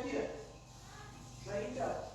Shakira. Zvaita.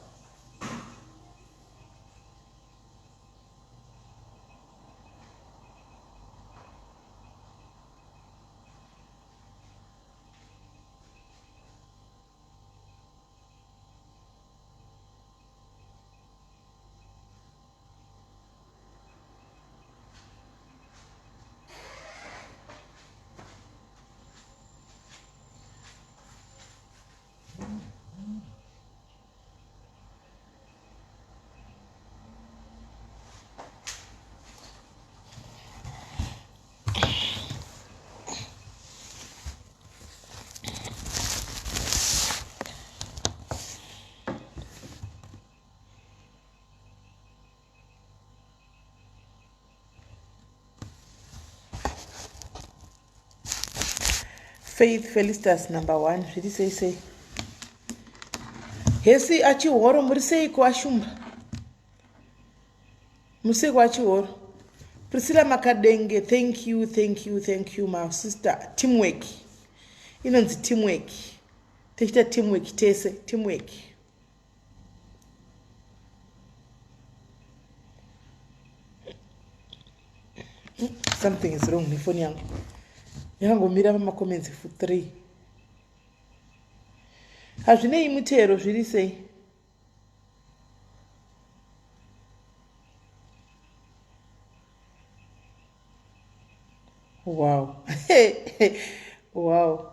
Faith Felistus number one zviri sei sei hesi achihoro muri seiko ashumba muri seiko achihoro Priscilla Makadenge thank you thank you thank you my sister teamwork inonzi teamwork tichiita teamwork tese teamwork Something is wrong nefoni yangu yakangomira pamacomments for three. Hazvinei mutero zviri sei? Wow. Wow.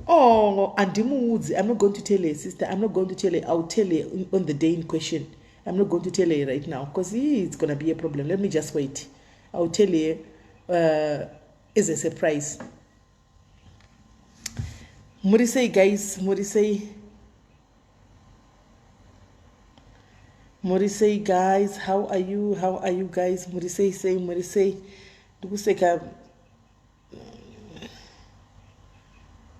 Oh, andimuudzi. I'm not going to tell her, sister. I'm not going to tell her. I'll tell her on the day in question. I'm not going to tell her right now because it's going to be a problem. Let me just wait. I'll tell her as a surprise. Muri sei guys, muri sei. Muri sei guys, how are you? How are you guys? Muri sei sei, muri sei. Ndikuseka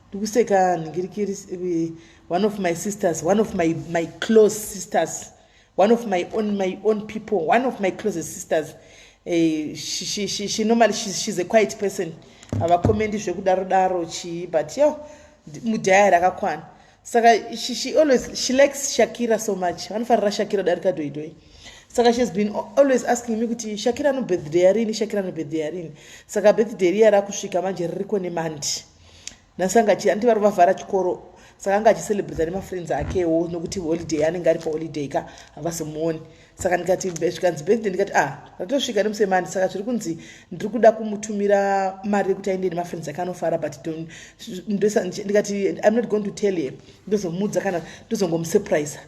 ndikuseka nhingirikiri eh, one of my sisters, one of my my close sisters, one of my own my own people, one of my closest sisters. Eh, she, she, she, she normally she's, she's a quiet person. Havakomendi zvekudaro daro chii but yo mudhaya rakakwana. Saka she, she always she likes Shakira so much. Vanofarira Shakira darika doidoi. Saka she has been always asking me kuti Shakira no birthday yarini, Shakira no birthday yarini. Saka birthday riya rakusvika manje ririko nemandi. Nhasi anga achi anti vari vavhara chikoro saka anga achicelebrata nemafriends akewo nokuti holiday anenge ari paholiday ka havazomuoni saka ndikati zvikanzi birthday ndikati ah ratosvika nemusemani saka zviri kunzi ndiri kuda kumutumira mari yekuti aende nemafriends ake anofara but ndikati im not going to tell her ndozomuudza kana ndozongomusurprise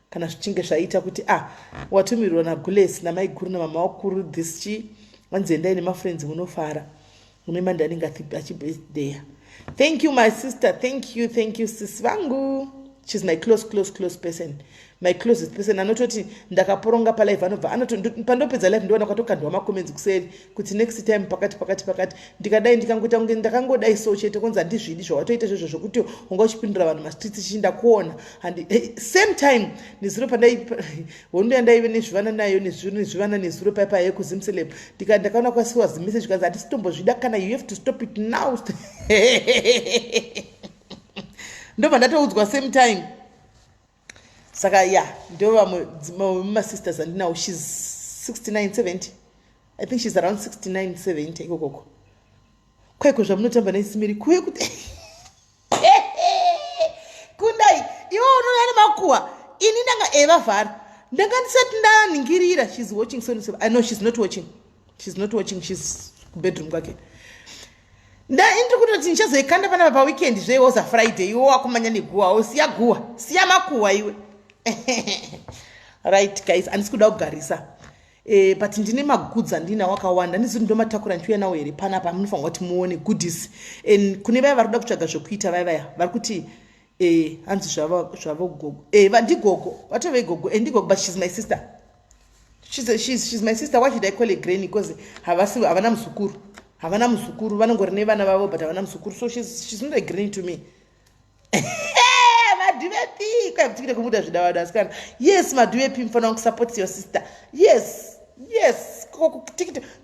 kana zvichinge zvaita kuti ah watumirwa nagules namaiguru namama wakuru this chi vanzi endai nemafriends munofara une mandi anenge achibirthday thank you my sister thank you thank you sis vangu shes my close close close person my closest person anototi ndakaporonga palive anobva pandopedza live ndoona kwatokandwa macomments kuseri kuti next time pakati pakati pakati ndikadai ndikangoita kunge ndakangodai so chete konzi handizvidi zvawatoita izvozvo zvokuti unga uchipindura vanhu mastreets chii ndakuona handi eh, same time nezuro pandai hondo yandaive nezvivana nayo nezvivana nezuro paya paya yekuzimceleb ndika ndakaona kwasiwa zimessage kanzi handisi tombozvida kana you have to stop it now ndobva ndatoudzwa same time saka ya ndo vamwe masisters andinawo shes 69 70 i think shes around 69 70 ikokoko kwaiko zvamunotamba nesimiri kuye kuti kundai iwe unouya nemakuwa ini ndanga evavhara ndanga ndisati ndaningirira shes watching so i know shes not watching shes not watching shes kubedroom kwake ndiri kutoti ndichazoikanda panapa paweekend zvewoza friday iwe wakumanya neguwa o siya guwa siya makuwa iwe right guys handisi kuda kugarisa e, but ndine magoods andinawo akawanda handizivi ndomatakura ndichiuya nawo here panapa munofanirwa kuti muone goodies and kune vaya vari kuda kutsvaga zvekuita vaya vaya vari kuti e, hanzi zvavo gogo e, ndigogo vatove gogo e, ndigogo but shes my sister she's, she's, she's my sister why should i call a granny because havasi havana muzukuru havana muzukuru vanongori nevana vavo but havana muzukuru so she's, she's not a granny to me madhuvepi kwaikutikire kumuda zvidavada asikana yes madhuvepi mufanira kusupport your sister yes yes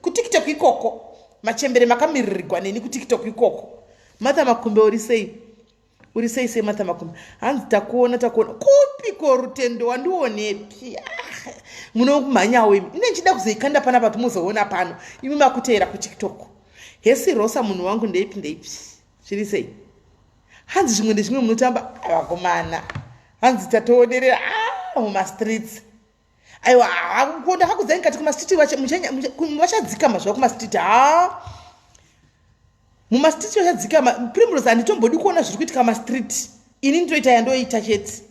kutiktok ikoko machembere makamiririrwa neni kutiktok ikoko martha makumbe uri sei Uri sei sei Martha Makumbi? Hanzi takuona takuona. Kupiko Rutendo wandionepi? Ah, munokumhanyawo imi. Ine ndichida kuzoikanda panapa kuti muzoona pano. Imi makuteera kuTikTok. Hesi Rosa munhu wangu ndeipi ndeipi. Zviri sei? Hanzi zvimwe ndezvimwe munotamba vakomana. Hanzi tatoonerera ah, mumastreets. Aiwa, ko ndakakudzai ndikati kumastreet vachadzikama zvavo kumastreet. Ha. Mumastreet vachadzikama. Primrose handitombodi kuona zviri kuitika mumastreet. Ini ndinoita yandoita chete.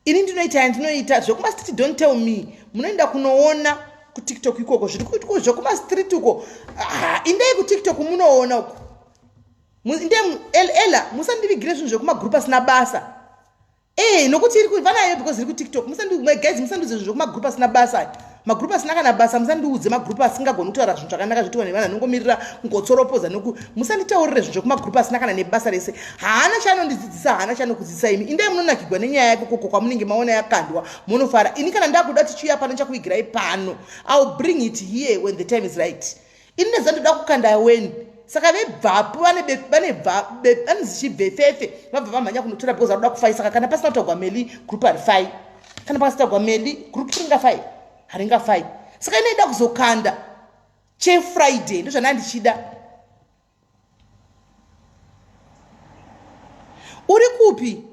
Ini ndinoita yandinoita zvekumastreet don't tell me. Munoenda kunoona kuTikTok ikoko zviri kuitwa zvekumastreet uko. Ah, indai kuTikTok munoona uko. Indai Ella musandivigire zvinhu zvekumagroup asina basa. Eh, nokuti iri vanayo because iri kuTikTok. Musandi my guys musandiudze zvinhu zvekumagroup asina basa. Magroup asina kana basa musandiudze magroup asingagoni kutaura zvinhu zvakanaka zvitiwa nevanhu anongomirira kungotsoropoza noku musanditaurire zvinhu zvekumagroup asina kana nebasa rese. Haana chaanondidzidzisa, haana chaanokudzidzisa imi. Indai munonakigwa nenyaya yako koko kwamunenge maona yakandwa munofara. Ini kana ndakuda tichiuya pano chakuigirai pano. I'll bring it here when the time is right. Ini ndaziva ndoda kukanda weni saka vebvapo vanezi chibvefefe vabva vamhanya kunotora because varoda kufai saka kana pasina kutagwa meli group harifai kana pakasitagwa meli group ringafai haringafai saka inoida kuzokanda chefriday ndozvandanga ndichida uri kupi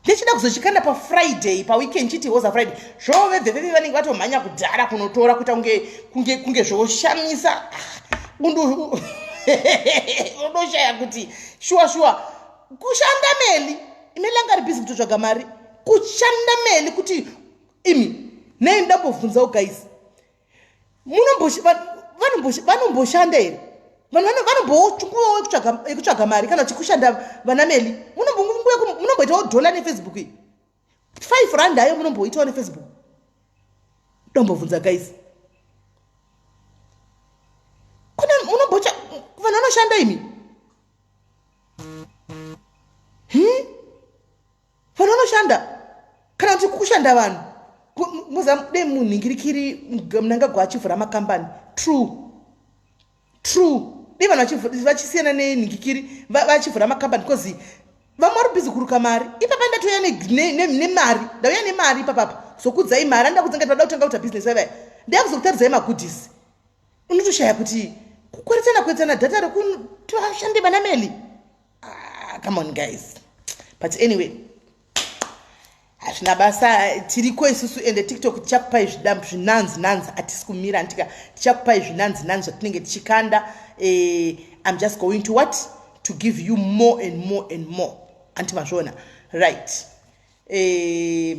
ndichida kuzochikanda pafriday paweekend chiti hoza friday zvoo vebveveve vanenge vatomhanya kudhara kunotora kuita kunge kunge kunge zvoshamisa ah, undu unoshaya kuti shuwa shuwa kushanda meli imeli anga ari busy kutotsvaga mari kushanda meli kuti imi nei ndambobvunzawo guys vanomboshanda here vanhu vanombochunguvawo yekutsvaga mari kana chikushanda vana meli munomboitawo dhola nefacebook iyi 5 rand ayo munomboitawo nefacebook dombobvunza guys kuna munombocha vanhu vanoshanda imi hmm? Vanhu vanoshanda kana kuti kushanda vanhu muza dei munhingirikiri Mnangagwa achivhura makambani true true dei vanhu vachisiyana nenhingikiri vachivhura makambani because vamwe vari busy kuruka mari ipapa ndatouya nemari ndauya nemari ipapapa zokudzai mari andida kudza ngati vada kutanga kuita business vaivaya ndiyakuzokutaridzai magoodies unotoshaya kuti kukweretana kweretana data rekuti vashande vana meli ah, come on guys but anyway hazvina basa tiriko isusu ende tiktok tichakupai zvinanzi nanzi hatisi kumira antika tichakupai zvinanzi nanzi zvatinenge tichikanda eh, im just going to what to give you more and more and more anti mazviona right eh,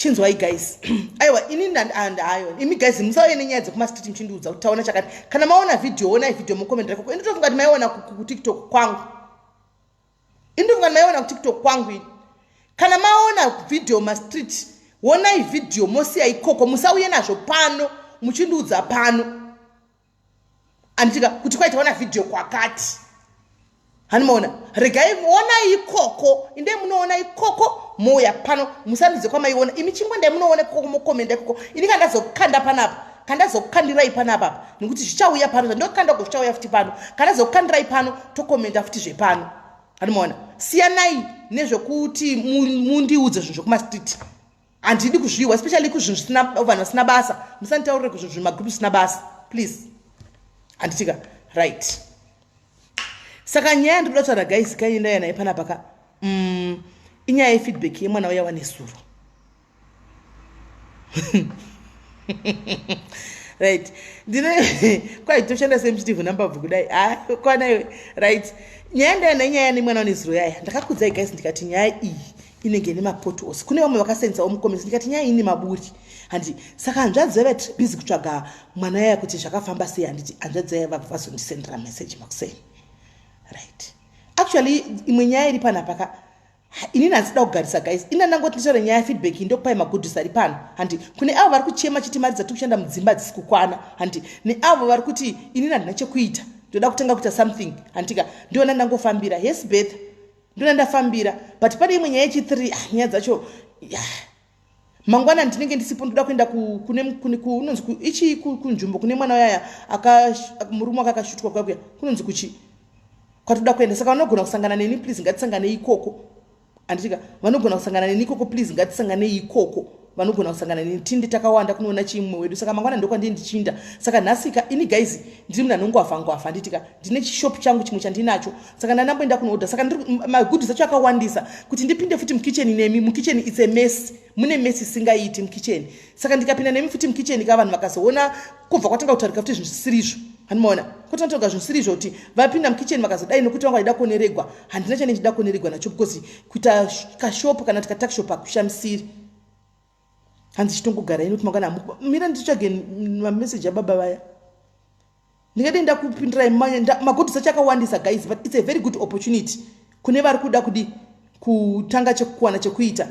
chinzwai guys aiwa ini ayo imi guys musauye nenyaya dzekumastreet muchindiudza kuti taona chakati kana maona vhidhiyo onai vhidhiyo mukomendera koko ini tofunga kuti maiona kutiktok kwangu ini tofunga kuti maiona kutiktok kwangu ini kana maona vhidhiyo mastreet wonai vhidhiyo mosiya ikoko musauye nazvo pano muchindiudza pano anditika kuti kwai taona vhidhiyo kwakati hani maona regai onai ikoko indei munoona ikoko mouya pano musandudze kwamaiona imi chingwendai munoona ikoko mokomenda ikoko ini kandazokanda panapa kandazokukandirai panapa apa nekuti zvichauya pano zvandokanda uko zvichauya futi pano kandazokukandirai pano tokomenda futi zvepano hani maona siyanai nezvekuti mundiudze zvinhu zvekumastreet handidi kuzviwa especially kuzvinhu zvisina vanhu vasina basa musanditaurire kuzvinhu zvimagroup zvisina basa please handitika right saka nyaya yandikuda kutaura guys kainda naye panapa ka mm, inyaya yefeedback yemwana uya wanesuro right ndine kwai toshanda sei muchitivhuna mbabvu kudai ha kwana iwe right nyaya ndaya nenyaya nemwana wanezuro yaya ndakakudzai guys ndikati nyaya iyi inenge ine mapoti ose kune vamwe vakasenzawo mucomments ndikati nyaya ine maburi handi saka hanzvadzi vaiva tiri busy kutsvaga mwana yaya kuti zvakafamba sei handiti hanzvadzi yaya vabva vazondisendera message makuseni right actually imwe nyaya iri panapa ka inini handisida kugarisa guys ini andangoti nditaure nyaya yefeedback iyi ndokupai magoodis ari pano handi kune avo vari kuchema chiti mari dzatiri kushanda mudzimba hadzisi kukwana handi neavo vari kuti inini handina chekuita ndoda kutanga kuita something handika ndiona ndangofambira yes beth ndona ndafambira but pane imwe nyaya yechi3 ah, nyaya dzacho yeah. mangwana ndinenge ndisipo ndoda kuenda kunonzi ichi kunzvimbo kune mwana uyaya murume wake akashutwa kuya kuya kunonzi kuchi Kwatoda kuenda saka vanogona kusangana neni please ngatisanganei ikoko. Anditika vanogona kusangana neni ikoko please ngatisanganei ikoko. Vanogona kusangana neni tinde takawanda kunoona chimwe wedu saka mangwana ndokwandii ndichinda. Saka nhasika ini guys ndiri munhu anongwavha ngwavha anditika ndine chishop changu chimwe chandinacho saka ndanamboenda kunoorder saka magoodies acho akawandisa kuti ndipinde futi mukitchen nemi mukitchen it's a mess mune mess isingaiti mukitchen saka ndikapinda nemi futi mukitchen ka vanhu vakazoona kubva kwatanga kutaurika futi zvinhu zvisirizvo handimaona kutanga kutaurika zvinhu zvisiri kuti vapinda mukitchen vakazodai nokuti vanga vachida kuoneregwa handina chane ndichida kuoneregwa nacho because kuita kashop kana kuti katakshop hakushamisiri hanzi chitongogara ini kuti mangwana mira nditsvage mameseji ababa vaya ndingadei ndakupindirai magodhis acho akawandisa guys but it's a very good opportunity kune vari kuda kudi kutanga chekuwana chekuita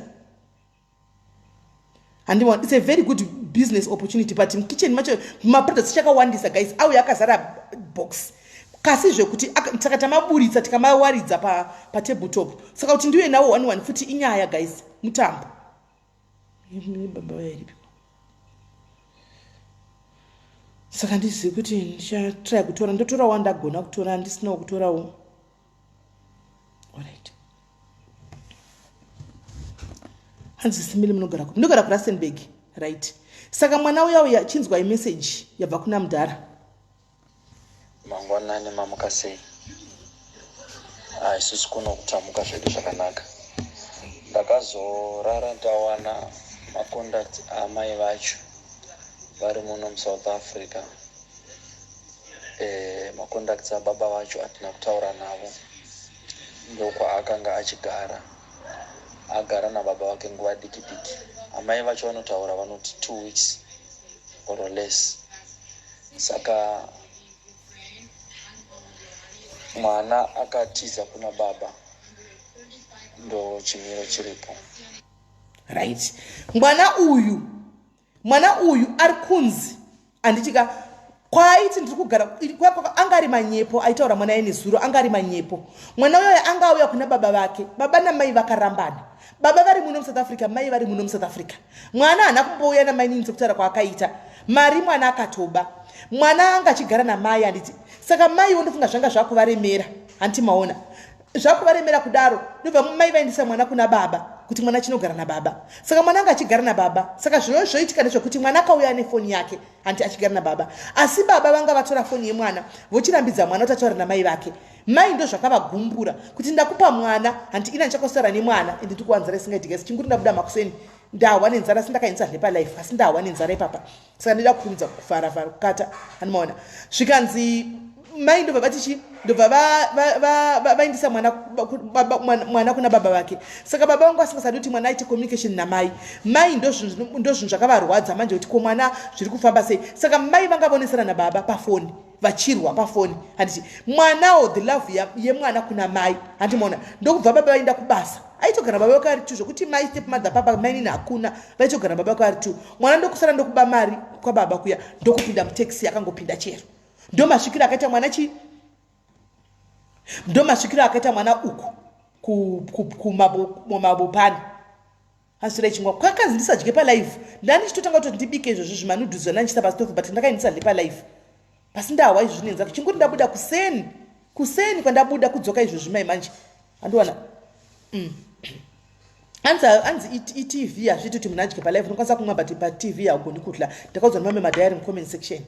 handiona it's a very good business opportunity but mukitchen macho maproducts chakawandisa guys auya akazara box kasi zvekuti saka tamaburitsa tikamawaridza patable pa top saka kuti ndiuye nawo one one futi inyaya guys mutambo baba vairipi saka ndizivi kuti ndichatry kutora ndotora wandagona kutora ndisinawo kutorawo Alright. Hanzi simile munogara kupi? Ndogara kuRustenburg. Right. Saka mwana uya uya chinzwai message yabva kuna mudhara. Mangwanani mamuka sei? Ah, isusu kuno kutamuka zvedu zvakanaka. Ndakazorara ndawana maconduct amai vacho vari muno muSouth Africa. Eh, macontacts ababa vacho atina kutaura navo ndokwaakanga achigara agara nababa vake nguva diki diki amai vacho vanotaura vanoti two weeks or less saka mwana akatiza kuna baba ndo chimiro chiripo right mwana uyu mwana uyu ari kunzi anditika kwaaiti ndiri kugara anga ari manyepo aitaura mwana aine zuro anga ari manyepo mwana uyoyo anga auya kuna baba vake baba namai vakarambana baba vari muno musouth africa mai vari muno musouth africa mwana haana kumbouya namai nini sekutaura kwaakaita mari mwana akatoba mwana anga achigara namai handiti saka mai wondofunga zvanga zvakuvaremera hanti maona zvakuvaremera kudaro ndobva mai vaendesa mwana kuna baba kuti mwana chinogara nababa saka mwana anga achigara nababa saka zvino zvoitika ndezvekuti mwana akauya ane foni yake hanti achigara nababa asi baba vanga vatora foni yemwana vochirambidza mwana kuti ataura namai vake mai ndo zvakavagumbura kuti ndakupa mwana hanti ina ndichakosara nemwana ende ndikuwa nzara isingaitike asi chinguri ndabuda makuseni ndahwa nenzara asi ndakaendesa hre palife asi ndahwa nenzara ipapa saka ndida kukurumidza kufarafara kukata anomaona zvikanzi mai ndobva vati chi ndobva vaendesa mwana, mwana kuna baba vake saka baba vangu vasingasadi kuti mwana aite communication namai mai ndozvinhu zvakavarwadza manje kuti ko mwana zviri kufamba sei saka mai vanga vonesana nababa pafoni vachirwa pafoni handiti mwanawo the love yemwana kuna mai hanti maona ndokubva baba vaenda kubasa aitogara baba vake ari two zvekuti mai step mother papa mainini hakuna vaitogara baba vake ari two mwana ndokusara ndokuba mari kwababa kuya ndokupinda mutaxi akangopinda chero ndomasvikiro akaita mwana chii ndomasvikiro akaita mwana uku kumabopani Aswera chingwa kwakanzi ndisadye palive ndani ndichitotanga kutoti ndibike izvozvi zvimanudhuzi zvandandichisa pastove but ndakayi ndisadye palive pasi ndahwa izvi zvinenza chinguri ndabuda kuseni kuseni kwandabuda kudzoka izvozvi mai manje andiwana mm. anzi anzi itv hazviiti kuti munhu adye palive unokwanisa kumwa but patv haugoni kudla ndakaudzwa nemamwe madiary mucomment section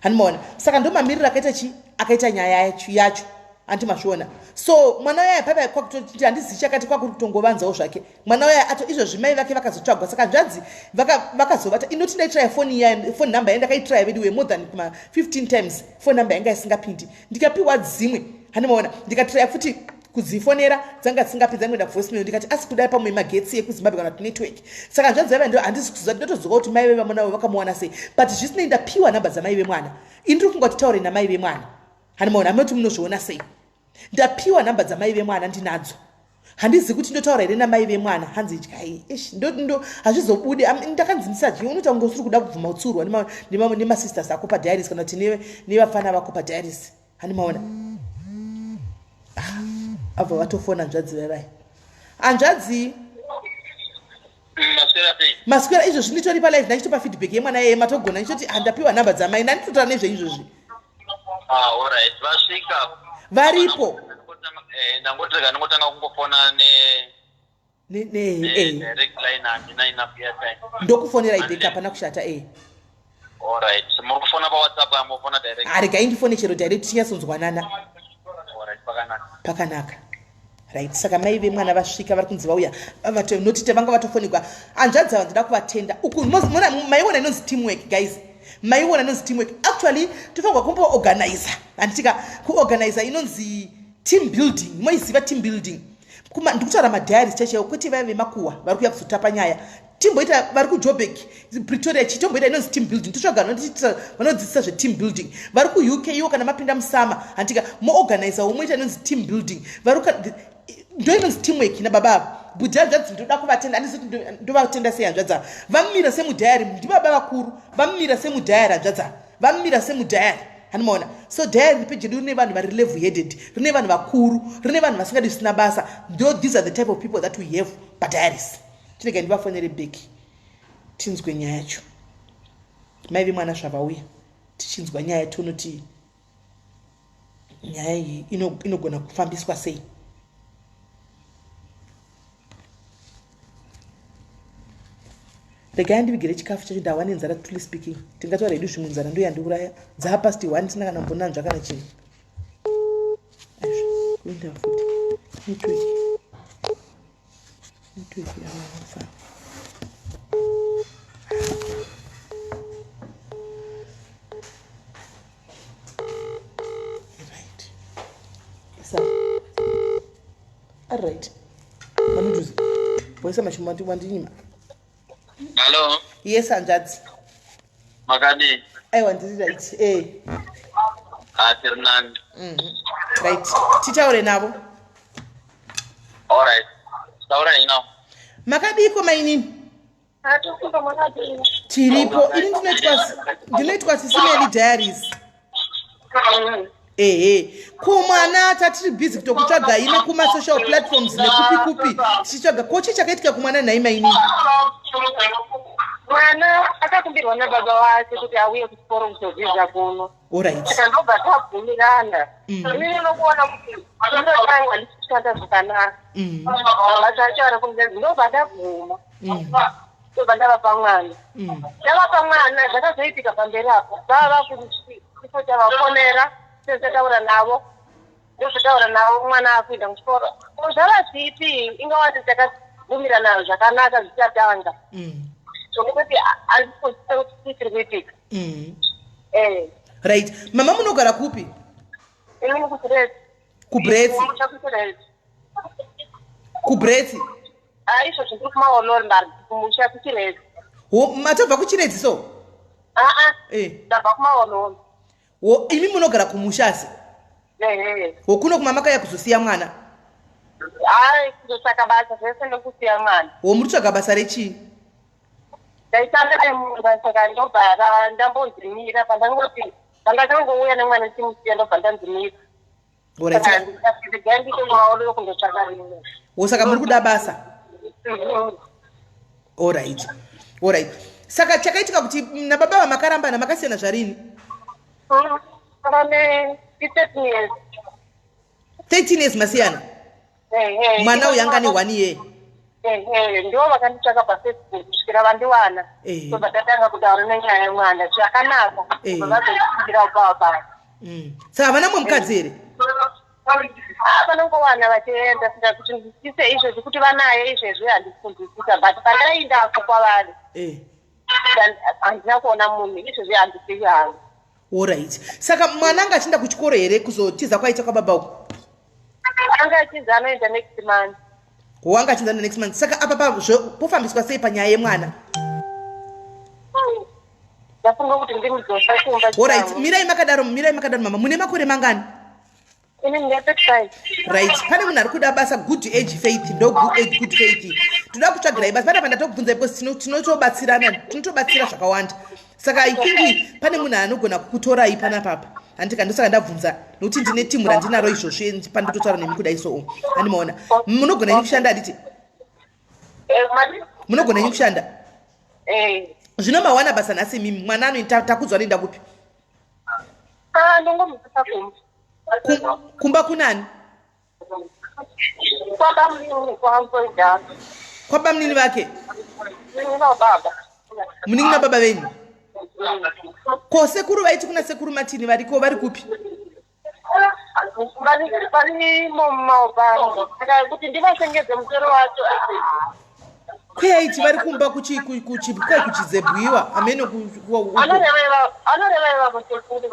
handimaona saka ndomamiriro akaita chi akaita nyaya yacho anti mazviona so mwana uyaya paipa kwakutoti handizivi chakati kwakuri kutongovanzawo zvake mwana uyaya ato izvozvi mai vake vakazotsvagwa saka hanzvadzi vakazovata vaka inoti ndaitraya foni iya foni number yandakaitraya veduwe more than kuma 15 times foni number yanga isingapindi ndikapiwa dzimwe handimaona ndikatraya futi kudzifonera dzanga dzisingapedza ngoenda kuvoicemail ndikati asi kudai pamwe magetsi ekuzimbabwe kana kuti network saka hanzvadzi vaiva ndo handisi kuziva ndinotozoka kuti mai vevamwana vavo vakamuwana sei but zvisinei ndapiwa nhamba dzamai vemwana ini ndiri kunga kuti taure namai vemwana handimaona hamuna kuti munozviona sei ndapiwa nhamba dzamai vemwana ndinadzo handizivi kuti ndotaura here namai vemwana hanzi idyai ish ndo hazvizobude ndakanzi ndisadye unoita kunge usiri kuda kubvuma kutsurwa nemasisters ako padiaries kana kuti nevafana vako padiaries hani maona ah, abva vatofona hanzvadzi vevai hanzvadzi maswera izvozvi nditori palive ndachitopa feedback yemwana yeye matogona ndichoti handapiwa nhamba dzamai ndanditotaura nezve izvozvi ah, Varipo. Eh, ndangoti rega ndingotanga kungofona ne ne eh. direct line, handina enough airtime. Ndokufonera ibhek, hapana kushata e. Alright, muri kufona paWhatsApp kana mufona direct? Aregai ndifone chero direct, tinyatsonzwanana. Alright, pakanaka. Pakanaka. Right, saka mai vemwana vasvika, vari kunzi vauya notite vanga vatofonigwa. Hanzvadzi ava ndoda kuvatenda. Uku maiona inonzi teamwork, guys, maiona inonzi teamwork. Actually tofanirwa kumboorganiza, handitika? Kuorganiza inonzi team building, moiziva team building. Ndikutaura madiaries chaichaiwo, kwete vaya vemakuhwa vari kuuya kuzotapa nyaya. Timboita vari kuJobek, Pretoria, chitomboita inonzi team building. Totsvaga vanodzidzisa zveteam building vari kuUK iwo. Kana mapinda musama, handika, moorganizawo, moita inonzi team building. Vari ndo inonzi teamwork nababa ava. Bhudhi, hanzvadzi, ndoda kuvatenda. Handisi kuti ndovatenda sei. Hanzvadzi ava vamira semudhayari, ndibaba vakuru, vamira semudhayari. Hanzvadzi ava vamira semudhayari, hanimaona? So diary page redu rine vanhu vari level headed, rine vanhu vakuru, rine vanhu vasingadi zvisina basa. Ndo these are the type of people that we have padiaries. Chirega ndivafonere back, tinzwe nyaya yacho. Mai vemwana zvavauya, tichinzwa nyaya, tionoti nyaya iyi inogona kufambiswa sei. Regai ndivigire chikafu chacho, ndawa nenzara. Truly speaking, tingataura hedu zvimwe, nzara ndo yandiuraya. Dzapast 1, tisina kana mbonanzva kana chinhu. Kuenda futi network, network yavafa. Right, sa alright, vanodhuze voisa mashoma wandinyima. Hallo. Yes, hanzvadzi. Makadii? Aiwa, ndiri right e. Ah, tiri nani. Right, titaure navo. Alright, taurai now. Makadiko, mainini? Tiripo. Ini ndinoitwa Sisimeli Diaries. Ehe, kumwana tatiri busy kutokutsvagai nekumasocial platforms nekupi kupi tichitsvaga. Kochi chakaitika kumwana nhai, mainini? Mwana akakumbirwa nababa wake kuti auye kuchikoro kuzodzidza kuno. Saka ndobva tabvumirana. Inini nokuona kuti inotangwa ndichishanda zvakanaka, mabasa acho ari kunze, ndobva ndabvuma, ndobva ndavapa mwana. Ndavapa mwana, zvakazoitika pamberi apo, vava vakutifo tavafonera, tezataura navo, ndozotaura navo, mwana akuenda kuchikoro. Ko zvava zvipi? Ingawati takabvumirana zvakanaka zvichatanga, zvokuti handisi kuti chiri kuitika. Right, mama, munogara kupi? Inini kuBrits. KuBrits? Kumusha kuChiredzi. KuBrits? Izvozvo ndiri kumaolori, mbari kumusha kuChiredzi. Matobva kuChiredzi so? Aa, ndabva kumaolori. Wo, imi munogara kumusha asi? Ehe. Wokuno kumamakaya kuzosiya mwana? Hai, kuzotsvaka basa zvese nekusiya mwana. Wo, muri kutsvaga basa rechii? Ndaishanda nemumba, saka ndobva ndambonzimira pandangoti pandakangouya nemwana chimusiya, ndobva ndanzimira. Saka ndikati ndite kumaolori kundotsvaka rimwe. Wo, saka muri kuda basa? Alright, saka chakaitika kuti nababa vamakarambana, makasiyana zvarini? Pane 13 years. 13 years masiyana? Ehe. Mwana uyu anga ne 1 year? Ehe, ndivo vakanditsvaka paFacebook kusvikira vandiwana. Ndobva tatanga kutaura nenyaya yemwana zvakanaka. Ndobva vazoiira ubava pano. Saka havana mumwe mukadzi here? Ah, vanongowana vachienda, saka kuti ndizise izvezvi kuti vanaye izvezvi handisi kunzwisisa, but pandaindako kwavari handina kuona munhu. Izvezvi handisivi hangu. Alright, saka mwana anga achienda kuchikoro here kuzotiza kwaita kwababa uku? Anga achinzi anoenda next month. Wo, anga achinzi anoenda next month. Saka apa pofambiswa sei panyaya yemwana? Ndafunga kuti ndimudzosa kumba. Alright, mirai makadaro, mirai makadaro. Mama, mune makore mangani? Ini ndine 35. Right, pane munhu ari kuda basa, Good Age Faith, ndo Good Age, Good Faith, toda kutsvagirai basa. Pane pandatokubvunzai because tinotobatsirana, tinotobatsira zvakawanda. Saka I think pane munhu anogona kukutorai panapapa, handika? Ndosaka ndabvunza, nokuti ndine timu randinaro izvozvo pandototaura nemi kudai. So handimaona munogona inyi kushanda, handiti? Madi? Munogona inyi kushanda? Eh. Zvino mawana basa nhasi imimi, mwana anoita, Takudzwa anoenda kupi? Ah, ndongomudzisa kumba. Kumba kunani? Kwabamunini vake? Munin'ina baba venyu? Ko sekuru vaiti kuna sekuru Matini variko vari kupi? Varimo mumaupano, saka kuti ndivasengedze musoro wacho. Kweaiti vari kumba kwai kuchizebwiwa amene. Anoreva ivavo sekuru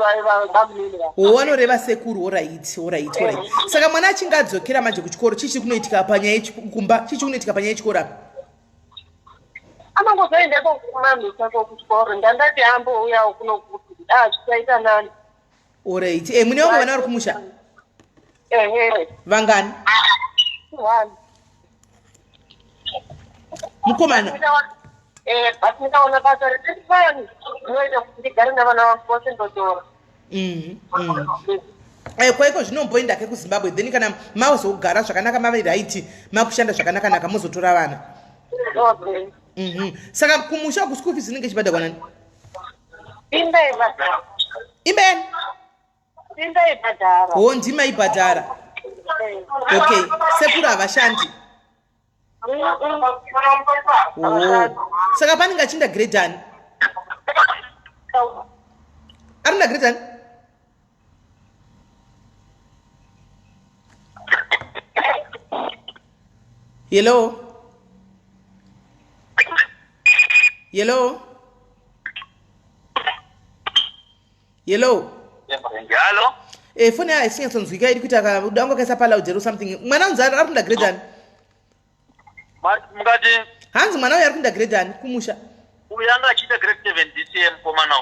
bamunini. O, anoreva sekuru. Alright, alright, alright. Saka mwana achinge adzokera manje kuchikoro, chii chiri kunoitika panyaya kumba? Chii chiri kunoitika panyaya yechikoro apa? Anongozoendeko kumamhisa kuchikoro. Ndandati ambouyawo kuno kuti a zvichaita nani. Alright. E, mune vamwe vana vari kumusha? Ehe. Vangani? One. Mukomana. But ndikaona basa retifani ndinoita kuti ndigare navana vangu vose, ndotora. Kwaiko zvinomboenda ke kuZimbabwe, then kana mazogara zvakanaka, mave right, makushanda zvakanaka-naka, mozotora vana. Okay. Saka kumusha uku school fees inenge ichibhadharwa nani? Imba ibhadhara. Imba yani? Imba ibhadhara. Ho, ndima ibhadhara. Okay, sekuru havashandi? Oh. Saka panenge achiinda grade ani? Ari na grade ani? Hello, hello, hello. Halo. E, foni yayo isinyatsonzwika, iri kuita dango akaisa paloud or something. Mwana unzi ari kuenda grade ani? Mukati? Hanzi mwana uyu ari kuenda grade ani kumusha? Uyu anga achiita grade 7 this year, mukomana,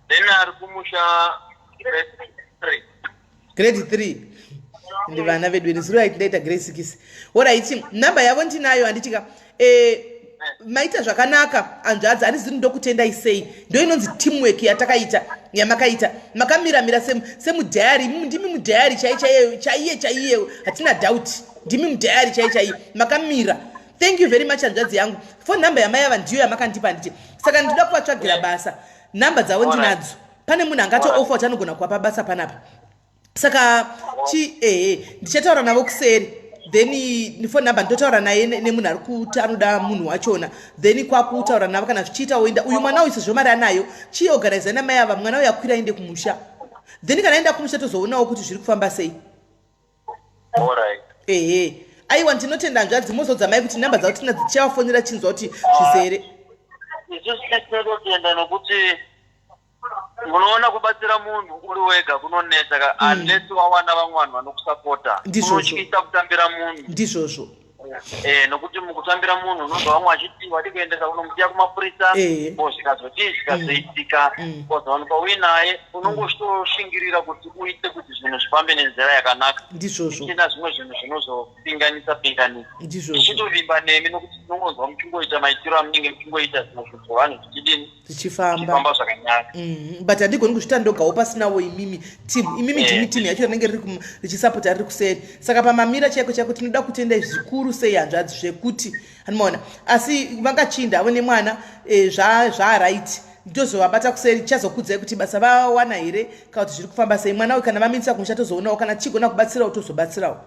then ari kumusha grade 3. Grade 3. Ndi vana vedu eni zuro aiti ndaita grade 6. Alright, namba yavo ndinayo, handitika? E, maita zvakanaka hanzvadzi, handiziri ndokutendai sei. Ndo inonzi teamwork yatakaita, yamakaita, makamiramira semudhayari. Ndimi mudhayari chai chaiye chaiye chaiye, hatina doubt, ndimi mudhayari chai chaiye, makamira. Thank you very much, hanzvadzi yangu. Phone number yamai ava ndiyo yamakandipa, handiti? Saka ndinoda kuvatsvagira basa, namba dzavo ndinadzo. Pane munhu angatoofa kuti anogona kuvapa basa panapa. Saka chi ehe, ndichataura navo kuseri, then phone number ndotaura naye nemunhu ari kuti anoda munhu wachona, then kwakutaura navo. Kana zvichiita, oenda uyu mwana uyu, sezvo mari anayo, chiorganiza namai ava, mwana uyu akwira aende kumusha. Then kana aenda kumusha, tozoonawo kuti zviri kufamba sei. Ehe, aiwa, ndinotenda hanzvadzi. Mozodza mai kuti namba dzavo tina, tichavafonera chinzwa kuti zvizere. Isusu tinototenda nokuti munoona kubatsira munhu uri wega kunonetsa ka, unless wawana vamwe vanhu vanokusapota. Ndizvozvo. Kunotyisa kutambira munhu. Ndizvozvo. Nokuti mukutambira munhu unonzwa vamwe vachiti wadi kuendesa kunomusiya kumapurisa, ko zvikazodii, zvikazoitika, kozowanikwa uinaye, unongoshingirira kuti uite kuti zvinhu zvifambe nenzira yakanaka. Ndizvozvo. Ichina zvimwe zvinhu zvinozopinganisa pinganisa. Ndizvozvo. Tichitovimba nemi nokuti tinongonzwa muchingoita maitiro amunenge muchingoita zvimwe zvinhu zvevanhu zvichidini? Zvichifamba. Zvichifamba zvakanaka. But handigoni kuzviita ndogawo pasinawo imimi team, imimi. Ndimi team yacho rinenge riri richisapota riri kuseri. Saka pamamira chaiko chaiko, tinoda kutenda zvikuru sei hanzvadzi, zvekuti anomaona asi vangachinda avo nemwana. Zvaaright, ndozovabata kuseri, tichazokudzai kuti basa vawana here kana kuti zviri kufamba sei. Mwana uyu kana vamiritsa kumusha, tozoonawo kana tichigona kubatsirawo, tozobatsirawo.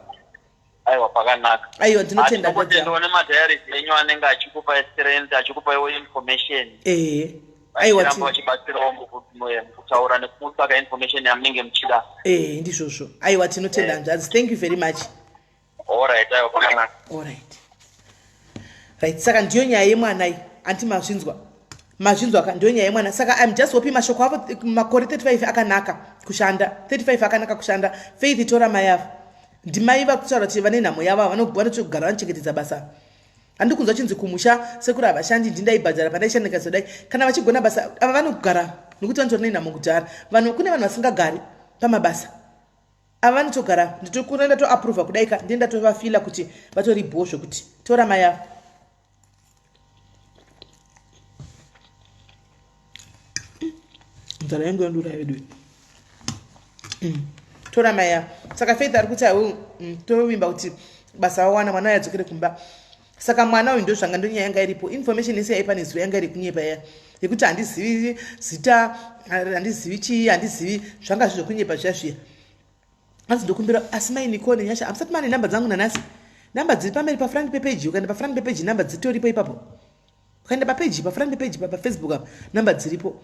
Aiwa, pakanaka. Aiwa, ndinotenda. Tinongotendawo nemadhayaris enyu anenge achikupai strength, achikupaiwo information. Ehe, aiwa. Vachiramba vachibatsirawo mukutaura nekutsvaka information yamunenge muchida. Ehe, ndizvozvo. Aiwa, tinotenda hanzvadzi, thank you very much. Alright, aiwa, pakanaka. Alright, right. Saka ndiyo nyaya yemwana iyi, anti mazvinzwa, mazvinzwa ka? Ndiyo nyaya yemwana. Saka I'm just hoping mashoko avo, makore 35 akanaka kushanda, 35 akanaka kushanda. Faith, tora mai ava, ndimai vakutaura kuti vane nhamo yavo, vanotogara vanochengetedza basa. Handi kunzwa chinzi kumusha sekuru havashandi, ndindaibhadhara pandaishanda ndikazodai. Kana vachigona basa ava, vanogara nokuti vanotori nenhamo kudhara. Vanhu, kune vanhu vasingagari pamabasa ava, vanotogara. Nditokura ndatoapprova kudai ka, ndiye ndatovafila kuti vatori bho zvekuti tora mai ava. Nzara yangu yandura yedu. Tora mai ava. Saka Faith ari kuti aiwe, tovimba kuti basa vawana, mwana uyu adzokere kumba. Saka mwana uyu ndozvanga, ndonyaya yanga iripo. Information yese yaipa nezuva yanga iri kunyepa iya yekuti handizivi zita, handizivi chii, handizivi, zvanga zvezvekunyepa zviya zviya. Hanzi ndokumbira asi mai Nicole Nyasha hamusati mane number dzangu nanhasi. Number dziri pamberi pafront pepage ukaenda pafront pepage number dzitoripo ipapo. Ukaenda papage pafront pepage pafacebook apa number dziripo.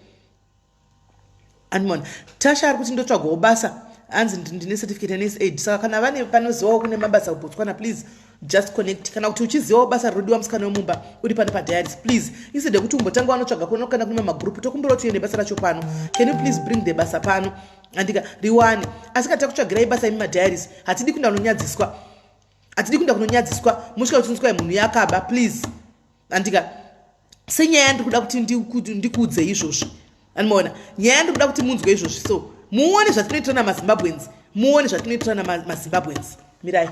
Andimona Tasha ari kuti ndotsvagawo basa hanzi ndine certificate yeNurse aid saka kana vane panozivawo kune mabasa kuBotswana please just connect kana kuti uchizivawo basa rinodiwa musikana wemumba uri pano padiaries please instead yekuti umbotanga wanotsvaga kuno kana kune magroup tokumbira kuti uende basa racho pano can you please bring the basa pano andika riwane asi kana takutsvagirai basa imi madiaries hatidi kuenda kunonyadziswa hatidi kuenda kunonyadziswa musvika kuchinzwa munhu yakaba please andika senyaya yandiri kuda kuti ndikuudze izvozvi andimaona nyaya yandiri kuda kuti munzwe izvozvi so muone zvatinoitirana mazimbabweans muone zvatinoitirana mazimbabweans mirai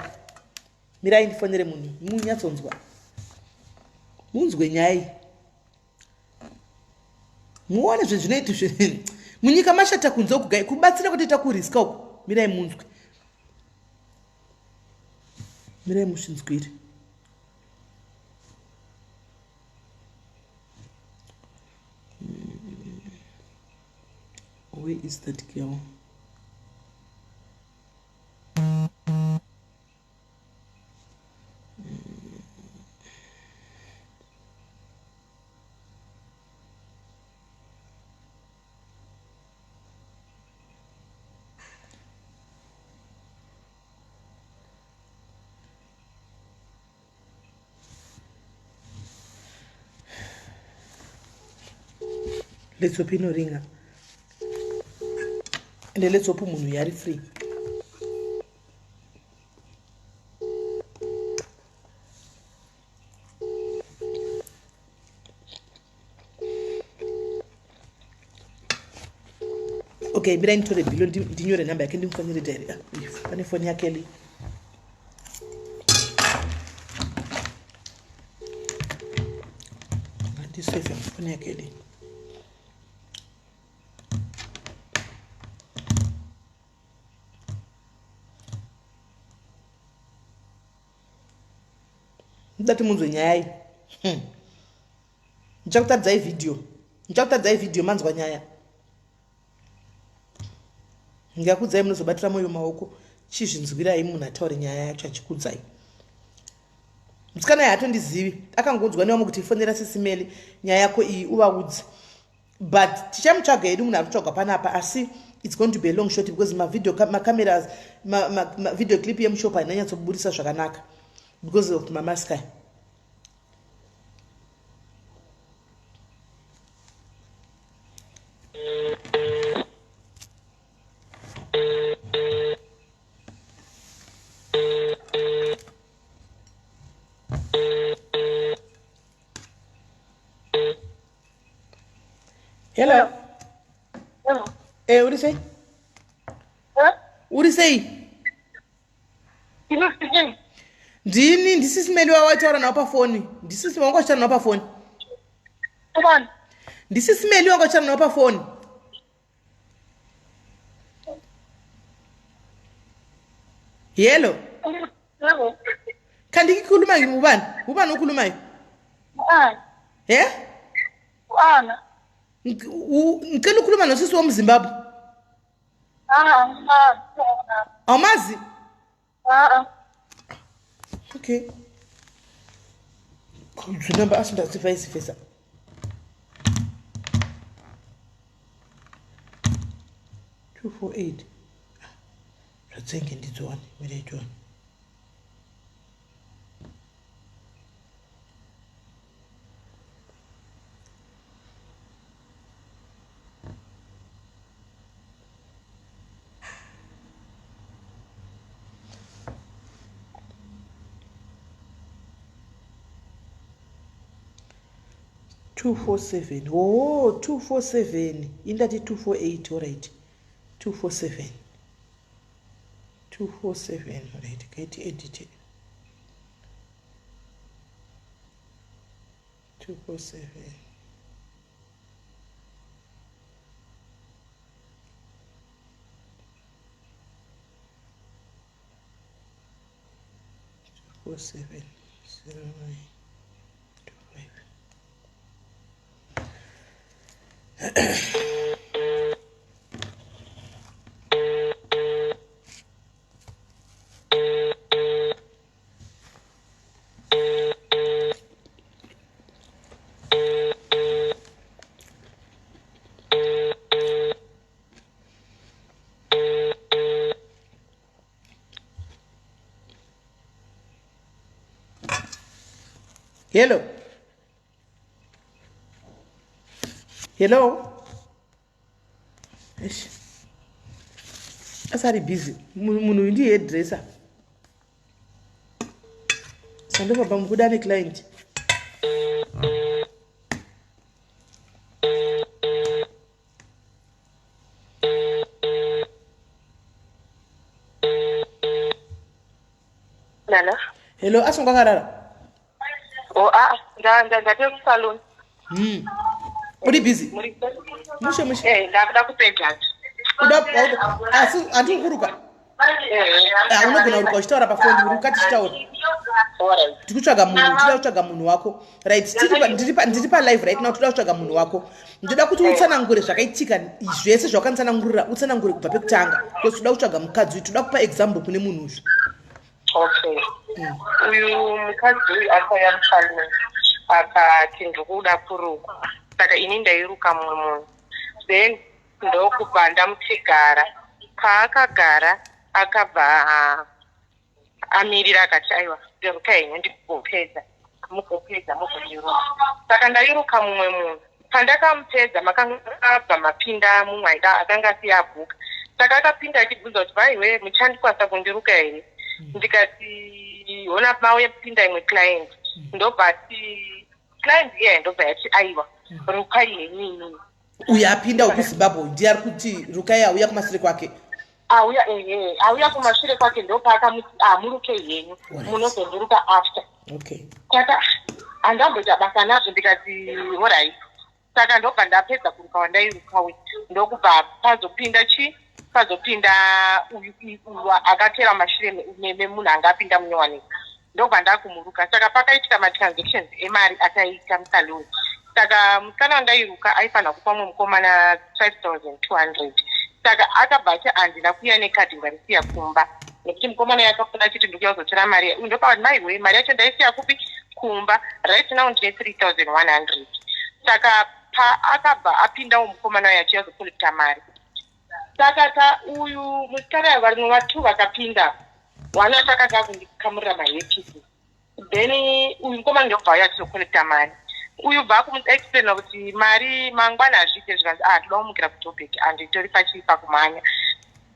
mirai ndifonere munhu munyatsonzwa munzwe nyaya iyi muone zvezvinoiti munyika mashata kunze uku gai kubatsira kutoita kuriska uku mirai munzwe mirai musvinzwire Where is that girl? Let's hope inoringa ende let's hope munhu yari free. Okay, mirai nditore bilo ndinyore nhamba yake ndimufonere diary. Ah, pane foni yake li. Ngandiseve foni yake li. Ndati munzwe nyaya iyi. Ndichakutaridzai video. Ndichakutaridzai video manzwa nyaya. Ndikakudzai munozobatira moyo maoko. Chizvinzwirai munhu ataure nyaya yacho achikudzai. Musikana hatondizivi. Akangonzwa nevamwe kuti fonera Sisi Meli nyaya yako iyi uvaudze. But tichamutsvaga hedu munhu ari kutsvagwa panapa asi it's going to be a long shot because mavideo macameras ma, ma, ma video clip yemushop haina nyatsoburitsa zvakanaka because of mamask aya. Hello. Hello. Eh, uri sei? Eh? Uri sei? Ndini ndisisi Meli wawaitaura nawo pafoni. Ndisisi wanga uchitaura nawo pafoni. Ubani? Ndisisi Meli wanga uchitaura nawo pafoni. Hello. Yebo. Kanti ngikhuluma ngini ubani? Ubani okhulumayo? U-Ana. He? U-Ana. Ngicela ukukhuluma nosisi womZimbabwe. Ah, angimazi. Awumazi? Ah. Okay. Number asindasifayisifesa. 248. Zvatsenge ndidzone, mire itone. 247 oh 247 indati 248 alright 247 247 alright get edit 247 47 09 25. Hello, hello. Eish. Asari busy munhu uyu, ndiye hairdresser. Sandobaba mukuda neclient. Nana. Hello, asonga akarara. Oh, ah, ndate kusalon. Uri busy? Mushe mushe. Eh, ndakuda kupedza. Uda asi handiri kuruka. Ah, unogona kuruka uchitaura pafoni, ruka tichitaura. Tiri kutsvaga munhu, tinoda kutsvaga munhu wako. Right, ndiri palive right now, toda kutsvaga munhu wako. Ndoda kuti utsanangure zvakaitika zvese zvawakanditsanangurira, utsanangure kubva pekutanga. Because toda kutsvaga mukadzi uyu, toda kupa example kune munhu uyu. Okay. Uyu mukadzi uyu akauya musalon akati ndikuda kurukwa. Saka ini ndairuka mumwe munhu. Then ndokubva ndamutigara. Paakagara akabva amirira akati, "Aiwa, nderuka henyu ndigopedza, mugopedza mugondiruka." Saka ndairuka mumwe munhu. Pandakamupedza makanga abva mapinda mumwe aida akanga asiya abhuka. Saka akapinda achibvunza kuti, "Vaiwe, muchandikwanisa kundiruka here?" Ndikati, "Hona, mauya pinda imwe client." Ndobva ati client iye, ndobva yati, "Aiwa, rukai henyu inini." Uyu apinda wekuZimbabwe ndiye ari kuti rukai, auya kumashure kwake. Auya, ehe, auya kumashure kwake. Ndopaakamuti, "Amuruke henyu, munozondiruka after." Saka handamboita basa nazvo, ndikati, "Alright." Saka ndobva ndapedza kuruka wandairuka uyu, ndokubva pazopinda chi pazopinda uyu uyu akatera mashure memunhu anga apinda munyowani, ndobva ndakumuruka. Saka pakaitika matransactions emari ataiita musalon. Saka musikana wandairuka aifanira kupa mumwe mukomana 5200. Saka akabva ati, "Handina kuuya nekadhi, ndarisiya kumba," nekuti mukomana yakafuna achiti, "Ndikuya kuzotora mari." Uyu ndopavati, "Maiwe, mari yacho ndaisiya kupi? Kumba. Right now ndine 3100." Saka paakabva apindawo mukomana uyo achiuya kuzokolekta mari, saka ta uyu musikana, varimwe vatu vakapinda, one acho akanga akundikamurira mahairpieces. Then uyu mukomana ndobva auya achizokolekta mari. Uyu bva akumuexplaina kuti mari mangwana hazviite. Zvikanzi, "Ah, toda kumukira kuJoburg, handitori pachii pakumhanya."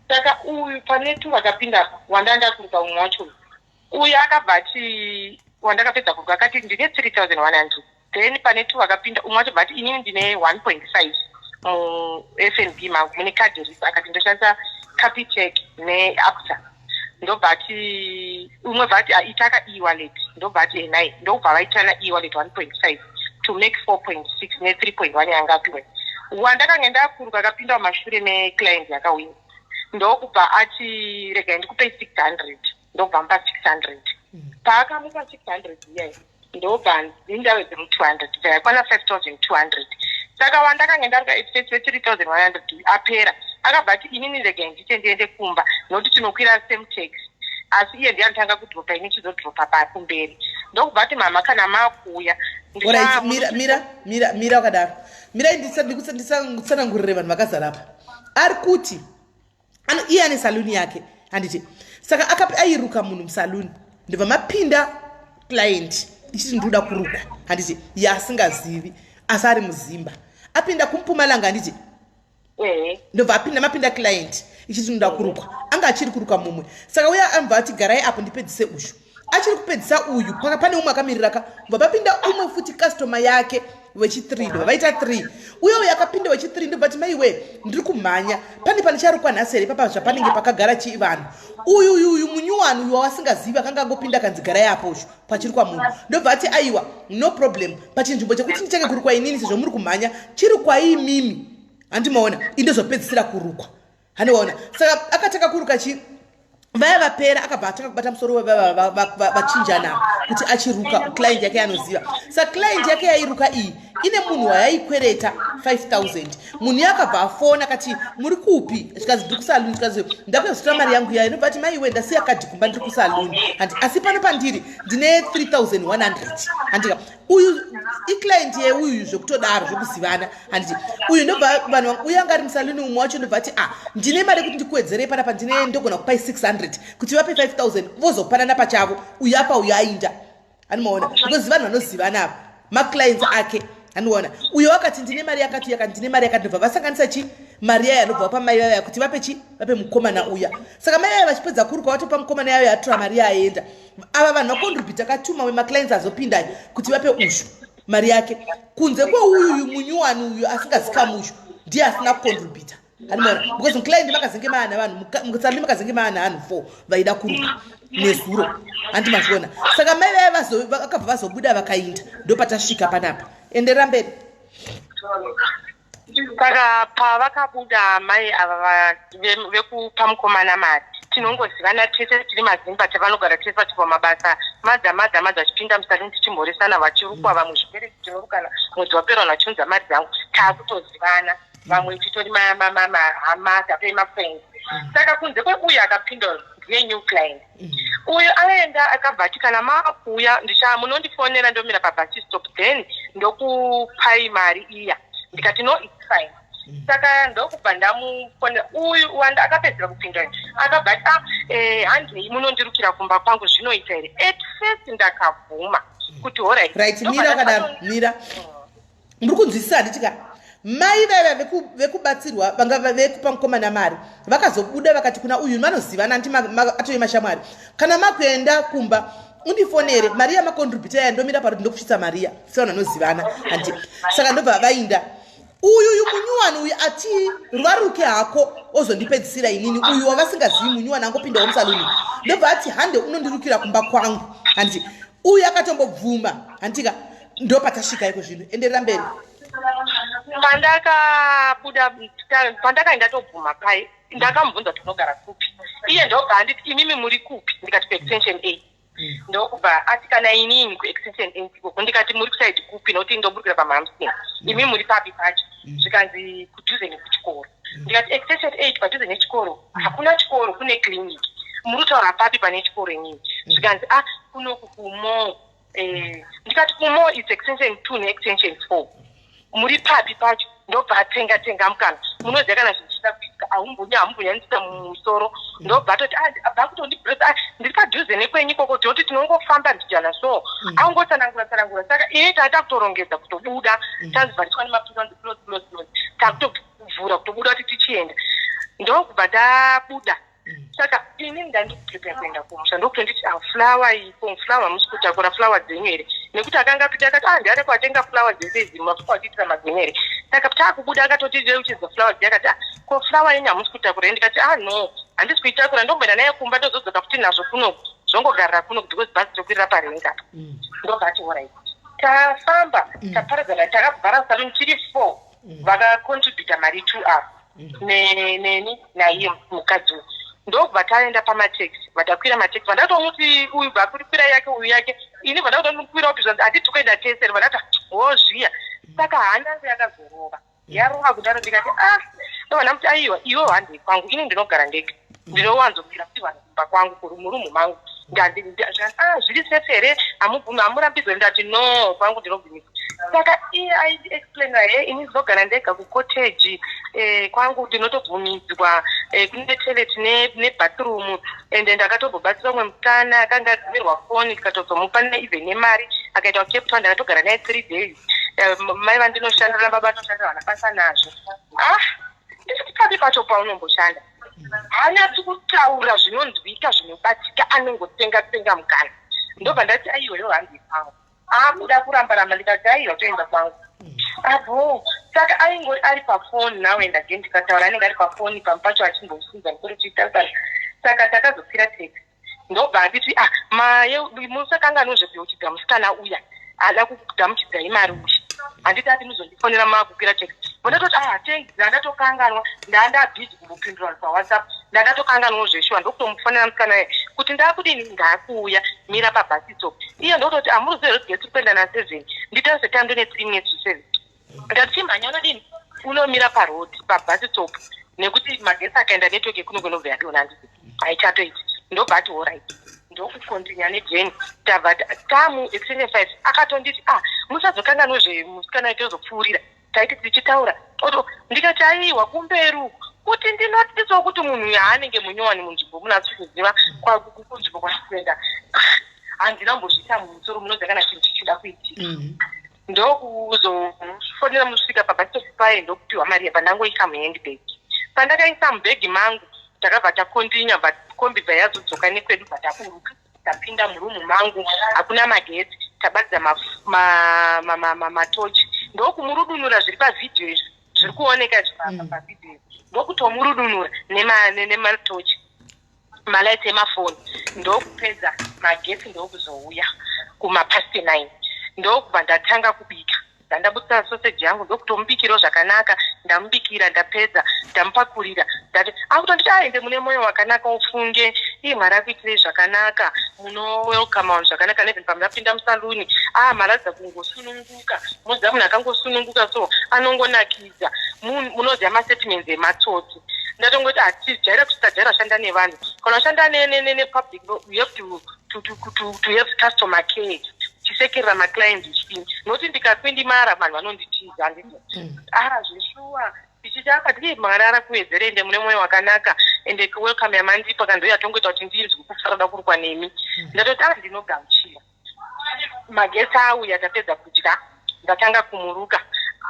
Saka uyu pane tu vakapinda, wandanga kuruka umwe wacho uyu akabva ati, wandakapedza kuruka akati, "Ndine 3100." Then pane tu vakapinda, umwe wacho bva ati, "Inini ndine 1.5 muFNB mangu, mune kadhi ripo." Akati, "Ndoshandisa Capitec neAbsa." Ndobva ati umwe bva ati, "Itaka e-wallet." Ndobva ati, "Enai." Ndobva vaitana e-wallet 1.5 to make 4.6 ne3.1 yanga apiwe. Wandakanga ndakuruka akapinda mumashure meclient yakawina, ndokubva ati, "Regai ndikupei 600." Ndobva mupa 600. Paakamupa 600 iyayi, ndobva ndawedzera 200, bva yakwana 5200. Saka wandakanga ndaruka we 3100 apera, akabva ati, "Inini regai ndite ndiende kumba, nokuti tinokwira same taxi, asi iye ndiye anotanga kudhiropa, ini chizodhiropa pakumberi." Ndokubva ati, "Mama, kana makuuya..." Alright, mira, mira, mira, mira wakadaro. Mirai ndisatsanangurire vanhu vakazara apa. Ari kuti iye ane saluni yake, handiti? Saka airuka munhu musaluni, ndobva mapinda client ichiti, "Ndinoda kurukwa," handiti? Yaasingazivi, asi ari muZimba, apinda kuMpumalanga, handiti? Ehe. Ndobva apinda, mapinda client ichiti, "Ndinoda kurukwa." Anga achiri kuruka mumwe. Saka uya anobva ati, "Garai apo ndipedzise uyu." Achiri kupedzisa uyu, paka pane umwe akamirira ka, bva papinda umwe futi, customer yake wechi3, ndobva vaita 3. Uye uyo akapinda wechi3 ndobva ti, "Maiwe, ndiri kumhanya, pane panicharukwa nhasi here ipapa zvapanenge pakagara chi vanhu?" Uyu uyu uyu munyuwani uyu wawasingazivi akanga angopinda, akanzi, "Garai apo ushu pachiri kwamunhu." Ndobva ati, "Aiwa, no problem, pachinzvimbo chekuti ndichange kurukwa inini, sezvo muri kumhanya, chiri kwaimimi, handimaona, indozopedzisira kurukwa." Handiwaona? Saka akatanga kuruka chi vaya vapera, akabva atanga kubata musoro wevachinjana kuti achiruka client yake yanoziva. Saka client yake yairuka iyi ine munhu wayaikwereta 5000. Munhu iye akabva afona akati, "Muri kupi?" Zvikanzi, "Ndiri kusaluni." Zvikanzi, "Ndakuzotora mari yangu yayo." Inobva ati, "Maiwe, ndasiya kadhi kumba, ndiri kusaluni, handi? Asi pano pandiri ndine 3100, handika?" Uyu iclient yeuyu zvekutodaro, zvekuzivana, handiti? Uyu ndobva vanhu, uyu anga ari musaluni umwe wacho, ndobva ati, "Ah, ndine mari yekuti ndikuwedzerei panapa, ndine, ndogona kupai 600 kuti vape 5000, vozopanana pachavo." Uyu apa, uyu ainda. Anomaona, because vanhu vanozivana ava, maclients ake. Anoona uyo akati ndine mari yakati, yakati ndine mari yakati, ndobva vasanganisa chi mari yayo, anobva vapa mai vaya kuti vape chi vape mukomana uya. Saka mai vaya vachipedza kuruka, vatopa mukomana yayo, yatora mari yaenda. Ava vanhu vacontributa katuma wemaclients azopinda kuti vape ushu mari yake, kunze kweuyuyu munyuwani uyu asingazikamushu, ndiye asina kucontributa. Handimaona, because muclient makazenge maana vanhu, musaluni makazenge maana vanhu four vaida kuruka nezuro. Handi mazviona? Saka mai vaya vakabva vazobuda vakainda, ndopatasvika panapa. Enderera mberi. Saka pavakabuda mai ava vekupa mukomana mari, tinongozivana tese, tiri mazimba, tavanogara tese vachibva mabasa, madza madza madza vachipinda musaluni, tichimhoresana, vachirukwa vamwe zvikwereti tinorukana, mwedzi wapera vanhu vachiunza mari dzangu, taakutozivana, vamwe titori mahama, tatoi mafriends. Saka kunze kweuyu akapinda, ndiye new client uyu aenda, akabva ati kana maakuuya munondifonera, ndomira pabus stop, then ndokupai mari iya. Ndikati, "No, it's fine." Saka ndokubva ndamufonera uyu wanda akapedzera kupinda, akabva ati, "Ah, handei munondirukira kumba kwangu, zvinoita here?" At first ndakabvuma kuti alright. Right, mira wakadaro, mira. Muri kunzwisisa, handiti ka? Mai vaiva vekubatsirwa, vanga vekupa mukomana mari, vakazobuda vakati kuna uyu, vanozivana, andi atove mashamwari, "Kana makuenda kumba undifonere, mari yamacontributa yaya, ndomira paroti ndokusvitsa mariya." Sevanhu vanozivana, handi? Saka ndobva vainda. Uyuyu munyuwani uyu ati ruvaruke hako, ozondipedzisira inini. Uyu wavasingazivi, munyuwani angopindawo musaluni, ndobva ati, "Hande unondirukira kumba kwangu." Handiti uyu akatombobvuma, handika? Ndopatasvika iko zvino. Enderera mberi. Pandakabuda, pandakaenda tobvuma pai, ndakamubvunza kuti unogara kupi. Iye ndobva anditi, "Imimi muri kupi?" Ndikati, "Kuextension 8." Ndokubva ati, "Kana inini kuextension 8 ikoko." Ndikati, "Muri kuside kupi? Nokuti ndoburukira paMamston, imi muri papi pacho?" Zvikanzi, "Kudhuze nekuchikoro." Ndikati, "Extension 8 padhuze nechikoro hakuna chikoro, kune clinic. Muri kutaura papi pane chikoro inini?" Zvikanzi, "Ah, kunoku kumo." Ndikati, "Kumo is extension 2 neextension 4, muri papi pacho?" Ndobva atenga tenga mukana. Munoziva kana zvinhu zvichida kuitika, haumbonya hamumbonyanisa mumusoro. Ndobva atoti, abva kutondibvunza, "Ah, ndiri padhuze nekwenyu ikoko, tinoti tinongofamba mbijana." So angotsanangura tsanangura. Saka ini tata kutorongedza kutobuda, tanzivhariswa nemapurisa, anzi, "Close, close, close." Takutovhura kutobuda kuti tichienda. Ndokubva tabuda. Saka ini ndandikuprepare kuenda kumusha, ndokutonditi, "Ah, flower iko, flower hamusi kutakura flower dzenyu here?" Nekuti akanga apita akati, "Ah, ndiane kwatenga flower dzese idzi, mafuka achiitira magwenya here?" Saka taakubuda akatoti uchidza flower dziya, akati, "Ah, ko flower yenyu hamusi kutakura here?" Ndikati, "Ah, no, handisi kuitakura, ndomboenda naye kumba, ndozodzoka futi nazvo kunoku, zvongogarira kunoku because bhasi tokwirira parenga." Ndobva ati, "Alright." Tafamba, taparadzana, takabvara salon tiri four, vakacontributa mari two up, neni naiye mukadzi uyu. Ndobva taenda pamateksi, vatakwira mateksi, vandatomuti uyu bva kurikwira yake, uyu yake, ini vandakutomukwira kuti zvanzi hatiti kuenda tese. Vandati wo zviya. Saka hana yangu yakazorova, yarova kudaro, ndikati, "Ah." Ndobva ndamuti, "Aiwa, iwe handei kwangu, ini ndinogara ndega, ndinowanzobira kuti vanhu kumba kwangu kuri murumu mangu." "Ah, zviri safe here? Hamubvumi, hamurambidzwe?" Ndati, "No, kwangu ndinobvumisa." Saka iye aiexplaina, "He, ini ndinogara ndega kucottage, kwangu ndinotobvumidzwa, kune toilet nebathroom, ende ndakatombobatsira umwe mukana akanga adzimirwa foni, tikatozomupa even nemari, akaita kuCape Town, ndakatogara naye 3 days. Mai vandinoshandira nababa vanoshandira vana basa nazvo." Ah, ndisiti, "Papi pacho paunomboshanda?" Haanyatsi kutaura zvinonzwika, zvinobatika, anongotenga tenga mukana. Ndobva ndati, "Aiweyo, handi kwangu." Akuda kuramba ramba, ndikati, "Aiwa, toenda kwangu apo." Saka aingori ari pafoni now and again, tikataura anenge ari pafoni, pamwe pacho achimbosunza musoro tichitarisana. Saka takazokwira taxi, ndobva anditi, "Ah, musakanganwe zvekuyeuchidza musikana uya ada kugamuchidzai mari uya, handiti ati muzondifonera maakukwira taxi." Ndatoti, "Ah, thanks, ndandatokanganwa, ndanda busy kumbopindura paWhatsApp, ndandatokanganwawo zveshuwa." Ndokutomufonera musikana uya kuti, "Ndakudini, ndakuuya, mira pabus stop." Iye ndokutoti, "Amuruzive here kuti getsi kuenda na7? Nditarise time, ndone 6:03." Ndati, "Chimhanya, unodini, unomira paroad pabus stop, nekuti magetsi akaenda network yekuno kunobva yadonha, handiti haichatoiti." Ndobva ati, "Alright." Ndokucontinue nejourney. Tabva tamu extension 5, akatonditi, "Ah, musazokanganwe zvemusikana, tozopfuurira." Taiti tichitaura oto, ndikati, "Aiwa, kumberi uku." Kuti ndinotisawo kuti munhu uyu haanenge munyowani munzvimbo, munatsi kuziva kunzvimbo kwatikuenda. Handina kumbozviita mumusoro, munoziva kana chinhu chichida kuitika. Ndokuzofonera musvika pabus stop paye, ndokupiwa mari yabva ndangoisa muhandbag. Pandakaisa mubhegi mangu, takabva takontinya, but kombi bva yazodzoka nekwedu, bva taburuka, tapinda murumu mangu, hakuna magetsi, tabatidza matochi, ndokumurudunura zviri pavhidhiyo izvi, zviri kuoneka izvi pavhidhiyo izvi, ndokutomurudunura nematochi, malights emafoni. Ndokupedza, magetsi ndokuzouya kumapast 9, ndokubva ndatanga kubika. Ndandabudisa soseji yangu, ndokutomubikirawo zvakanaka. Ndamubikira, ndapedza, ndamupakurira, ndati akutonditi, "Aende, mune mwoyo wakanaka, ufunge ii, Mwari akuitirei zvakanaka, munowelcome vanhu zvakanaka. Even pamunapinda musaluni, a maratidza kungosununguka. Munoziva munhu akangosununguka so anongonakidza." Munoziva mastatements ematsotsi. Ndatongoti hatijaira kuti tajaira kushanda nevanhu. Kana ushanda nepublic, you have to have customer care, chisekerera maclients, uchidini, nokuti ndikakwindimara vanhu vanonditiza, handiti? Ah, zveshuwa, tichiti akati, "Mwari ara kuwedzere, ende mune mwoyo wakanaka, ende welcome yamandipa kando yatongoita kuti ndinzwe kufara da kurukwa nemi." Ndatoti, "A, ndinogamuchira." Magetsi auya, tapedza kudya, ndatanga kumuruka.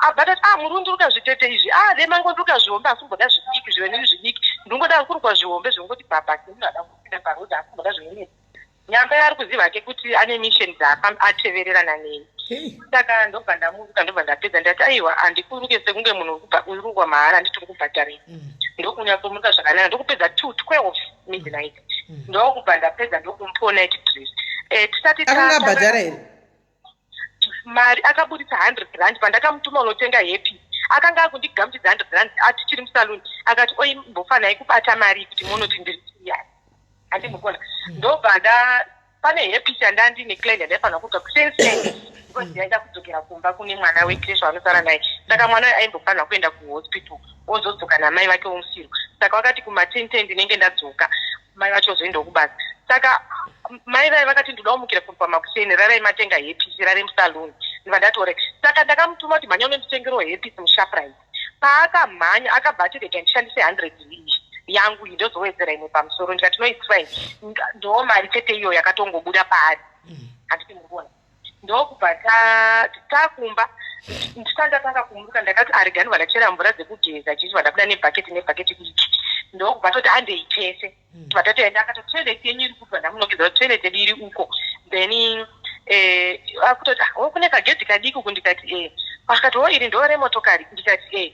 Abva tati, "A, muri kundiruka zvitete izvi? A, demangondiruka zvihombe, asi kumboda zvidiki, zvive nini zvidiki. Ndingoda kurukwa zvihombe zvongoti bhabha, munhu ada kupinda paroad, asi kumboda zvinini." Nyamba yaari kuziva ke kuti ane mission dzaakatevererana neni. Saka ndobva ndamuruka, ndobva ndapedza, ndati, "Aiwa, handikuruke sekunge munhu urukwa mahara, handiti uri kubhadharira." Ndokunyatsomuruka zvakanaka, ndokupedza 2:12 midnight. Ndokubva ndapedza, ndokumupawo night dress. Tisati Akangabhadhara here? Mari akaburitsa R100 pandakamutuma unotenga hairpiece. Akanga akundigamuchidza R100 atichiri musaluni, akati, "Oimbofanai kubata mari kuti munoti ndiri yani." Handimukona. Ndobva nda pane hairpiece yandandine client yandaifanira kuita kusensei, because yaida kudzokera kumba kune mwana wecreche waanosara naye. Saka mwana uyu aimbofanira kuenda kuhospital, ozodzoka namai vake womusiro. Saka vakati kuma 10:10 ndinenge ndadzoka, mai vacho ozoendawo kubasa. Saka mai vai vakati, "Ndoda kumukira pamakuseni, rarai matenga hairpiece, rare musaluni." Ndibva ndati, "Ore." Saka ndakamutuma kuti, "Mhanya unonditengerawo hairpiece muShoprite." Paakamhanya, akabva ati, "Rega ndishandise 100 iyi yangu iyi, ndozowedzera imwe pamusoro." Ndikati, "No, it's fine." Ndo mari chete iyo yakatongobuda paari, handiti mukuona? Ndokubva takumba. Ndisati ndatanga kumuruka, ndakati, "Arega ndibva ndachera mvura dzekugeza." Chichibva ndabuda nebhaketi, nebhaketi diki, ndokubva toti, "Handei tese." Tibva tatoenda. Akati, "Toilet yenyu iri kubva?" Ndamunongedza kuti toilet yedu iri uko. Then akutoti, "Ah, o kune kagedhi kadiki uku." Ndikati, "E." Akati, "O, iri ndo remotokari?" Ndikati, "E."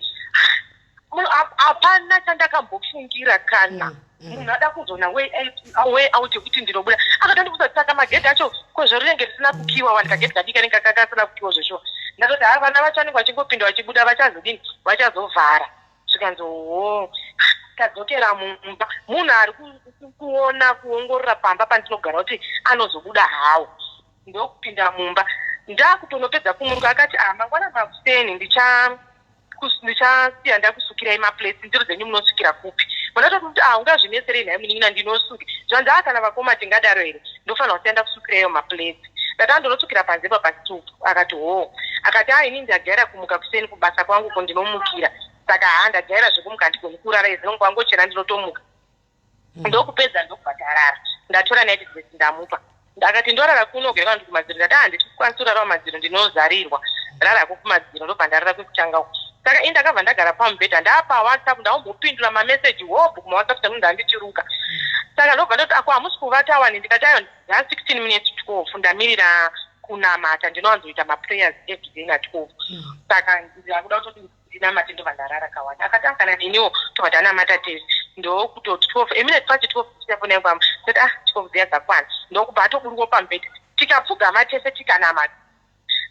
Hapana chandakambofungira kana munhu ada kuzoona way out yekuti ndinobuda. Akatondibvunza kuti, "Saka magedhi acho kozvo rinenge risina kukiwa wani?" Kagedhi kadiki kanenge kasina kukiwa zveshuwa. Ndatoti, "Ha, vana vacho vanenge vachingopinda vachibuda, vachazodini? Vachazovhara." Zvikanzi, "Ho." Tadzokera mumba, munhu ari kuona kuongorora pamba pandinogara kuti anozobuda hawo. Ndokupinda mumba, ndakutonopedza kumuruka, akati, "A, mangwana makuseni ndichasiya ndakusukirai maplates. Ndiro dzenyu munosukira kupi?" Munatoti kuti, "A, ungazvinetserei nhai munin'ina, ndinosuki." Zvanzi, "A, kana vakoma tingadaro here? Ndofanira kusiya ndakusukiraiyo maplates." Ndati, "Andonosukira panze papastoop." Akati, "Ho." Akati, "A, ini ndajaira kumuka kuseni kubasa kwangu ko, ndinomukira. Saka ha, ndajaira zvekumuka, handigoni kurara izinongo wangochena, ndinotomuka." Ndokupedza, ndokubva tarara. Ndatora night dress, ndamupa. Akati, "Ndorara kuno kana ndi kumadziro?" Ndati, "Handiti kukwanisi kurara kumadziro, ndinozarirwa, rarako kumadziro." Ndobva ndarara kwekutanga uku. Saka ini ndakabva ndagara pamubhedha, ndapa WhatsApp, ndaumbopindura mameseji hobho kumaWhatsApp tangu, ndandichiruka. Saka ndobva ndoti, "Ako hamusi kuvata wani?" Ndikati, "Ayo, nda 16 minutes 12, ndamirira kunamata. Ndinowanzoita maprayers everyday na12, saka ndakuda kutoti ndinamate, ndobva ndarara kawanda." Akati, "Akana neniwo." Tobva tanamata tese. Ndokutoti 12, a minute past 12, tichafona yangu amba toti, "Ah, 12 dziya dzakwana." Ndokubva atoburuka pamubhedha, tikapfugama tese, tikanamata.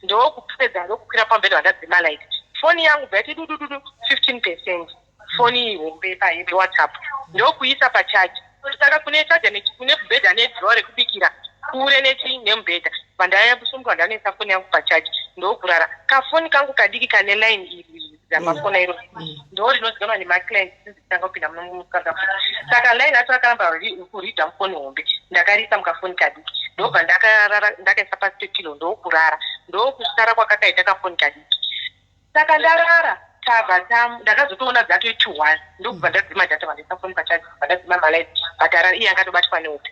Ndokupedza, ndokukwira pamubhedha, vandadzima light. Foni yangu bva yati dudududu, 15%, foni hombe paWhatsApp. Ndokuisa pachaji. Saka kune chaja, kune mubhedha nedhirowa rekubikira kure nechi nemubhedha. Vandayasumuka, ndanoisa foni yangu pachaji, ndokurara. Kafoni kangu kadiki kane line iri dzamafoni iro ndo rinozikanwa nemaclients since tanga kupinda muno muSouth Africa. Saka line acho akaramba kuridha mufoni hombe, ndakariisa mukafoni kadiki, ndobva ndakarara, ndakaisa pasi pepilo, ndokurara. Ndokusara kwakakaita kafoni kadiki. Saka ndarara, tabva ndakazotoona dzatoi 1, ndokubva ndadzima data, vandaisa foni pachaji, vandadzima malight, vatarara. Iye angatobatwa nehope,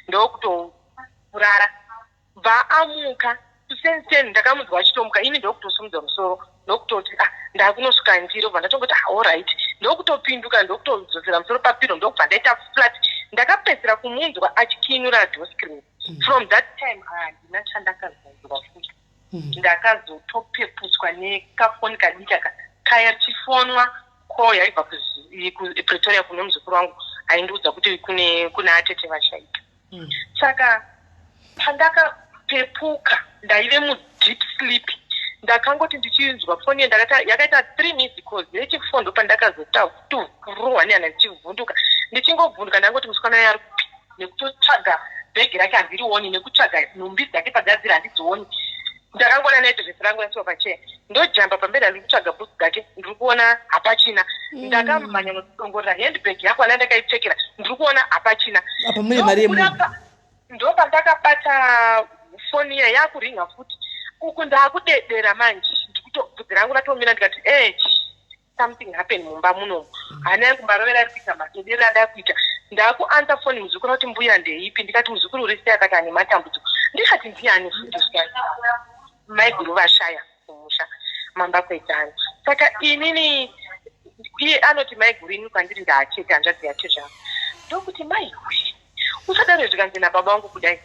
ndokutorara. Bva amuka kuseni ndakamunzwa achitomuka ini ndokutosimudza musoro ndokutoti ah ndakunosvika ndiro bva ndatongoti ah alright ndokutopinduka ndokutodzosera musoro papiro ndokubva ndaita flat ndakapedzisira kumunzwa achikinura door screen mm. from that time handina ah, chandakazonzwa futi mm. ndakazotopeputswa nekafoni kadiki aka kaya chifonwa call yaibva kupretoria kune muzukuru wangu aindiudza kuti kune kuna atete vashaika mm. saka pandakapepuka ndaive mudeep sleep ndakangoti ndichinzwa foni yakaita three minutes calls nechifoni ndopandakazotakurohwa nehana ndichivhunduka ndichingovhunduka ndangoti musikana uyo ari kupi nekutotsvaga bhegi rake handirioni nekutsvaga nhumbi dzake padzadziri handidzioni ndakangoona naidress rangu rasiwa pacheya ndojamba pamberi handiri kutsvaga boots dzake ndiri kuona hapachina mm. ndakamhanya nodongorera handbag yako ana ndakaipfekera ndiri kuona hapachina apa mune mari yemunhu ndopandakabata foni iya yakuringa futi uku ndakudedera manje ndikutobvudzi rangu ratomira ndikati eh something happen mumba munomu mm. hana yangu marovera ari kuita madedere andakuita ndakuansa foni muzukuru kuti mbuya ndeipi ndikati muzukuru uri sei akati ane matambudziko ndikati ndiyani futi maiguru vashaya kumusha mamba kwedzana saka inini iye anoti maiguru ini kwandiri ndaachete hanzvadzi yatezvavo ndokuti maihwe usadaro zvikanzi nababa vangu kudai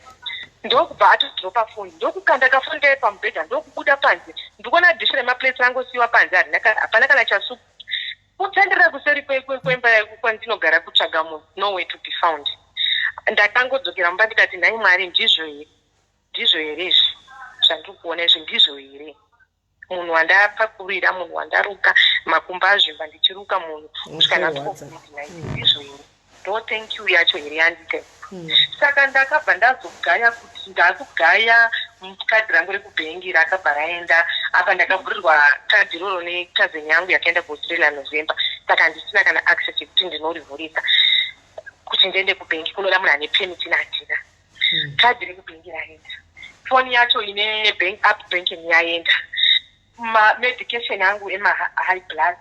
ndokubva atodropa foni ndokukanda kafoni kaye pamubhedha ndokubuda panze ndikuona dish remaplates rangosiyiwa panze harina hapana kana chasuku kutenderera kuseri kwemba kwandinogara kutsvaga munhu nowhere to be found ndakangodzokera mumba ndikati nhai mwari ndizvo here ndizvo here izvi zvandiri kuona izvi ndizvo here munhu wandapakurira munhu wandaruka makumbo azvimba ndichiruka munhu kusvika ndizvo here ndo thank you yacho here yandiita hmm. saka ndakabva ndazogaya kuti ndakugaya kadhi rangu rekubhengi rakabva raenda apa ndakavhurirwa kadhi iroro nekazeni yangu yakaenda kuaustralia november saka handisina kana access yekuti ndinorivhurisa kuti ndiende kubhengi kunoda munhu ane permit ina handina hmm. kadhi rekubhengi raenda foni yacho ine bank app banking yaenda mamedication angu emahigh blood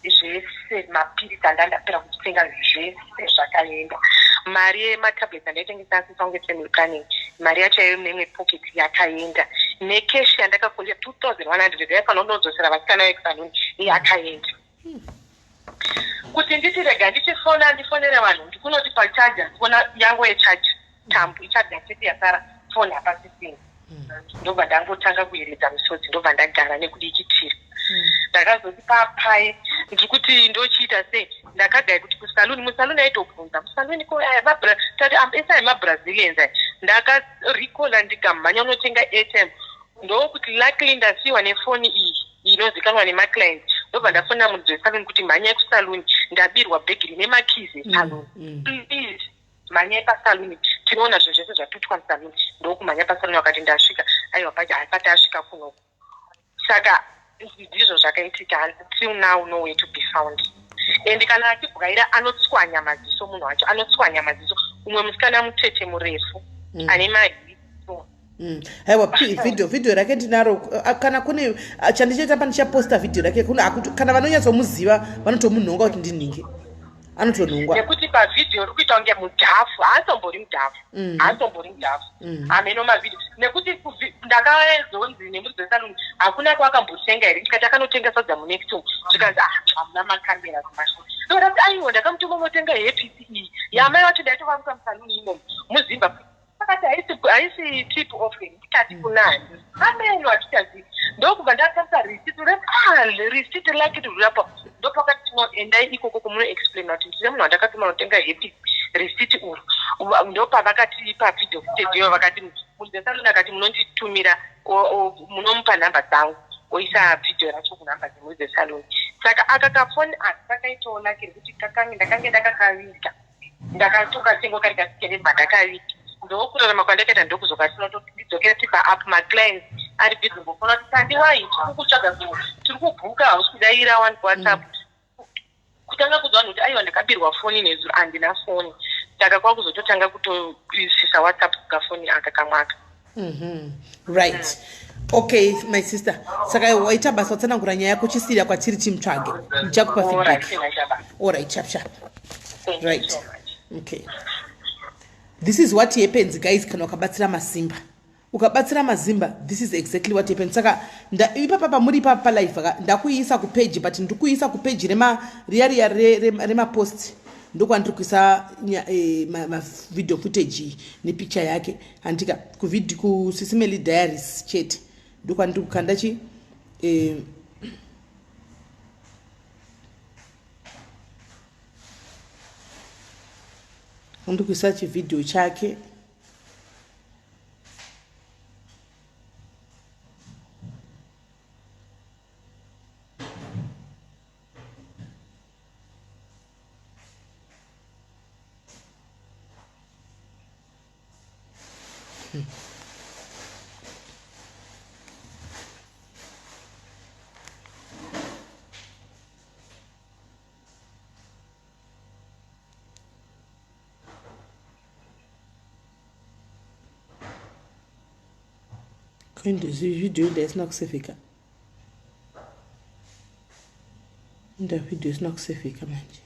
zvese mapiritsi andandapera kutenga zvese zvakaenda mari yematablets andaitengesa asisange family planning mari yacho yaive mune imwe pocket yakaenda nekeshi yandakakonja 2100 yaifanira kunodzosera vasikana vekusaluni yakaenda kuti nditi rega ndichifona ndifonere vanhu ndikunoti pacharger ndikuona yangu yecharger tambo icharger chete yasara foni hapasisina hmm. ndobva ndangotanga kuyeredza misodzi ndobva ndagara nekudikitira hmm. ndakazoti papaye ndiri kuti ndochiita sei ndakagaya kuti kusaluni musaluni aitobvunza musaluni ko tati ese aimabrazilians aya ndakarecola ndikamhanya unotenga airtime ndokuti luckily ndasiiwa nefoni iyi inozikanwa nemaclient ndobva ndafonera muridzi wesaluni kuti mhanyai kusaluni ndabirwa bhegi rine makeys esaluni mm, mm. please mhanyai pasaluni tinoona zvinhu zvese zvatutwa musaluni ndokumhanya pasaluni vakati ndasvika aiwa haasati asvika kunoku saka ndizvo zvakaitika till now no way to be found and kana achibwaira anotswanya maziso munhu wacho anotswanya maziso umwe musikana mutete murefu mm. ane mahiso Mm. Aiwa video video rake ndinaro kana kune chandichaita pa ndichaposta video rake kune kana vanonyatsomuziva vanotomunhonga kuti ndinhinge anotonhongwa nekuti pavideo ri kuita kunge mudhafu haasombori mudhafu mm. haasombori mudhafu mm. hameno mavideo nekuti ndakazonzi nemuridzi wesaluni hakuna kwakambotenga here ndikati akanotenga sadza munext umu zvikanzi ah, hamuna makamera kumashure ndokuti aiwa ndakamutuma unotenga hepisi iyi yamai vacho ndaitovaruka musaluni imomo muzimbabwe akati haisi tip off ndikati mm. kunani ameno hatichazivi ndokubva ndatarisa receipt ah, receipt lake riripo ndopakati no endai ikoko kumunoexplaina kuti ndine munhu wandakatuma notenga happy receipt uru ndopavakati pavideo footage iyo vakati mudesaluni akati munonditumira munomupa nhamba dzangu oisa video racho kunhamba dzimwe dzesaluni saka aka kafoni aka kakaitawo lake rekuti ndakange ndakakaviga ndakatoka tengo kari kasikene mandakaviga ndokurarama kwandakaita ndokuzokasira kuti ndidzokere tipa up maclients ari busy ngofona kuti sandi wai tiri kukutsvaga kuno tiri kubhuka hausi kudaira wani kuwhatsapp mm. kutanga kuudza vanhu kuti aiwa ndakabirwa foni nezuro handina foni saka kwakuzototanga kutoisisa whatsapp kukafoni aka kamwaka mm -hmm. right mm. okay my sister saka waita basa watsanangura nyaya yako chisiira kwatiri timutsvage ndichakupa feedback allright chap chap right okay this is what happens guys kana ukabatsira masimba. Ukabatsira mazimba, this is exactly what happened. Saka ipapa pamuri ipapa palife ka ndakuiisa kupage, but ndikuiisa kupage rema riya riya remapost ndokwandiri kuisa eh, mavideo footage nepicture yake handika kuvid kusisimeli diaries chete ndokwandiri kukanda chi eh, ndikuisa chivideo chake. Video inda isina kusevheka, inda video isina kusevheka manje.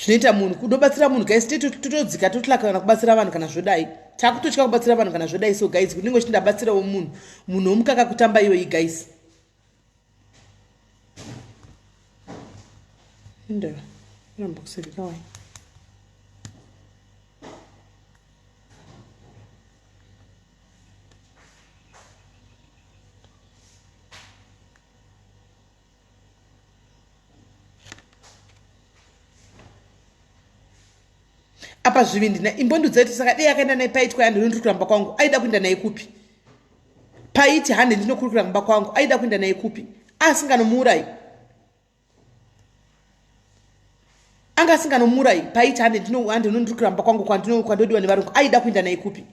Zvinoita munhu kudobatsira munhu, guys, totodzika totlaka kana kubatsira vanhu kana zvodai. Takutotya kubatsira vanhu kana zvodai. So guys, kunenge uchiti ndabatsirawo munhu, munhu womukaka kutamba iyoyi, guys. Indaba iramba kuseveka wai. Apa zvivindi na imbondiudza kuti saka dei akaenda naye paitwa yandino ndiri kuramba kwangu, aida kuenda naye kupi? Paiti hande ndinokurukura kumba kwangu, aida kuenda naye kupi? Asinganomuurayi, anga asinganomuurayi. Paiti hande ndinondiri kuramba kwangu kwandodiwa nevarungu, aida kuenda naye kupi?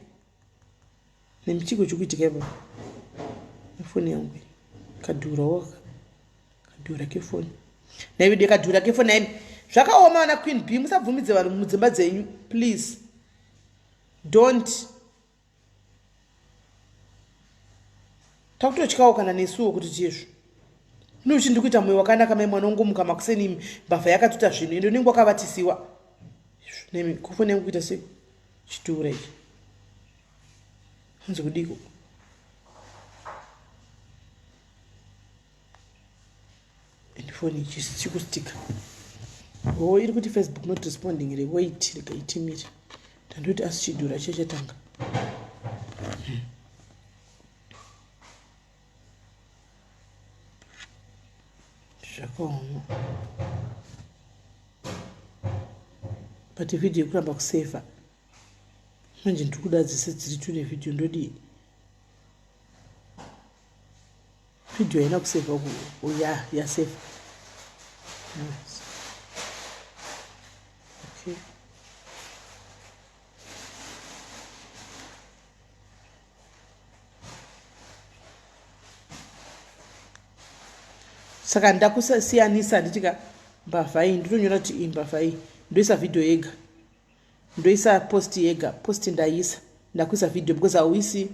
Nemichiko chikuitika ipo nefoni yangu kadhura waka kadhura kefoni naivedu kadhura kefoni naimi. Zvakaoma vana Queen B, musabvumidze vanhu mudzimba dzenyu, please don't. Takutotyawo kana nesuwo kuti chizvo nuchi ndiri kuita mwoyo wakanaka. Mai mwana ungomuka makuseni imi, mbavha yakatuta zvinhu, ende unenge wakavatisiwa nemi. Kufoni yangu kuita sei chitura ichi? Hanzi kudiko? And foni chikustika o iri kuti Facebook not responding re. Wait, rega itimire. Tandoti asi chidhura chechatanga. Zvakaoma, but vhidhiyo yekuramba kusevha manje. Ndiri kuda dzese dziri tu nevhidhiyo. Ndodii? Vhidhiyo haina kusevha. Ya, yasevha. Okay. Saka ndakusiyanisa handitika mbavha iyi, ndinonyora kuti iyi mbavha iyi, ndoisa vhidhiyo yega, ndoisa post yega. Post ndaisa, ndakuisa vhidhiyo because hauisi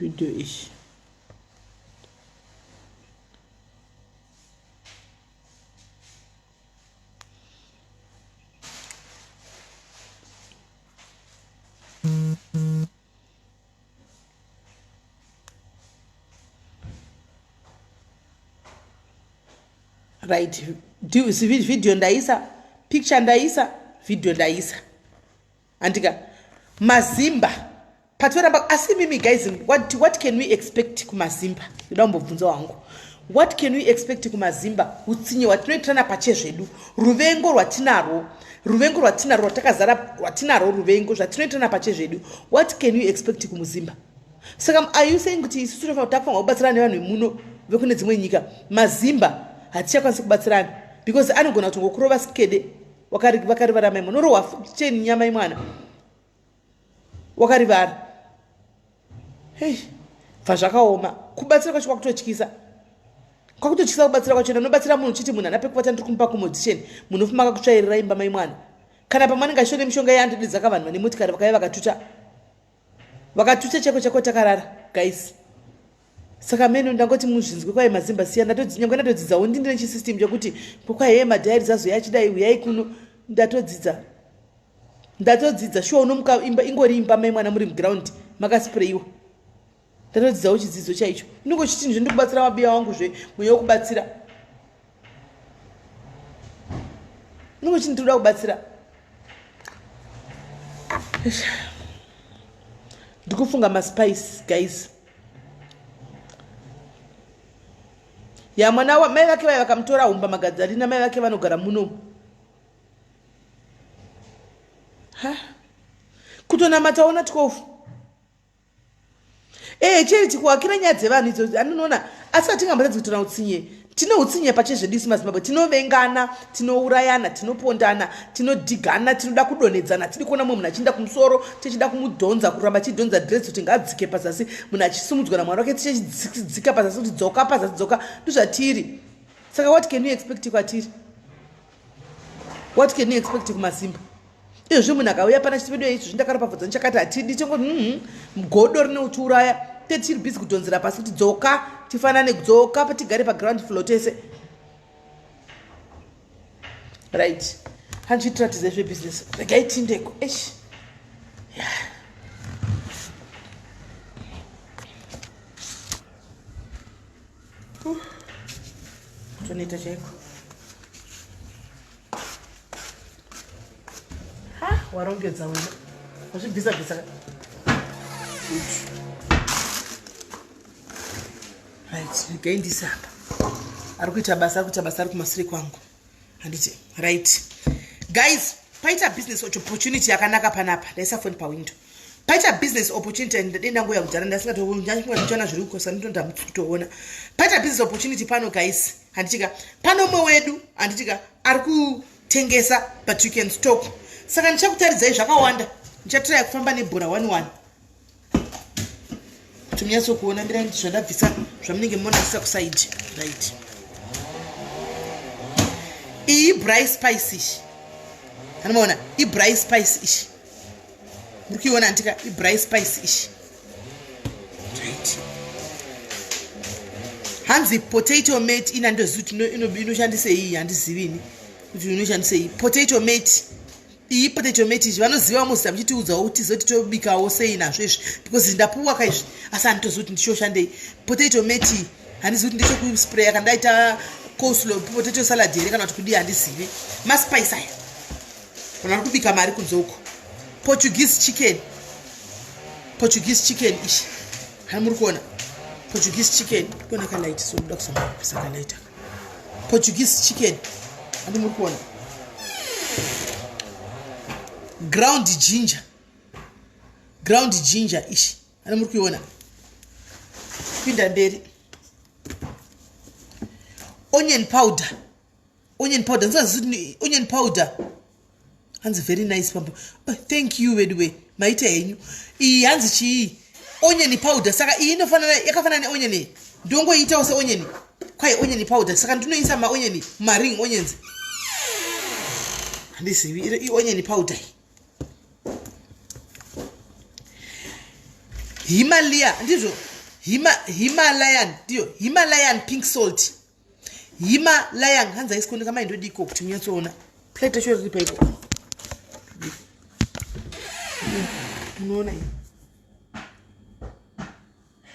vhidhiyo ishi. Right, video ndaisa, picture ndaisa, video ndaisa, andika mazimba patoramba. Asi mimi guys, what can we expect kumazimba? Ndoda kumbobvunza wangu, what can we expect kumazimba? Utsinye hwatinoitirana pachezvedu, ruvengo rwatinarwo, ruvengo rwatinarwo rwatakazara rwatinarwo, ruvengo zvatinoitirana pachezvedu, what can we expect kumuzimba? Saka are you saying kuti isusu tinofanira takufanira kubatsirana nevanhu vemuno vekune dzimwe nyika? Mazimba hatichakwanisi kubatsirana because anogona kutongokurova sikede vakarivara mai mwana, orohwa cheni nyama imwana. Wakarivara. Hey, bva zvakaoma. Kubatsira kwacho kwakutotyisa. Kwakutotyisa kubatsira kwacho. Ndanobatsira munhu chiti munhu ana pekuvata ndiri kumupa accommodation. Munhu ofuma akakutsvairira imba mai mwana. Kana pamwe anenge achitone mishonga yeandididza ka vanhu vane motikari vakauya vakatuta. Vakatuta chako chako takarara guys. Saka meno ndangoti muzvinzwe kwai mazimba siya nyangwe ndatodzidzawo ndindine chisystem chekuti kwai hee madiaries azouya achidai huyai kuno ndatodzidza. Ndatodzidza shuwa unomuka imba ingori imba mai mwana muri muground makasprayiwa. Ndatodzidzawo chidzidzo chaicho. Unenge uchiti ndizvo ndikubatsira mabiya wangu zve mweya wekubatsira. Unenge uchiti ndinoda kubatsira. Ndikufunga maspice guys. Ya mwana wa mai vake vaya vakamutora humba magadzarina mai vake vanogara muno. Ha. Kutonamata ona 12. Eh cheri tikuwakira nyaya dzevanhu idzo anonoona asi atingamboratidzi kutora utsinye. Tine utsinye pachezvedu isu maZimbabwe tinovengana, tinourayana, tinopondana, tinodhigana, tinoda kudonhedzana, tidi kuona mumwe munhu achienda kumusoro, tichida kumudhonza, kuramba achidhonza dress kuti ngaadzike pazasi, munhu achisumudzwa namwari wake tichidzika pazasi kuti dzoka pazasi dzoka, ndozvatiri. Saka what can you expect kwatiri? What can you expect kumaZimba? Izvozvi munhu akauya pana chiti vedu izvozvi ndakaropafadzwa nechakati hatidi chongoti mm-hmm, godo rinotiuraya te tiri busy kudhonzera pasi kuti dzoka tifanane dzoka patigare paground floor tese right handichitiratidza zvebusiness regai tindeko eish yeah. Kutoneta chaiko. Ha, warongedza wena. Wazvibvisa bvisa. Good. Right, regai ndise apa. Ari kuita basa, ari kuita basa ari kumasure kwangu. Handiti. Right. Guys, paita business opportunity yakanaka panapa. Ndaisa phone pa window. Paita business opportunity and ndadenda nguya kudhara ndasingatoona zviri kukosa ndinoda kutoona. Paita business opportunity pano guys. Handitika. Pano umwe wedu handitika ari kutengesa but you can stop. Saka ndichakutaridzai zvakawanda. Ndichatraya kufamba nebhora 1 1. Kuti munyatsokuona mirai zvandabvisa zvamunenge monasisa kusaidi. Right. Iyi braai spice ishi. Anomaona ibraai spice ishi. Muri kuiona handika ibraai spice ishi. Right. Hanzi potato mate ina ndozivi kuti inoshandisei handizivi ini kuti inoshandisei potato mate. Iyi potato mate izvi vanoziva muziva muchitiudzawo kuti tizoti tobikawo sei nazvo izvi because ndapuwa ka izvi asi handitozivi kuti ndichoshandei potato mate handizivi kuti ndechekuspraya kana ndaita coleslaw potato salad here kana kuti kudii handizivi maspice aya vanhu vari kubika mari kunze uko Portuguese chicken Portuguese chicken ishi hani muri kuona Portuguese chicken kuona kalight so ndoda kuzomapisa kalight aka Portuguese chicken handi muri kuona ground ginger ground ginger ishi hani muri kuiona pinda mberi onion powder onion powder ndisazivi onion powder hanzi very nice pambo oh, thank you veduwe maita henyu iyi hanzi chii onion powder saka iyi inofanana yakafanana neonion iyi ndongoiitawo seonion kwai onion powder saka ndinoisa maonion maring onions handizivi ionion powder iyi himalaya ndizvo himalayan ndiyo himalayan pink salt himalayan hanzi haisi kuoneka mai ndodiko kuti munyatsoona plate yacho riri paiko munoona iyi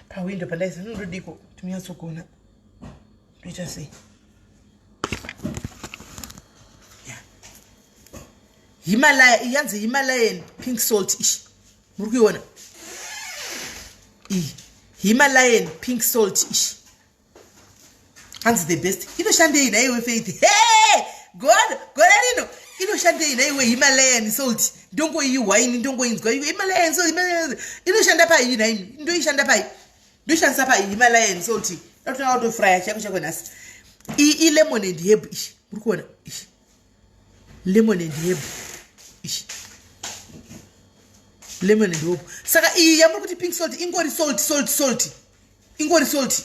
pawindo pandaisa ndodiko kuti munyatsokuona ndoita sei himalaya iyi yanzi himalayan pink salt ishi muri kuiona iyi himalayan pink salt ishi hanzi the best inoshandei nhaiwe faith hey! god gore rino inoshandei nhaiwe himalayan salt ndongoiwaini ndongoinzwa iwe himalayan salt Himalayan inoshanda pai nhaimi ndoishanda pai ndoshandisa pai himalayan salt ndakutanga kutofraya chako chako nhasi iyi ilemon and herb ishi muri kuona ishi lemon and herb ishi Lemon and hope. Saka iyi yamuri kuti pink salt ingori salt salt salt. Ingori salt.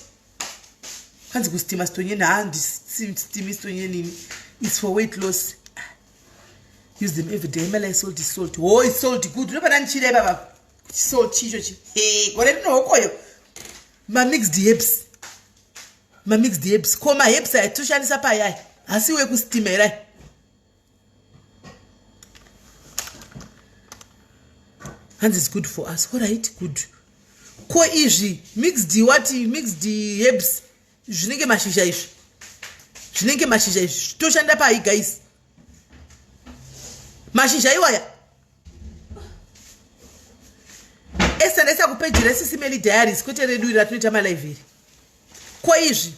Hanzi kustima stonyeni handi stimi stonyeni ini. It's for weight loss. Use them every day. Malai salt is salt. Oh, it's salt good. Ndopana ndichida ipapa. Salt chicho chi. Hey, gore rino hokoyo. Ma mixed herbs. Ma mixed herbs. Ko ma herbs aya toshandisa payai. Asi wekustima here aya. Hanzi is good for us. All right, good. Ko izvi mixed what mixed herbs zvinenge mashizha izvi. Zvinenge mashizha izvi. Toshanda pai guys? Mashizha iwaya. Esther ndaisa kupeji reSisi Melly Diaries kwete redu iri ratinoita malive iri. Ko izvi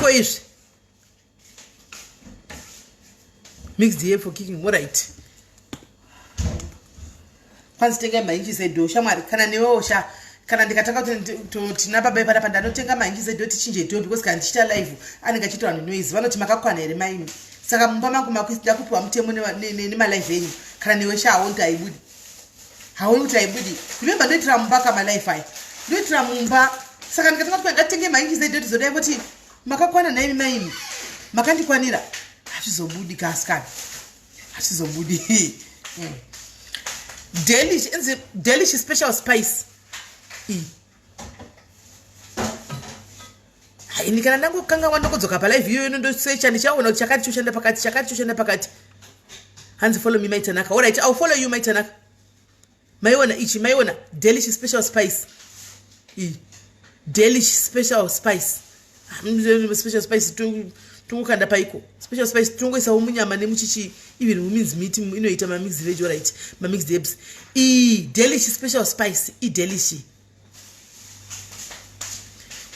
ko izvi mixed here for kicking alright kwanzi tengai mainjisi edo shamwari kana newewo sha kana ndikatanga kuti tina baba ipana pa ndanotenga mainjisi edo tichinje do because kana ndichiita live anenge achiita vanhu noise vanoti makakwana here maimi saka mumba mangu makuida kupiwa mutemo nemalive enyu kana newe sha haoni kuti haibudi haoni kuti haibudi remember ndoitira mumba kamalife aya ndoitira mumba saka ndikatanga kuti ngatitenge mainjisi edo tizodai voti makakwana naimi maimi makandikwanira hazvizobudi kaasikana hazvizobudi mm. delish inzi delish special spice iyi ini kana ndangokanganwa ndokodzoka palive iyoyo nondosecha ndichaona kuti chakati choshanda pakati chakati choshanda pakati hanzi follow me maitanaka alright ill follow you maitanaka maiona ichi maiona delish special spice iyi delish special spice special spice tongokanda paiko special spice tongoisawo munyama nemuchichi even women's meat inoita mamixed veg right mamixed herbs iyi delish special spice idelish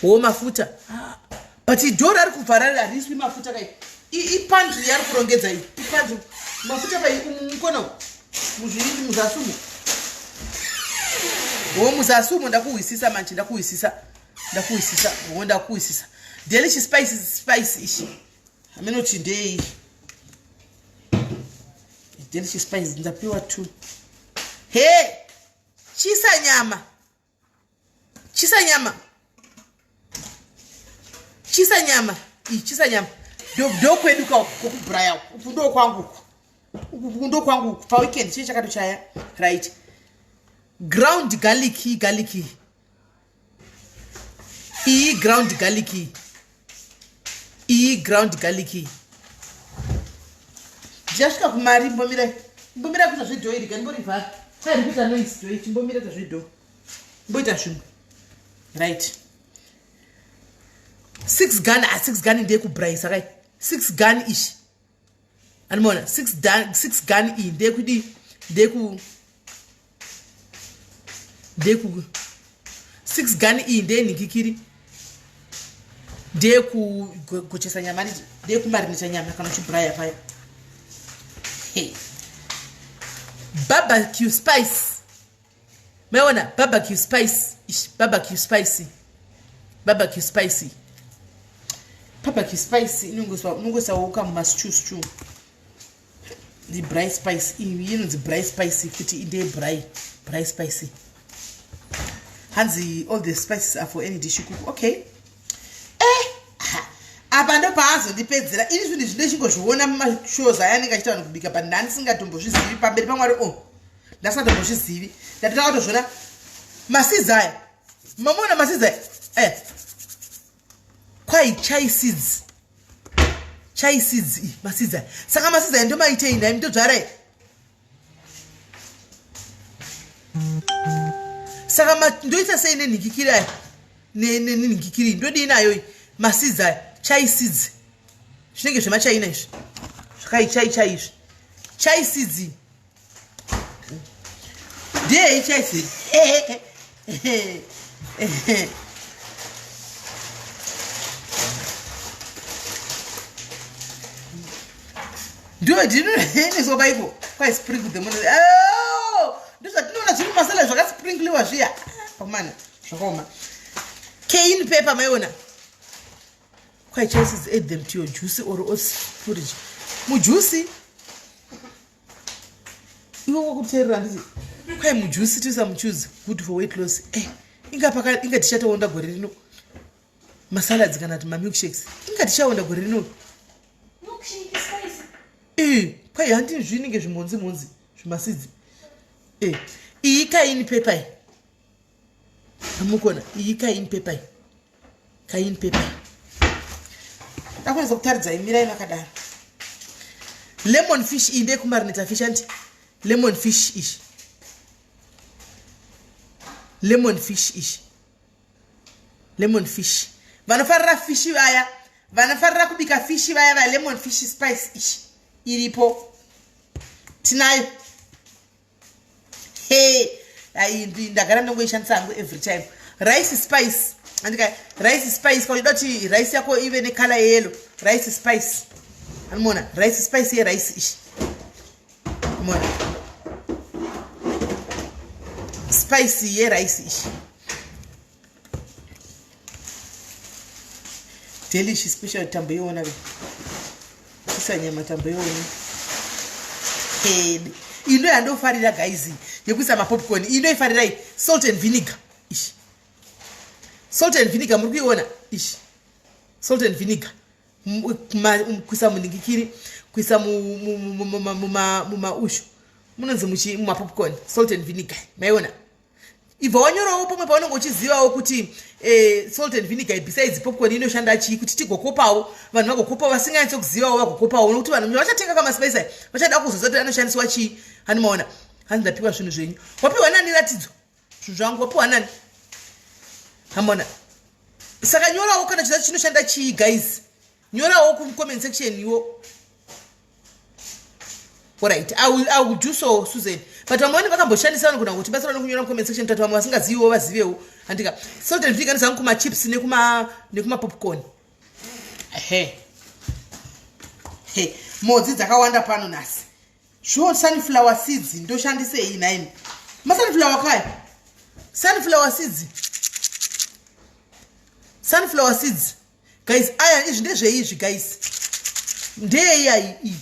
wo mafuta ah, but idhori ari kubva rari hariswi mafuta kai ipantry yari kurongedza iyi ipantry mafuta pai mukono muzviindi muzasi umo wo muzasi umo ndakuhwisisa manje ndakuhwisisa ndakuhwisisa wo ndakuhwisisa delish spice spice ishi amenoti ndei delish spice ndapiwa two he chisa nyama chisa nyama chisa nyama iyi chisa nyama ndokwedu ka kokubraya uku ndokwangu uku uku ndokwangu uku paweekend chii chakatochaya right ground garlic iyi garlic iyi iyi ground garlic iyi iyi ground garlic iyi ndichasvika kumari mbomirai mbomira kuita zvedhoo iri kandimborivhara kwai rikuita noise dhoo ichi mbomira kuita zvedhoo mboita zvimwe right six gun ah, six gun ndeyekubraisa kai six gun ishi animoona six, six gun iyi ndeyekudii ndeyeku ndeyeku six gun iyi ndeyenhikikiri ndeyekugochesa nyama ndeyekumarinisa nyama kana uchibraya paya hey. barbecue spice maiona barbecue spice ish barbecue spicy barbecue spicy barbecue spice inongoiswa mumastew stew the bry spice iyi inonzi bry spice kuti indeye bry bry spicy hanzi all the spices are for any dish you cook okay eh apa ndopaazondipedzera ini zvinhu izvi ndechingozviona mumashows aya anenge achiita vanhu kubika but ndandisingatombozvizivi pamberi pamwari o oh, ndasingatombozvizivi ndatotanga kutozviona maseeds aya mamuona maseeds aya eh. kwai chai seeds chai seeds i maseeds aya saka maseeds aya ndomaitei nhai ndodzvara i saka ndoita sei nenhikikiri aya nenhikikiri ndodii nayo maseeds aya chai seeds zvinenge zvemachaina izvi zvakai chai chai izvi chai seeds ndeyei chai seeds ndodinoendeswa paiko kwaisprinkle the mono oh! ndozvatinoona zviri mumasala zvakasprinkliwa zviya pakumana zvakaoma cayenne pepper maiona Kwai choices add them to your juice or oats porridge. Mujuice iwe wakuteerera handiti kwai mujuice toisa muchuzi good for weight loss. Eh, inga paka inga tichatoonda gore rino. Masalads kana kuti mamilkshakes inga tichaonda gore rino. Eh, kwai handi zvinenge zvimonzi monzi zvimasidzi. Eh, iyi kaini paper iyi. Amukona iyi kaini paper iyi. Cayenne pepper. Ndakwanisa kutaridza imirai makadaro. Lemon fish iyi ndeyekumarinata fish anti lemon fish ishi. Lemon fish ishi. Lemon fish. Vanofarira fish vaya, vanofarira kubika fish vaya va lemon fish spice ishi iripo. Tinayo. Hey, ai ndagara ndongoishandisa hangu every time. Rice spice. Andika rice spice kwa kuti rice yako ive ne color yellow. Rice spice. Anmona rice spice ye rice ishi. Mona. Spice ye rice ishi. Delish special tambo iona ve. Isa nyama tambo iona. Hey. Ino yandofarira guys yekuisa mapopcorn. Ino ifarira iyi salt and vinegar. Ish. Salt and vinegar muri kuiona? Ish. Salt and vinegar. Kuisa muningikiri, kuisa mumaushu. Munonzi muchi mumapopcorn, salt and vinegar. Maiona? Ibva wanyorawo pamwe paunenge uchizivawo kuti eh, salt and vinegar besides popcorn inoshanda chii kuti tigokopawo vanhu vagokopawo vasinganyatso kuzivawo vagokopawo nokuti vanhu vachatenga kamaspice aya vachada kuzoziva kuti anoshandiswa chii. Hani maona hanzi ndapiwa zvinhu zvenyu. Wapiwa nani ratidzo zvinhu zvangu? Wapiwa nani? Hamona saka nyorawo kana chiza chinoshanda chii guys. Nyorawo ku comment section iwo. Alright, I will do so, Susan. But vamwe vanenge vakamboshandisa vanogona kuti batsira nokunyora mucomment section tati vamwe vasingaziviwo vazivewo. Handika salt and vinegar ndizangu kuma chips nekuma nekuma popcorn. Ehe. He, modzi dzakawanda pano nhasi. Sure, sunflower seeds ndoshandisei nhaimi? Masunflower kaya. Sunflower seeds. Sunflower seeds. Guys, aya izvi ndezvei izvi guys? Ndeyei ayi iyi?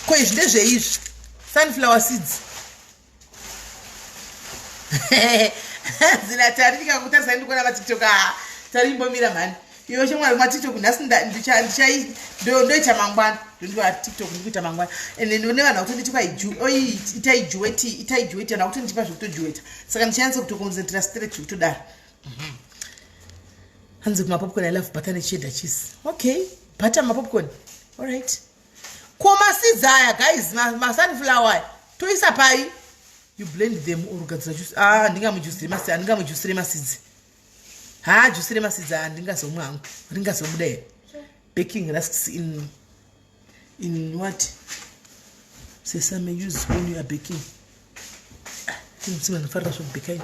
Ko izvi ndezvei izvi? Sunflower seeds. Zina tari ndikakutarisa ndikuona vaTikTok ah, tari imbomira mhani. Iwe shamwari maTikTok nhasi ndoita mangwana. Ndondiwa TikTok ndikuita mangwana. And then ne vanhu vakutonditi kwai ju oi itai juweti, itai juweti vanhu vakutondipa zvekutojuweta. Saka ndichanyanza kutoconcentrate straight zvekutodaro. Hanzi kumapopcorn I love butter necheddar cheese. Okay, butter mapopcorn. All right. Ko maseeds aya guys, masunflower aya toisa pai? You blend them or ugadzira juice. Ah, ndingamujuice remaseeds, handingamujuice remaseeds. Ha, juice remaseeds aya handingazomwa hangu. Ringazobuda here? Baking rusks in what? Sesame use when you are baking. Tinzi vanofarira zvekubheka ini.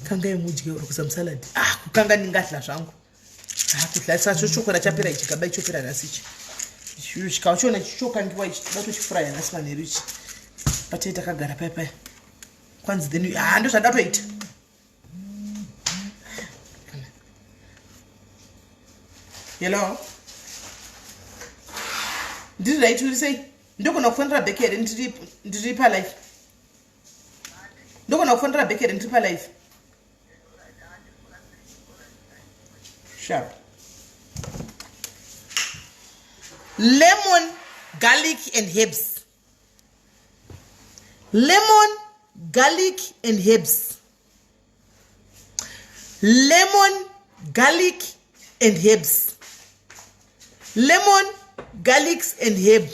Kangai mudye uri kuisa musalad. Ah, kukanga ndingadla zvangu. Ah, kudla sacho chokora chapera ichi gaba ichopera nhasi ichi. Chikachiona chichokangiwa ichi toda kutochifuraya nhasi manheru ichi. Patai takagara paya paya. Kwanzi then ah ndozvandatoita. Hello. Ndiri right uri sei? Ndogona kufonera back here ndiri pa live. Ndogona kufonera back here ndiri pa live. Sharp. Lemon, garlic and herbs. Lemon, garlic and herbs. Lemon, garlic and herbs. Lemon, garlics and herb.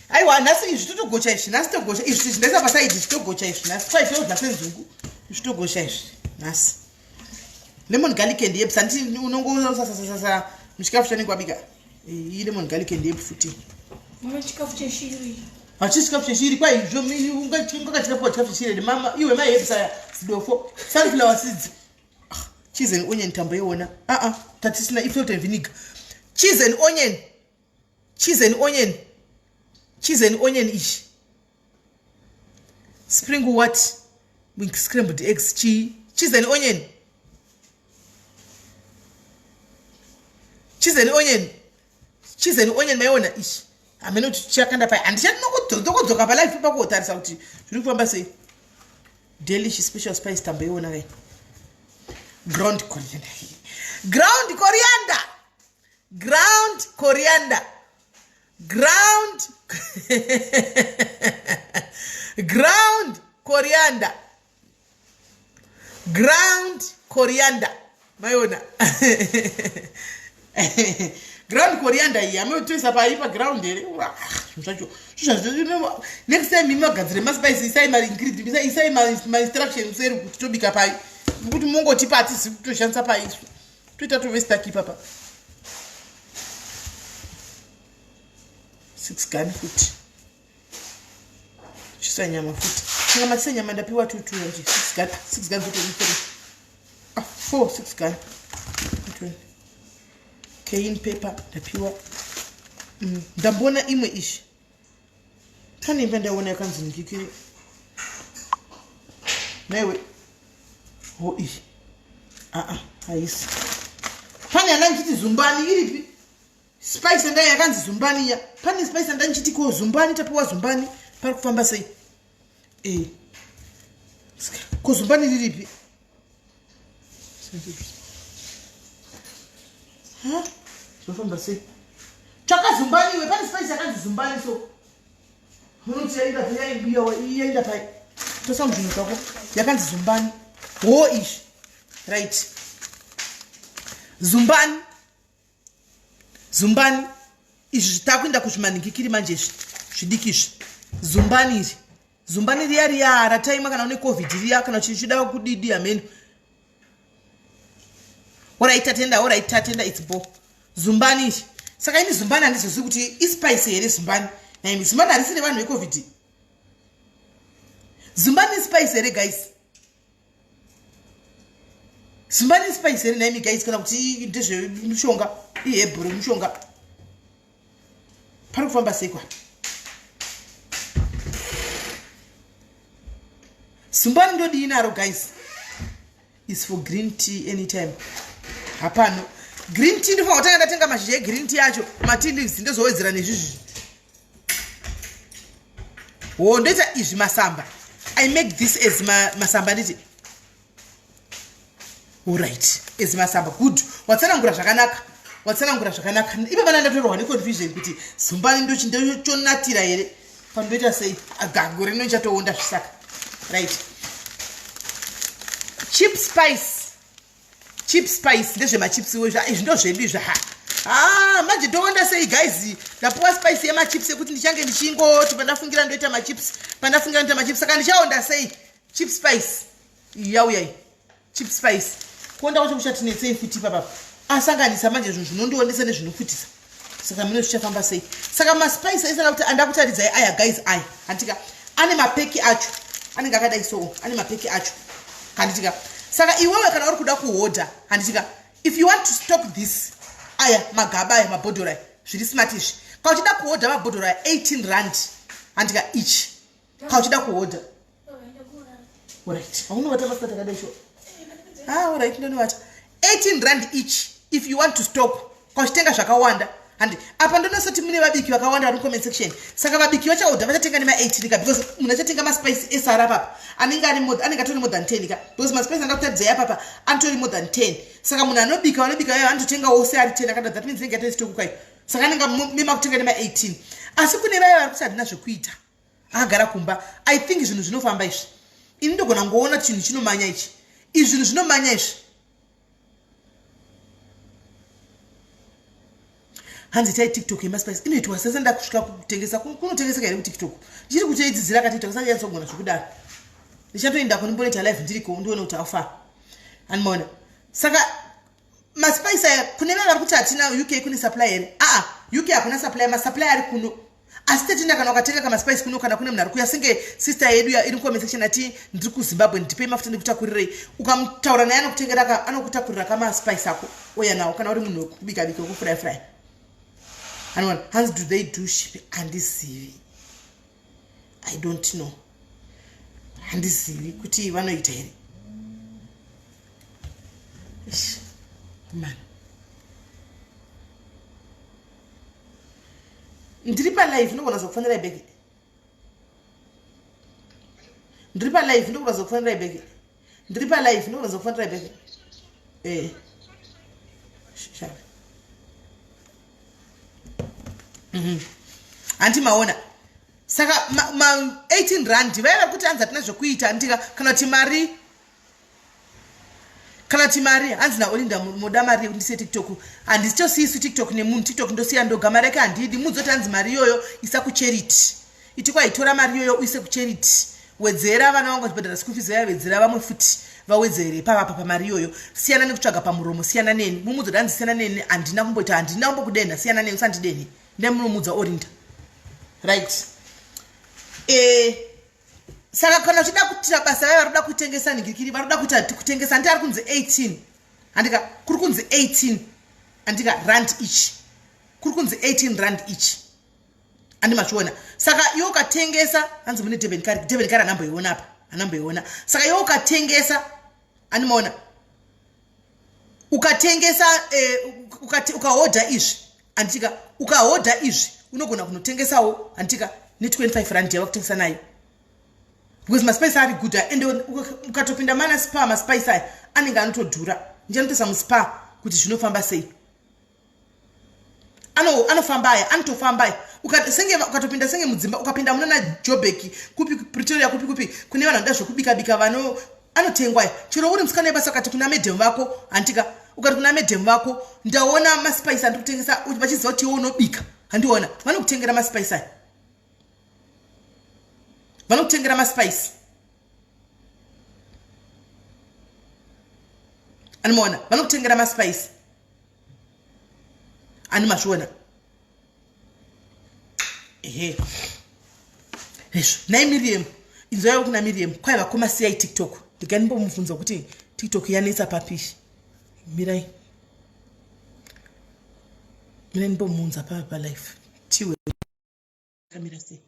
Aiwa nhasi izvi totogocha izvi, nhasi togocha izvi, izvi ndaisa pasaidi izvi togocha izvi nhasi. Kwai todya senzungu. Izvi togocha izvi nhasi. Lemon, garlic and herbs handiti unongosasasasa muchikafu chanenge wabika. Iyi lemon, garlic and herb futi. Mama chikafu cheshiri. Hachi chikafu cheshiri kwai izvo ungakachikapuwa chikafu cheshiri mama iwe mai herbs aya zidofo sunflower seeds. Cheese and onion tamboiona. Ah ah tatisina ifelt and vinegar. Cheese and onion. Cheese and onion. Cheese and onion ishi. Sprinkle what? With scrambled eggs, cheese and onion. Cheese and onion. Cheese and onion maiona ichi. Hameno kuti chakanda pai. Handichati ndokodzoka palife pakotarisa kuti zviri kufamba sei. Delish special spice tamboiona kai. Ground coriander. Ground coriander. Ground coriander. Ground ground coriander. Ground coriander. Maiona. Ground coriander iyi ametoisa pai pa ground here. Zvacho. Next time imi magadzire maspice isai ma ingredients isai ma instructions eri kuti tobika pai. Kuti mongotipa hatisi kutoshandisa pai isu. Toita tove stuck ipapa. 6 gun futi. Chisa nyama futi. Saka matisa nyama ndapiwa 2 2 nje. 6 gun 6 gun futi 3. Ah 4 6 gun. 20. Cayenne pepper ndapiwa. Ndamboona imwe ishi. Pane imba ndaona yakanzi ndikiri. Naiwe. Ho ishi. Ah ah haisi. Pane ana ndichiti zumbani iripi? Spice ndai yakanzi zumbani ya. Pane spice ndai ndichiti ko zumbani tapiwa zumbani pari kufamba sei? Eh. Ko zumbani riripi? Ha? Zvofamba sei? Tsvaka zumbani iwe, pane spice yakanzi zumbani so. Unoti yaenda pai yaenda pai. Tosa muzvinhu zvako. Yakanzi zumbani. Ho izvi. Right. Zumbani. Zumbani. Izvi takuenda kuzvimanhikikiri manje izvi. Zvidiki izvi. Zumbani iri. Zumbani riya riya rataimwa kana une COVID riya kana chichida kudidi hameno. Alright tatenda, alright tatenda, it's bo. Zumbani iri. Saka ini zumbani handizozivi kuti ispice here zumbani. Naimi zumbani harisi revanhu veCOVID. Zumbani ispice here guys? Zumbani ispice here naimi guys kana kuti ndezvemushonga, ihebhu remushonga. Pari kufamba sei kwa? Zumbani ndodii naro guys? Is for green tea anytime. Hapano. Green tea ndofana kutanga ndatenga mashizha egreen tea acho, ma tea leaves ndozowedzera nezvizvi. Ho ndoita izvi masamba. I make this as masamba nditi. All right, as masamba. Good. Watsanangura zvakanaka. Watsanangura zvakanaka. Ipa vana ndatorwa ne confusion kuti zumbani ndochonatira here. Pandoita sei? Agango rino ndichatoonda zvisaka. Right. Chip spice. Chip spice ndezvemachips iwe izvi ndozvedu izvi ha. Ah, manje toonda sei guys? Ndapuwa spice yemachips ekuti ndichange ndichingoti pandafungira ndoita machips, pandafungira ndoita machips. Saka ndichaonda sei? Chip spice. Yauya iyi. Chip spice. Kuonda kwacho kuchatinetsei futi ipapa. Asanganisa manje zvinhu zvinondiondesa nezvinofutisa. Saka mune zvichafamba sei? Saka maspice aisaka kuti andakutaridzai aya guys aya. Handitika ane mapeki acho. Anenge akadai so, ane mapeki acho. Handitika. Saka iwewe kana uri kuda kuhodha, handitika, if you want to stock this aya magaba aya mabhodhoro aya zviri smart izvi. Kana uchida kuhodha mabhodhoro aya 18 rand. Handitika each. Kana uchida kuhodha. Alright. Haunovata masikati akadai sure. Ah, alright, ndonovata. 18 rand each if you want to stop. Kana uchitenga zvakawanda. Handi apa ndonosati mune vabiki vakawanda vari comment section. Saka vabiki vachaodha vachatenga nema 18 ka because munhu achatenga ma spice esara apapa anenge ari more anenge atori more than 10 ka because ma spice andakutaridzai apapa anotori more than 10. Saka munhu anobika vanobika vayo anototenga wose ari 10 akada that means inenge yatori stock kai. Saka anenge mema kutenga nema 18. Asi kune vaya vari kuti handina zvekuita. Akagara kumba. I think zvinhu zvinofamba izvi. Ini ndogona ngoona chinhu chinomanya ichi. Izvi zvinhu zvinomanya izvi. Hanzi itai TikTok yemaspice inoitwa sese ndakusvika kutengesa kunotengeseka here kuTikTok. Ndichiri kutoidzidzira ka TikTok saka yanzogona zvekudaro. Ndichatoendako ndimbonoita live ndiriko ndione kuti how far. Andimaona. Saka maspice aya kune vaya vari kuti hatina UK kune supply here? Ah, UK hakuna supply, masupply ari kuno. Asi tetinda kana ukatenga kama spice kuno kana kune munhu ari kuya senge sister yedu ya iri comment section ati ndiri kuZimbabwe ndipei mafuta ndikutakurirei. Ukamutaura naye anokutengera ka anokutakurira kama spice ako oya nawo kana uri munhu wekubika bika wekufry fry. Anoona hanzi do they do ship? Handizivi. I don't know. Handizivi kuti vanoita here. Man. Ndiri palive, ndogona zokufonera back. Ndiri palive, ndogona zokufonera back. Ndiri palive, ndogona zokufonera back. Eh. Hanti maona saka ma, ma 18 rand vaiva kuti hanzi hatina zvekuita ndika kana kuti mari kana kuti mari hanzi naolinda moda mari yekuti ndisiye tiktok handisitosiyisu tiktok nemunhu tiktok ndosiya ndoga mari yake handidi mudzoti hanzi mari iyoyo isa kucharity iti kwaitora mari iyoyo uise kucharity wedzera vana vangu vachibhadhara school fees vaya wedzera vamwe futi vawedzere ipavapa pamari iyoyo siyana nekutsvaga pamuromo siyana neni mumudzoti hanzi siyana neni handina kumboita handina kumbokudenha siyana neni usandidenhe ndemunomudza olinda right eh, saka kana uchida kuitira basa vaya vari kuda kutengesa nhingirikiri vari kuda kuita kutengesa handiti ari kunzi 18 handika kuri kunzi 18 handika rand each kuri kunzi 18 rand each andi mazviona saka iwe ukatengesa hanzi mune durban kari durban kari anamboiona apa anamboiona saka iwe ukatengesa andimaona ukatengesa eh, ukahodha izvi anditika ukahodha izvi unogona kunotengesawo anditika ne25 rand yava kutengesa nayo because maspice ari good ende ukatopinda mana spa maspice aya anenge anotodhura ndichanotoisa muspa kuti zvinofamba sei ano anofamba aya anotofamba aya senge ukatopinda senge mudzimba ukapinda muna najobek kupi pretoria kupi kupi kune vanhu vanoda zvekubika bika vano anotengwa aya chero uri musikana webasa ukati kuna madam vako handika ukati kuna madam vako ndaona maspice andiri kutengesa vachiziva kuti iwe unobika handiona vanokutengera maspice aya vanokutengera maspice anomaona vanokutengera maspice ani mazviona ehe hezvo nhai miriam inzwaiwo kuna miriam kwai vakoma siyai tiktok ndiganimbomubvunza kuti tiktok yanetsa papishi mirai mirai ndimbomuunza pava palife tiwe kamira sei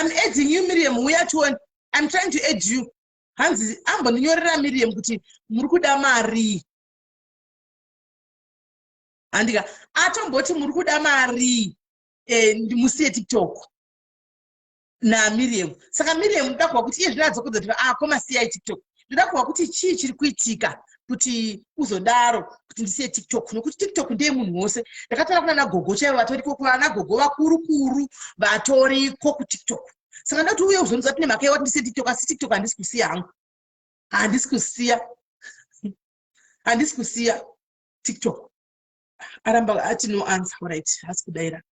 I'm adding you Miriam uya tione I'm trying to add you hanzi ambondinyorera Miriam kuti muri kuda marii handika atomboti muri kuda marii eh, musiye tiktok namiriam saka miriam ndoda kuva kuti iye zvino adzokodza kuti ah koma siyai tiktok ndoda kuva kuti chii chiri kuitika kuti uzodaro kuti ndisiye tiktok nokuti tiktok ndeye munhu wose ndakataura kuna nagogo chaivo vatoriko kuvana gogo vakuru kuru vatoriko kutiktok saka ndoti uye uzondiza tine mhaka yewati ndisiye tiktok asi tiktok handisi kusiya hangu handisi kusiya handisi kusiya tiktok aramba ati no answer alright hasi kudaira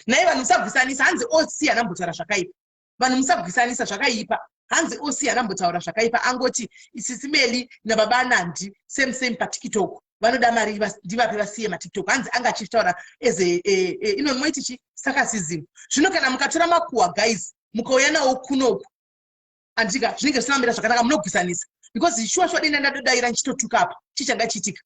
nhai vanhu musabvisanisa hanzi oc anambotaura zvakaipa vanhu musabvisanisa zvakaipa hanzi oc anambotaura zvakaipa angoti isisimeli nababa anandi same same patiktok vanoda mari ndivape vasiye matiktok hanzi anga achitaura as a, a, a ino moiti chi sarcasism zvino kana mukatora makuhwa guys mukauya nawo kunoku andika zvinenge zvisina kumira zvakanaka munogwisanisa because shuwa shuwa denda ndadodaira ndichitotuka apa chii changa chiitika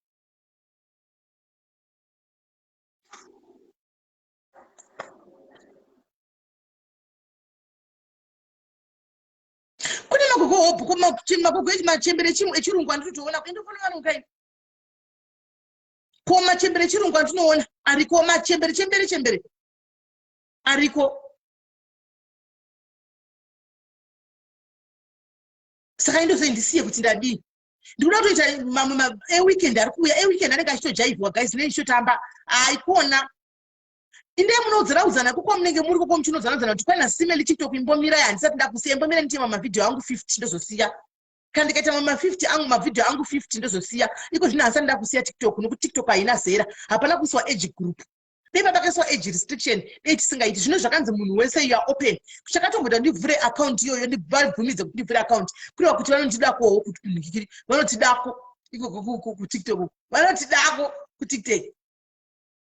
kune magogo hobho magogo machembere echirungu anditotoona kuenda fona vanhu kai ko machembere echirungu andinoona ariko machembere chembere chembere ariko saka indosei ndisiye kuti ndadii ndikuda kutoita mamwe eweekend ari kuuya eweekend anenge achitojaivhiwa guys nei ndichitotamba haikona indei munoudzanaudzana koko munenge muri koko muchinodzanaudzana kuti kwana simeli tiktok imbomirai handisati ndakusiya imbomira ndite mamavhidhiyo angu 50 ndozosiya kana ndikaita mama 50 angu mavhidhiyo angu 50 ndozosiya iko zvino handisati ndakusiya tiktok nokuti tiktok haina zera hapana kuiswa age group dei pavakaiswa age restriction dei tisingaiti zvino zvakanzi munhu wese you are open chakatomboita ndivhure account iyoyo ndivabvumidze kuti ndivhure account kureva kuti vanondidakowo kunhikikiri vanotidako ikoko kutiktok vanotidako kutiktok e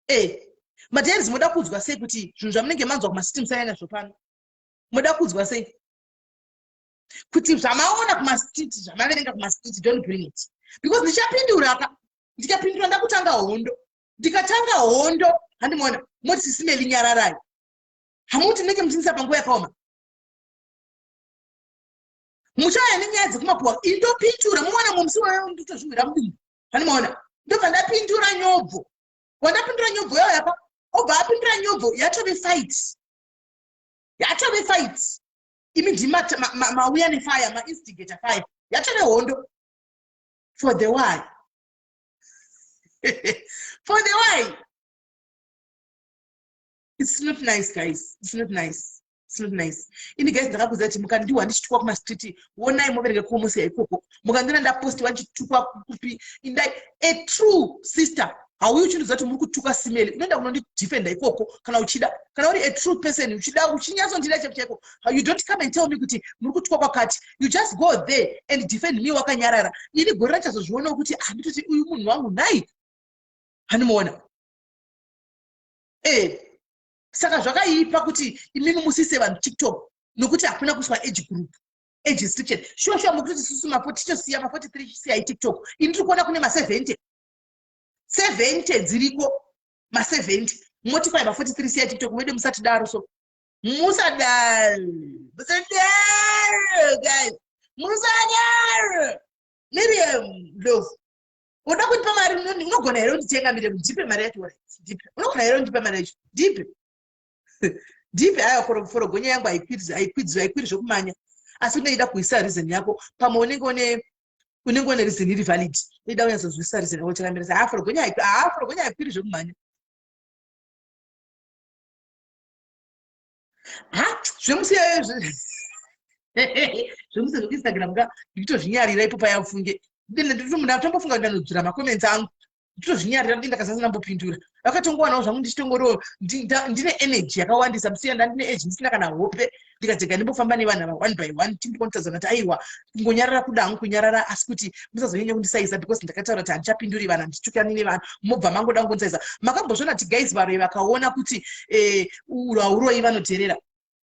eh, madaries moda kuudzwa sei kuti zvinhu zvamunenge manzwa kumasiti musaya nazvo pano Muda kuudzwa sei kuti zvamaona kumastreet, zvamaverenga kumastreet, don't bring it, because ndichapindura ka. Ndikapindura, ndakutanga hondo. Ndikatanga hondo, handimuona moti, "Sis Melly, nyararai." Hamuti ndinenge muchinisa panguva yakaoma, muchauya nenyaya dzekumapuwa. Indopindura, muwana mumusi wayo, ndotozviwira mudumbu. Handimaona, ndobva ndapindura nyobvo. Wandapindura nyobvo yayo yapa, obva apindura nyobvo, yatove fight, yatove fight. Imi ndima mauya nefire, mainstigator fire, yatove hondo. For the why? For the why? It's not nice, guys. It's not nice, it's not nice. Ini guys, ndakakuziva kuti mukandiwa ndichitukwa kumastreet, wonai, muverenge kuomosi ikoko. Mukandiona ndapostiwa ndichitukwa kupi, indai. A true sister hauyi uchindiziva kuti muri kutuka Sis Melly, unoenda kunondidefenda ikoko kana uchida. Kana uri a true person, uchida, uchinyatsondida chaiko chaiko, you don't come and tell me kuti muri kutukwa kwakati. You just go there and defend me wakanyarara. Ini gore rachazozvionawo kuti handitoti uyu munhu wangu nhai. Handimuona e. Saka zvakaipa kuti imimi musise vanhu TikTok, nokuti hakuna kuiswa age group, age restriction. Sure sure, mukutoti susu mapo tichosiya ma43, chisiyai TikTok. Ini ndiri kuona kune ma70 70 dziriko, ma70. Moti kwai ma43 siyai TikTok. Vedu musatidaro so, musadaro, musadaro guys, musadaro. Miriam Love, uda kundipa mari? Unogona here kunditenga, Miriam? Ndipe mari yacho. Ndipe. Unogona here kundipa mari yacho? Ndipe, ndipe. Aya, forogonya yangu haikwidzi, haikwidzi, haikwiri zvokumanya, asi unoida kuisa reason yako. Pamwe unenge une reason iri valid, ida kunyatsozwisisa reason yako chakamirisa. Ha, forogonya, ha, forogonya haikwiri zvokumanya. Ha, zvemusi zvemusi zvekuInstagram ka, ndikutozvinyarira ipo paya. Ufunge ndatombofunga kuti ndanodzura macomments angu. Nditozvinyarira kuti ndakasasina mbopindura. Vakatongowanawo zvangu ndichitongoriwo ndine energy yakawandisa. Musiya ndandine age, ndisina kana hope. Ndikatega ndimbofamba nevanhu ava one by one, timbonotadzana kuti aiwa, kungonyarara kuda hangu kunyarara, asi kuti musazonyanya kundisaisa, because ndakataura kuti handichapinduri vanhu, handitukani nevanhu. Mobva mangoda kungondisaiza. Makambozviona kuti guys, varoi vakaona kuti hauroi, vanodherera?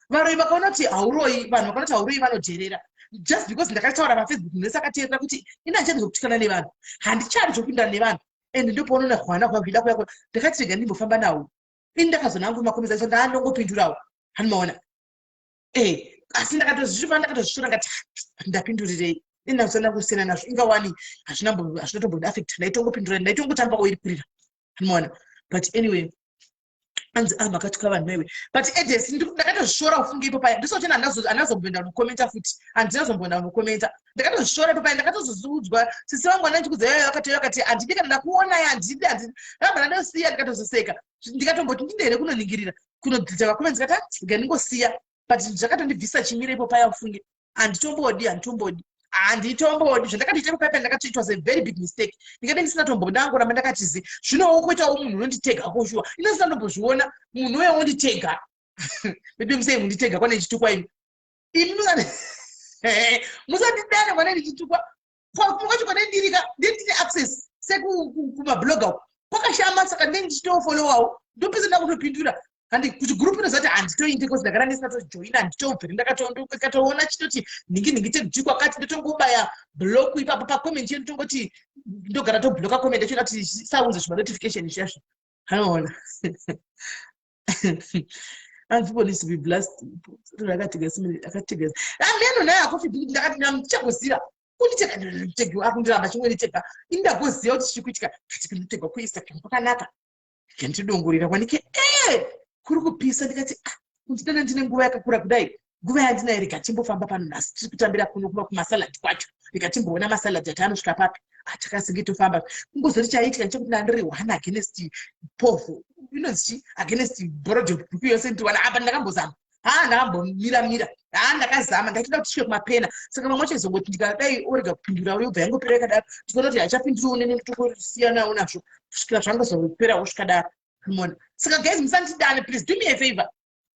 Varoi vakaona kuti hauroi, vanhu vakaona kuti hauroi, vanodherera. Just because ndakataura paFacebook, munhu wese akateerera kuti ini handichadi zvokutukana nevanhu, handichadi zvokupindana nevanhu. And ndopaunoona hwana hwakuida kuya. Ndakati rega ndimbofamba nawo. Ini ndakazona hangu macomments acho, ndaandongopindurawo. Handimaona e, asi ndakatozviva, ndakatozvisvora ngati ndapindurirei. Ini ndazosana kusiyana nazvo. Ingawani hazvina tombodi affect. Ndaitongopindura, ndaitongotambawo iri kurira. Handimaona. But anyway, anzi ah, makatuka vanhu maiwe. But edes, ndakatozvisvora ufunge ipo paya. Ndisoti handazomboenda kunokomenta futi, handinazomboenda kunokomenta. Ndakatozvisvora ipo paya. Ndakatozoziudzwa sisi vangu anachikudza yayo, vakatouya vakati handidi kana ndakuonai, handidi, handidi. Ndakabva ndandosiya. Ndikatozoseka, ndikatomboti ndinde here kunoningirira, kunodeleta macomments. Kati rega ndingosiya, but zvakatondibvisa chimiro ipo paya. Ufunge handitombodi, handitombodi, handitombodi. Zvandakatoita ipo paya, ndakati it was a very big mistake. Ndingade ndisina tomboda, angoramba ndakatizi. Zvinowo kuitawo munhu unonditega koshuwa, inosina ndombozviona munhu uye wonditega. Bebi, musei munditega kwane chitukwa. Imi, imi musandidane kwane ndichitukwa. Kwacho kwane ndirika, ndiri access sekumablogger kwakashama, saka ndinenge ndichitofollowawo, ndopese ndakutopindura. Handi kuti group inozati handitoindi, because ndakara ndisingatojoina, handitobviri. Ndakatoona chitoti nhingi nhingi tekutukwa kati, ndotongobaya block ipapo pacomment iyo, ndotongoti ndogara tobloka comment yacho, kuti saunze zvimanotification izvazvo. Anoona and people needs to be blessed. Akatega, akatega ameno naye akofi. Ndakati ndichagoziva kunditega, akundiramba chimweni tega. Ini ndagoziva kuti chiri kuitika kati kunditegwa kuInstagram kwakanaka. Ndidongorera kwanike e kuri kupisa. Ndikati ah, kundidana ndine nguva yakakura kudai, nguva yandinayo, rega timbofamba pano. Nhasi tiri kutambira kuno kuma kumasalad kwacho, rega timboona masalad ati anosvika papi. Takazenge tofamba. Kungozoti chaiitika ndechekuti ndandiri one against povho inonzi chi against borodhe group yose. Ndiri apa, ndakambozama. Ha, ndakambomira mira. Ha, ndakazama. Ndaitoda kuti tisvike kumapena. Saka vamwe vachizongoti ndikadai orega kupindura, yobva yangopera yakadaro. Tikaona kuti hachapinduriwo nene, nditongosiyanawo nazvo kusvikira zvangozoperawo zvikadaro. Mona, saka guys, musandidane please. Do me a favor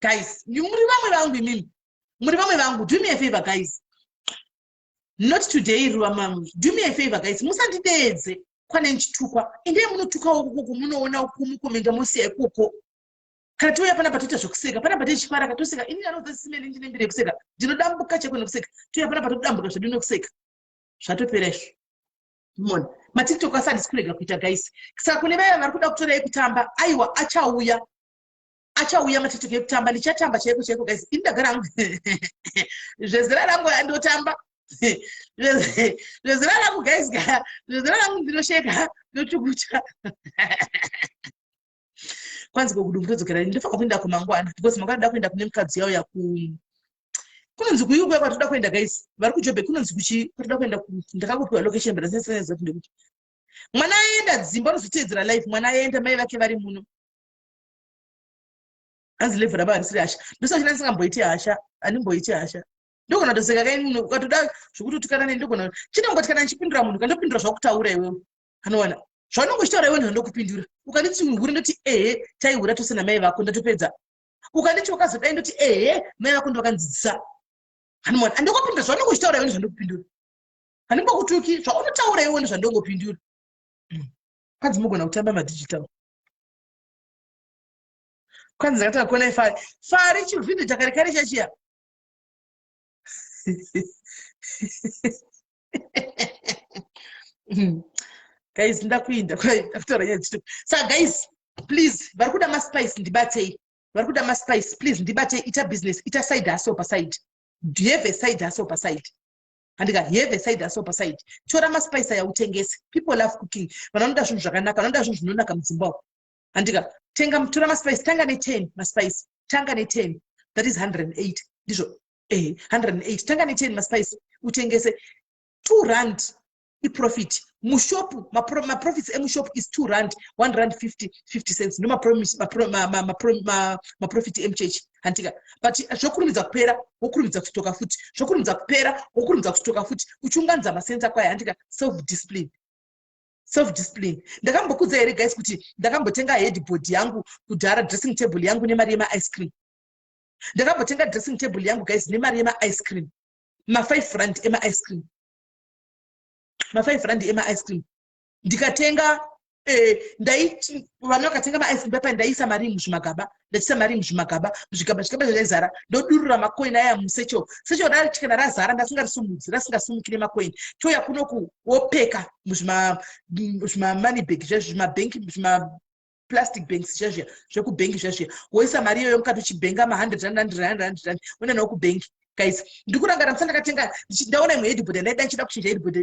guys, muri vamwe vangu, imimi muri vamwe vangu. Do me a favor guys, not today ruva mangu. Do me a favor guys, musandideedze kwane ndichitukwa. Endei munotukawo ukoko, munoona kumukomenda, mosiya ikoko. Kana tiuya panapa toita zvekuseka, panapa tichifara katoseka. Ini anodza simene ndine mbiri yekuseka, ndinodambuka cheko nekuseka. Tiuya panapa todambuka zvedu nekuseka, zvatopera izvo. Mona matiktok asi handisi kurega kuita guys. Saka kune vaya vari kuda kutora ekutamba, aiwa, achauya, achauya matiktok ekutamba. Ndichatamba chaiko chaiko guys. Ini ndagara hangu zvezera rangu, andotamba zvezera rangu guys, zvezera rangu, ndinosheka, ndochukucha. Kwanzi kokudumbu todzokera, ndinofanira kuenda kumangwana because mangwana ndoda kuenda kune mukadzi yauya ku kunonzi kuiukuya kwatoda kuenda guys, vari kuJoburg, kunonzi kuchi kwatoda kuenda. Ndakangopiwa location but asinaziva kuti ndekuti mwana aenda dzimba unozotedzera life. Mwana aenda, mai vake vari muno. Hanzi level raba harisiri hasha, ndosachina ndisingamboiti hasha, handimboiti hasha. Ndogona kutoseka kai munhu ukatoda zvokuti utukana nei, ndogona chinongoti kana ndichipindura munhu, kandopindura zvakutaura iwewe. Anowana zvaunonge uchitaura iwe, ndandokupindura. Ukanditi hure, ndoti ehe, taihura tose namai vako, ndatopedza. Ukanditi wakazodai, ndoti ehe, mai vako ndovakandzidzisa. Hanomona handingopindura zvaunonge uchitaura iwe, ndozvandokupindura. Handimbokutuki, zvaunotaura iwe ndozvandongopindura. Kwanzi mugona kutamba madigital. Kwanzi ndakatanga kuona fari fari chivhidhio chakare kare chachiya. Guys, ndakuinda ndakutaura nyaya dzito. Saka guys, please, vari kuda maspice, ndibatei. Vari kuda maspice, please ndibatei. Ita business, ita side hustle paside. Do you have a side hustle paside? Handika have a side hustle paside. Tora maspice aya utengese. People love cooking. Vanhu vanoda zvinhu zvakanaka, vanoda zvinhu zvinonaka mudzimba umu. Handika tenga, tora maspice, tanga ne10 maspice, tanga ne10, that is 108, ndizvo? 108. Tanga ne10 maspice utengese. R2 iprofit mushopu. Maprofits emushopu is R2, 1 rand 50, 50 cents, ndo maprofit emuchechi. Handika but zvokurumidza kupera, wokurumidza kustoka futi, zvokurumidza kupera, wokurumidza kustoka futi, uchiunganidza masenza kwayo. Handika self discipline, self discipline. Ndakambokudza here guys kuti ndakambotenga headboard yangu kudhara, dressing table yangu, nemari yemaice cream? Ndakambotenga dressing table yangu guys nemari yemaice cream, ma5 rand emaice cream, ma5 rand emaice cream. Ndikatenga, ndaiti vana vakatenga maice cream papa, ndaisa mari muzvimagaba, ndachiisa mari muzvimagaba, muzvigaba, zvigaba zvaizara, ndodurura makoini aya musatchel. Satchel kana razara, ndasingarisumudzi, rasingasumukire makoini, touya kunoku wopeka muzvimamoney bag zvezvo, zvimabhenki, zvimaplastic banks zvezviya zvekubhengi zvezviya, woisa mari iyoyo mukati, uchibhenga ma100 rand, 100 rand, 100 rand, uenda nawo kubhengi. Guys, ndikurangara musa ndakatenga, ndaona imwe headboard yandaida, ndichida kuchinja headboard,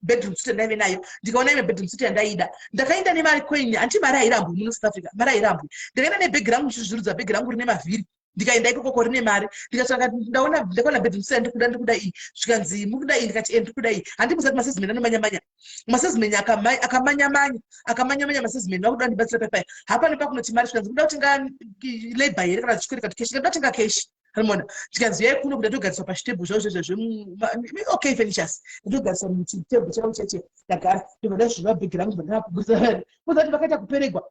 bedroom suite yandaive nayo. Ndikaona imwe bedroom suite yandaida, ndakaenda nemari coin. Hanti mari hairambwi muno South Africa, mari hairambwi. Ndakaenda nebhegi rangu, ndichizvirudza bhegi rangu rine mavhiri, ndikaenda ikokoko rine mari, ndikatsvaka, ndaona, ndakaona bedroom suite yandikuda, ndikuda iyi. Zvikanzi mukuda iyi? Ndikati e, ndikuda iyi. Handi musati masalesman anomanyamanya, masalesman akamanyamanya, akamanyamanya masalesman vakuda ndibatsira paipai. Hapane pakunoti mari, zvikanzi kuda kutenga labour here kana chikwereti cash? Ndikuda kutenga cash. Anomona zvikanzi yai kuno kuda togariswa pachitebhu zvavo zvezvo OK Furnitures. Ndogariswa muchitebhu chavo cheche, ndagara, ndobva ndazviva bhegi rangu, ndakubudisa kuzati vakaita kuperegwa,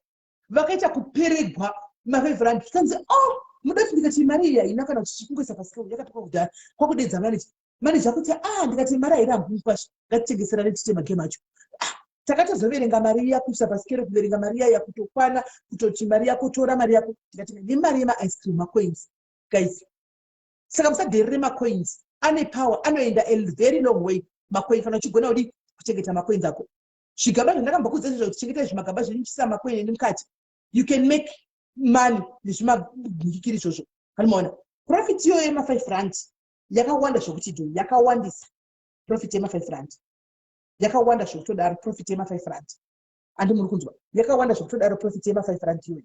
vakaita kuperegwa ma5 rand. Zvikanzi oh, muda kuti? Ndikati mari iyi haina kana kuti chikungoisa pasikau, yakapekwa kudhara. Kwakudedza manager, manager kuti ah, ndikati mari hairambwi mukwasha, ngatitengeserane tiite magame acho. Ah, takatozoverenga mari iya kuisa pasikero, kuverenga mari iya yakutokwana kutoti mari yako, tora mari yako. Ndikati nemari yemaice cream, macoins guys. Saka musadherere macoins, ane power, anoenda a very long way macoin kana uchigona kudi kuchengeta macoins ako. Zvigaba zvandakambokudza izvo, kuti chengetai zvimagaba zvenyu, chisa macoin eni mukati, you can make money nezvimabhikiri izvozvo. Anomaona profit iyoyo yema5 rand yakawanda zvokuti do yakawandisa. Profit yema5 rand yakawanda zvokutodaro, profit yema5 rand. Andi muri kunzwa? Yakawanda zvokutodaro profit yema5 rand iyoyo.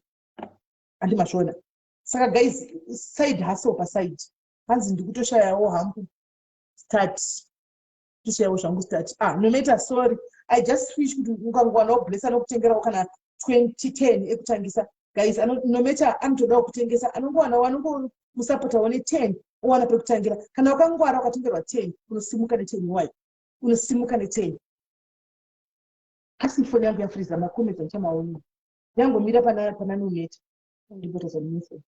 Andi mazviona? Saka guys, side hustle paside. Hanzi ndikutoshayawo hangu start, toshayawo zvangu start. Ah, no matter, sorry, I just wish kuti ukangowanawo blesser nokutengerawo kana 2010 ekutangisa guys. No matter, anotodawo kutengesa, anongowanawo, anongomusapotawo ne10, owana pekutangira. Kana ukangwara ukatengerwa 10, unosimuka ne10 iwayo, unosimuka ne10. Asi foni yangu yafriza, macomments andichamaoni, yangomira pana no matter. Ndipoteza mufoni,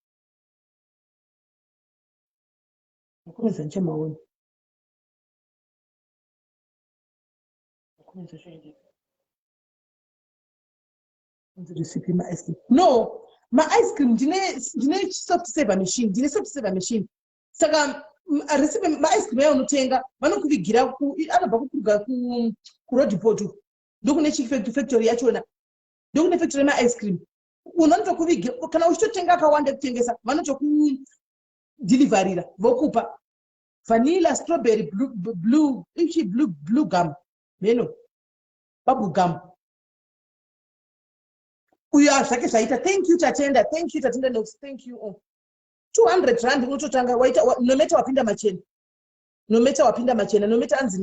macomments andichamaoni, macomments acho aendepi? Recipe maice cream? No. Maice cream, ndine soft saver machine, ndine soft saver machine. Saka recipe maice cream ayo unotenga, vanokuvigira, anobva kukuruga kuRoadport, ndokune chifactory yachona, ndokune factory yemaice cream. Unotokuvigira kana uchitotenga akawanda kutengesa, vanotokudhilivharira, vokupa vanilla, strawberry, blue, blue, ichi blue, blue gum, meno bubble gum. Uyo zvake zvaita. Thank you, Tatenda. Thank you, Tatenda Nox. Thank you. Oh. 200 rand unototanga waita, no matter wapinda machena, no matter wapinda machena, no matter anzi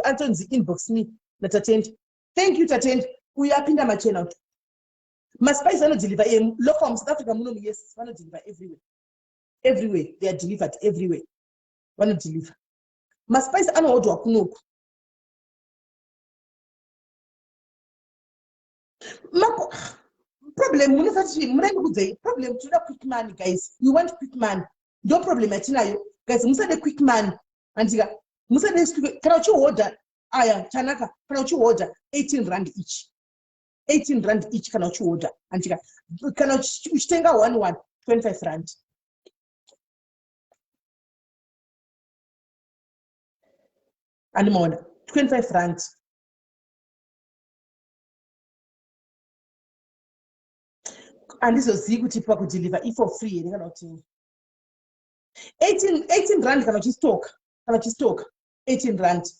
antonzi inbox me naTatenda. Thank you, Tatenda. Uyo apinda machena. Maspice anodeliver local muSouth Africa munomu. Yes, vanodeliver everywhere, everywhere. They are delivered everywhere. Vanodeliver maspice, anohodwa kunoku. Mako problem munosati munaindikudzei problem, tinoda quick money, guys. We want quick money, ndo problem yatinayo, guys. Musade quick money, andika musade. Kana uchihodha aya chanaka, kana uchihodha 18 rand each, 18 rand each kana uchihodha, andika. Kana uchitenga 1 1, 25 rand. Andimaona 25 rand. Handizozivi kuti pakudeliver ifor free here kana kuti 18 rand kana uchistoka, kana uchistoka 18 rand.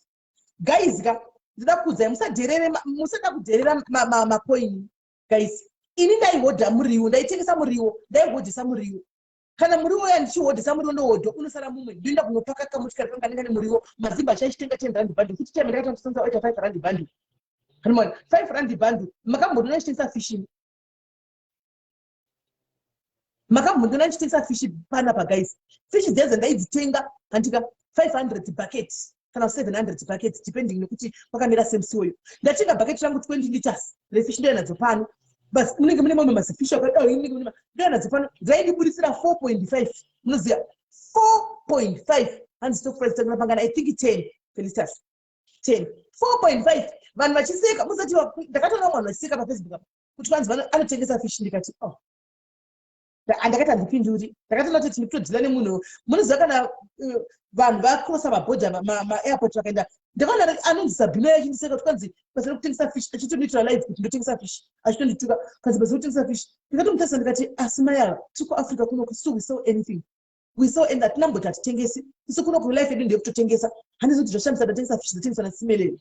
Guys ka, ndida kuudzai, musadherere, musada kudherera macoin, guys. Ini ndaihodha muriwo, ndaitengesa muriwo, ndaihodhesa muriwo. Kana muriwo ya ndichihodhesa muriwo, ndohodha, unosara mumwe, ndoenda kunopaka kamotikari kanga kanenge muriwo. Mazimba achaichitenga 10 rand bundle, futi time ndakatanga oita 5 rand bundle. Hanimona 5 rand bundle. Makambondiona ndichitengesa fish? Makambondiona ndichitengesa fish panapa, guys? Fish dzedze ndaidzitenga, handika, 500 bucket kana 700 bucket, depending nekuti kwakamira semusiwoyo. Ndatenga bucket rangu 20 liters refish, ndoya nadzo pano. Bas munenge mune mamwe mazifish akadai, munenge mune, ndoya nadzo pano. Dzaindibudisira 4.5, munoziva 4.5? Hanzi stock price tangana pangana? I think 10, Felicitas, 10, 4.5. Vanhu vachiseka, musati ndakatoona vamwe vanhu vachiseka paFacebook apa kuti vanzi anotengesa fish. Ndikati, oh, handakati handipinduri. Ndakatoona kuti ndikutodhila nemunhu. Munoziva kana vanhu vacrossa mabhodha, maairport vakaenda, ndakaona anonzi Sabhino yachindiseka kuti kwanzi basa rekutengesa fish, achitondiitira live kuti ndotengesa fish, achitondituka kwanzi basa rekutengesa fish. Ndikatomutarisa ndikati, asi mai ava, tiri kuAfrica kuno, so we sell anything, we sell, and hatinamboti hatitengesi isu kuno. Kulife yedu ndeyekutotengesa. Handizi kuti zvashamisa ndatengesa fish dzotengeswa nasimelelo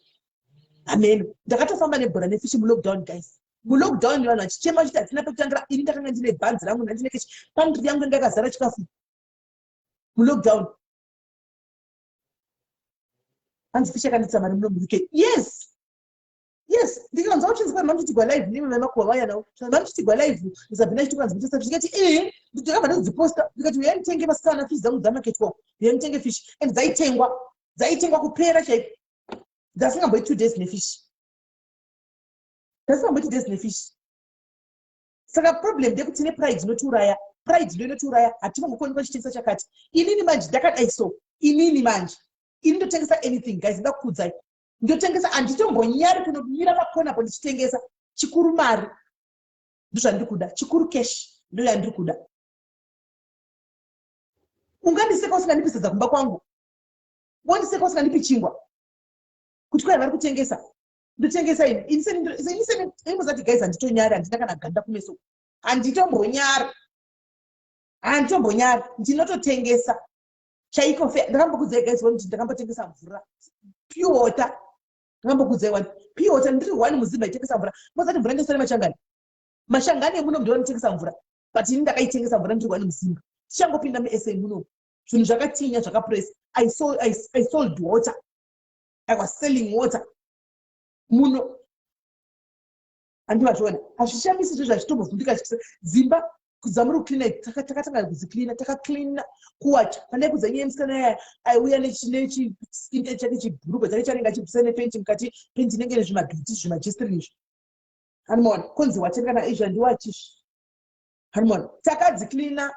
hameno. Ndakatofamba nebhora nefish mulockdown, guys. Mulockdown vanhu vachichema vachiti hatina pekutangira, ini ndakanga ndine bhanzi rangu, ndandine cash, pantry yangu ndakazara chikafu mulockdown. Hanzi fish yakanditsa mari muno muUK. Yes, ndikanzwa uchinzi kwani mamuchitigwa live nimi vemakuhwa vaya navo, mamuchitigwa live Sabhina achiti kwanzi mutesa fish. Ndikati ee, ndakabva ndadziposta, ndikati uyai mutenge, vasikana, fish dzangu dzamaketwa, uyai mutenge fish. And dzaitengwa, dzaitengwa kupera chaiko. Ndasingamboi 2 days nefish, ndasingamboi 2 days nefish. Saka problem ndekuti tine pride inotiuraya, pride ndo inotiuraya. Hatingangokoni kwachitengesa chakati. Inini manje ndakadai so, inini manje ini ndotengesa anything, guys. Ndoda kukudzai, ndotengesa, handitombonyari kunomira pakona po ndichitengesa. Chikuru mari, ndozvandiri kuda. Chikuru cash, ndo yandiri kuda. Ungandiseka usingandipi sadza kumba kwangu, wondiseka usingandipi chingwa, kuti kwai vari kutengesa. Ndotengesa ini. Ini musati, guys, handitonyari, handina kana ganda kumeso, handitombonyari, handitombonyari. Ndinototengesa chaiko fe. Ndakambokudzai, guys, kuti ndakambotengesa mvura, pure water. Ndakambokudzai wani, pure water. Ndiri one muZimba itengesa mvura. Mosati mvura ndesare mashangani, mashangani emuno ndo vanotengesa mvura, but ini ndakaitengesa mvura ndiri one muZimba. Tichangopinda muSA muno, zvinhu zvakatinya, zvakapress. I sold water. I was selling water muno, handivazviona. Hazvishamisi zvo zvachitombovhundika dzimba dzamuri kucleana. Takatanga kudzicleana, takacleana, kuwacha. Pandai kudza nyaya yemusikana yaya aiuya nechiskinte chake, chibhurugwa chake chanenge achibvisa nepenti mukati, penti inenge nezvimadhoti, zvimajestrin izvi, hanimona konzi watenga na izvi, handiwachizvi, hanimona. Takadzicleana,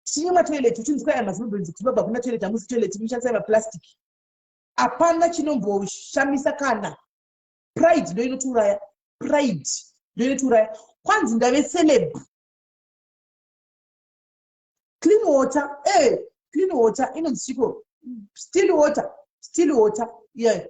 tichinyimwa toilet, uchinzi kwaya maZimbabwe, kuZimbabwe hakuna toilet, hamusi toilet, munoshandisa maplastic. Hapana chinomboshamisa kana. Pride ndo inotiuraya, pride ndo inotiuraya. Kwanzi ndave celeb. Clean water, eh, clean water inonzi chiko? Still water, still water. Yeah.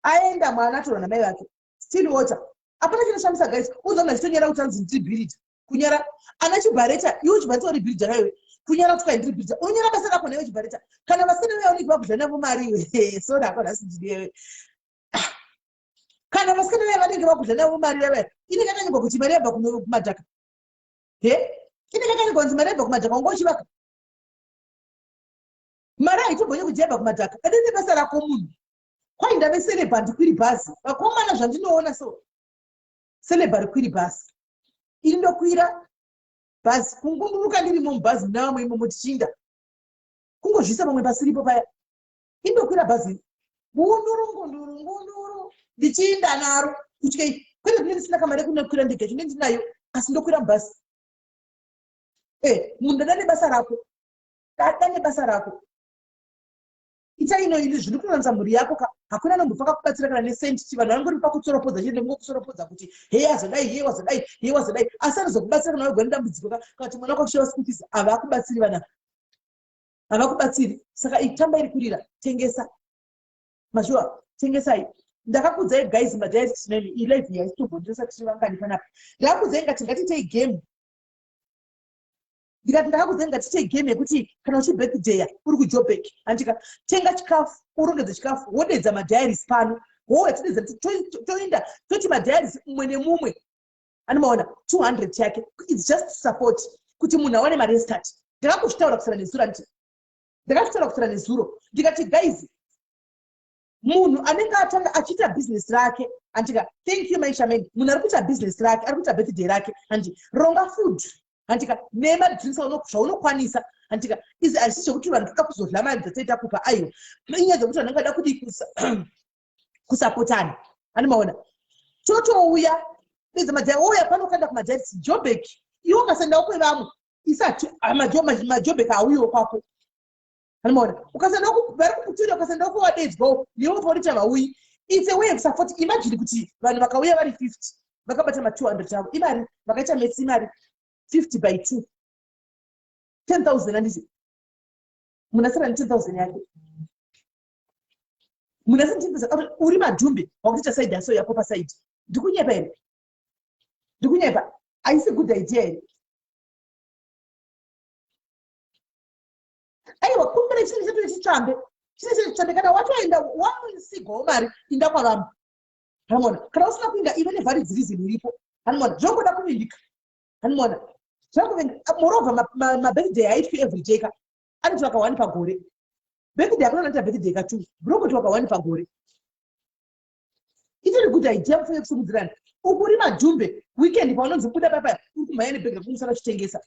Aenda mwana atorwa namai vake. Still water. Hapana chinoshamisa guys. Uzoona achitonyara kuti anzi ndiri bhiridha. Kunyara ana chibhareta, iwe chibhareta uri bhiridha kaiwe. Kunyara kuti ndiri bhiridha. Unonyara basa rako newe chibhareta. Kana vasikana vaya unenge vakudya navo mari iwe. Sorry hako nhasi ndini. Kana vasikana vaya vanenge vakudya navo mari vaya. Inenge yakanyorwa kuti mari yabva kumadhaka. He? Inenge yakanyorwa kunzi mari yabva kumadhaka wanga uchivaka. Mari haitombonye kuti yabva kumadhaka. Ende nebasa rako munhu. Kwai ndave celeb handikwiri bhazi. Vakomana zvandinoona so. Celeb harikwiri bhazi. Ini ndokwira bhazi. Kungunduruka ndirimo mubhazi muna vamwe imomo tichinda. Kungozviisa pamwe pasiripo paya. Indokwira bhazi. Ngunduru ngunduru ngunduru. Ndichinda naro. Kutyei. Kwete ndinenge ndisina kamari yekunokwira ndega chinenge ndinayo asi ndokwira mubhazi. Eh, munhu dada nebasa rako. Dada nebasa rako. Ita ino ini zviri kuronza mhuri yako ka hakuna anombofa kakubatsira kana nesenti vanhu vanongori pakutsoropodza chete nekungokusoropodza kuti heye azodai heye wazodai heye wazodai asi anozokubatsira kana wagwa nedambudziko ka kana kuti mwana wako achishawa school fees havakubatsiri vana havakubatsiri saka itamba iri kurira tengesa mashuwa tengesai ndakakudzai guys madiaries tinemi ilive yaisitombondesa tiri vangani panapa ndakakudzai ngati ngatiitei game ndikati ndakakudzai ngatiitei game yekuti kana uchibirthday uri kujobek handika tenga chikafu urongedze chikafu wodedza madiaries pano wouya tidedza toenda toti madiaries mumwe nemumwe anomaona 200 yake. It's just support kuti munhu awane mari yestart. Ndakakuzvitaura kusara nezuro anditi ndakazvitaura kusara nezuro ndikati guys munhu anenge atanga achiita business rake andika thank you maishamen munhu ari kuita business rake ari kuita birthday rake handi ronga food handika nemadrinks zvaunokwanisa handika izi hazvisi zvekuti vanhu toda kuzodla mari dzatoita kupa aiwa inyaya dzekuti vanhu vangada kudii kusapotana anomaona totouya bedza madzai ouya pano ukaenda kumadzai jobek iwe ukasendawo kwevamwe isati majobek auyiwo kwako anomaona ukasendawo vari kukutura ukasendawo kwewadedzwawo newe paurita vauyi. It's a way of support. Imagine kuti vanhu vakauya vari 50 vakabata ma200 avo imari vakaita metsi imari 50 by 2 10,000 handiti munhu asara ne10,000 yake munhu asara ne10,000 uri madhumbe wakutoita side hustle yako paside. Ndikunyepa here? Ndikunyepa? Haisi good idea here? Aiwa kumbira chinhu chetu chitsvambe chine chitsvambe kana watoenda wamusigwawo mari inda kwavamwe hanimona kana usina kuinda ive nevalid reason iripo hanimona zvongoda kuvimbika hanimona zvakuvinga. Moreover, mabirthday haitwi every day ka anoti vakawani pagore birthday hakuna anoita birthday ka2 brokoti wakawani pagore. Itori good idea mufanire kusimudzirana. Uku uri madhumbe weekend paunonzi buda papa uri kumhanya nebhegi rako musara uchitengesa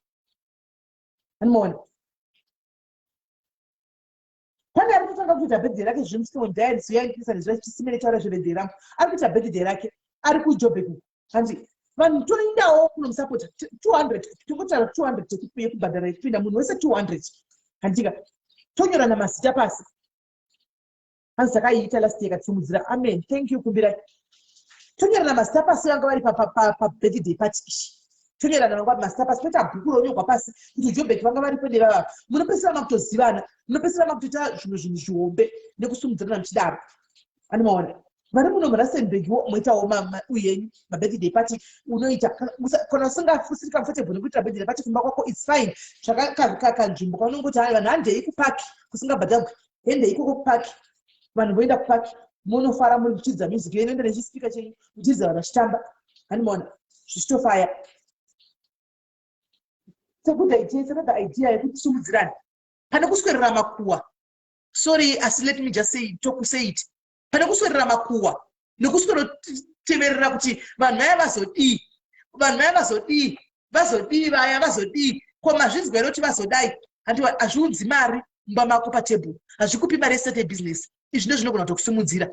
hanimona pane ari kutanga kuita birthday rake zvimusimo diaries yaindisa nezva chisimene taura zvebirthday rangu ari kuita birthday rake ari kujobek handi vanhu toendawo kunomusapota 200 tongotaura 200 yekubhadhara yekupinda munhu wese 200 handika tonyorana mazita pasi hanzi takaiita last year katsimudzira amen thank you kumbirai tonyorana mazita pasi vanga vari pabirthday party ishi tonyorana vanga mazita pasi toita bhuku ronyorwa pasi kuti jobek vanga varipo nevava munopesera makutozivana munopesera makutoita zvimwe zvinhu zvihombe nekusumudzirana muchidaro anomaona vari muno muRustenburg moitawo uyenyu mabirthday party unoita kana usingafusiri comfortable nekuitira birthday party kumba kwako it's fine. Tsvaka kanzvimbo kaunongoti hai vanhu handei kupaki kusingabhadharwi hendei ikoko kupaki vanhu voenda kupaki munofara muri muchiridza music yenyu enda nechispeaker chenyu muchiridza vanhu vachitamba handimaona zvichitofaya. It's a good idea. It's another idea yekutisumudzirana pane kuswerera makuwa. Sorry asi let me just say to say it pane kuswerera makuwa nekusweroteverera kuti vanhu vaya vazodii vanhu vaya vazodii vazodii vaya vazodii ko mazvinzwa here kuti vazodai handi hazviunzi mari mumba mako patebhuru hazvikupi mari yestate business izvi ndo zvinogona kutokusimudzira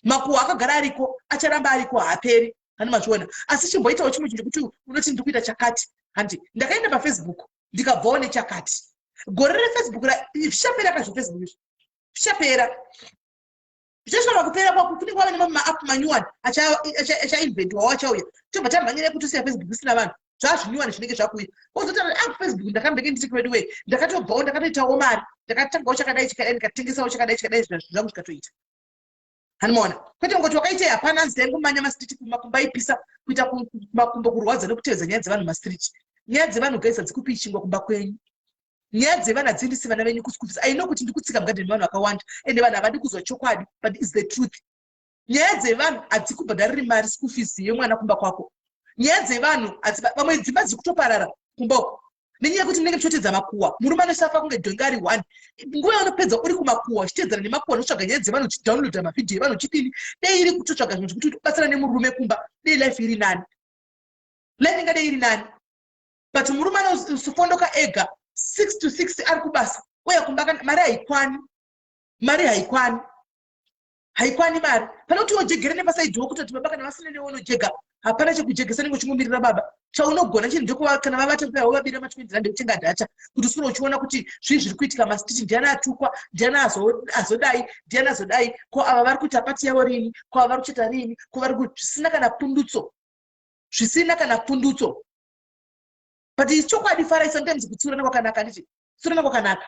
makuwa akagara ariko acharamba ariko haaperi handi mazviona asi chimboitawo chimwe chinhu chekuti unoti ndiri kuita chakati handi ndakaenda pafacebook ndikabvawo nechakati gore refacebook zvichapera ka zvefacebook izvi zvichapera. Zvichasvika pakupera kwako kunenge kwava nemamwe maapp manyuwani achainventwawo achauya. Tobva tamhanyira kutosiya Facebook isina vanhu. Zvazvinyuwani zvinenge zvakuuya. Wozotaura ah Facebook ndakambenge ndiri kwedu wee. Ndakatobvawo ndakatoitawo mari. Ndakatangawo chakadai chikadai ndikatengesawo chakadai chikadai zvinhu zvangu zvikatoita. Handimaona. Kwete kungoti wakaitei hapana hanzi taingomanya mastreet kumakumba aipisa kuita makumbo kurwadza nekutevedza nyaya dzevanhu mastreet. Nyaya dzevanhu guys hadzikupi chingwa kumba kwenyu. Nyaya dzevanhu hadziendesi vana venyu kuschool fees. I know kuti ndikutsika mugadheni mevanhu vakawanda ende vanhu havadi kuzwa chokwadi but is the truth. Nyaya dzevanhu hadzikubhadhariri mari school fees yemwana kumba kwako. Nyaya dzevanhu vamwe dzimba dziri kutoparara kumba uko nenyaya yekuti munenge muchitotedza makuwa. Murume anosafa kunge dhongi ari one. Nguva yaunopedza uri kumakuwa uchitedzana nemakuwa nokutsvaga nyaya dzevanhu uchidownloada mavhidhiyo evanhu uchidini. Dei iri kutotsvaga zvinhu zvekuti ubatsira nemurume kumba dei life iri nani. Life ingadei iri nani. But murume anofondoka ega 6 to 6 ari kubasa uya kumba mari haikwani. Mari haikwani. Haikwani mari. Pane kuti wojegere nepasaidiwo kutoti baba kana vasina newe unojega. Hapana chekujegesa nenge uchingomirira baba. Chaunogona chinhu ndekuva kana vavata kuya wovabira ma 20 rand ekutenga data kuti uswere uchiona kuti zvii zviri kuitika mastreet ndiani atukwa, ndiani azodai, ndiani azodai, ko ava vari kuita pati yavo rini, ko ava vari kuchata rini, ko vari zvisina kana pundutso. Zvisina kana pundutso. But chokwadi farai sometimes kutsiurana kwakanaka handiti? Kutsiurana kwakanaka.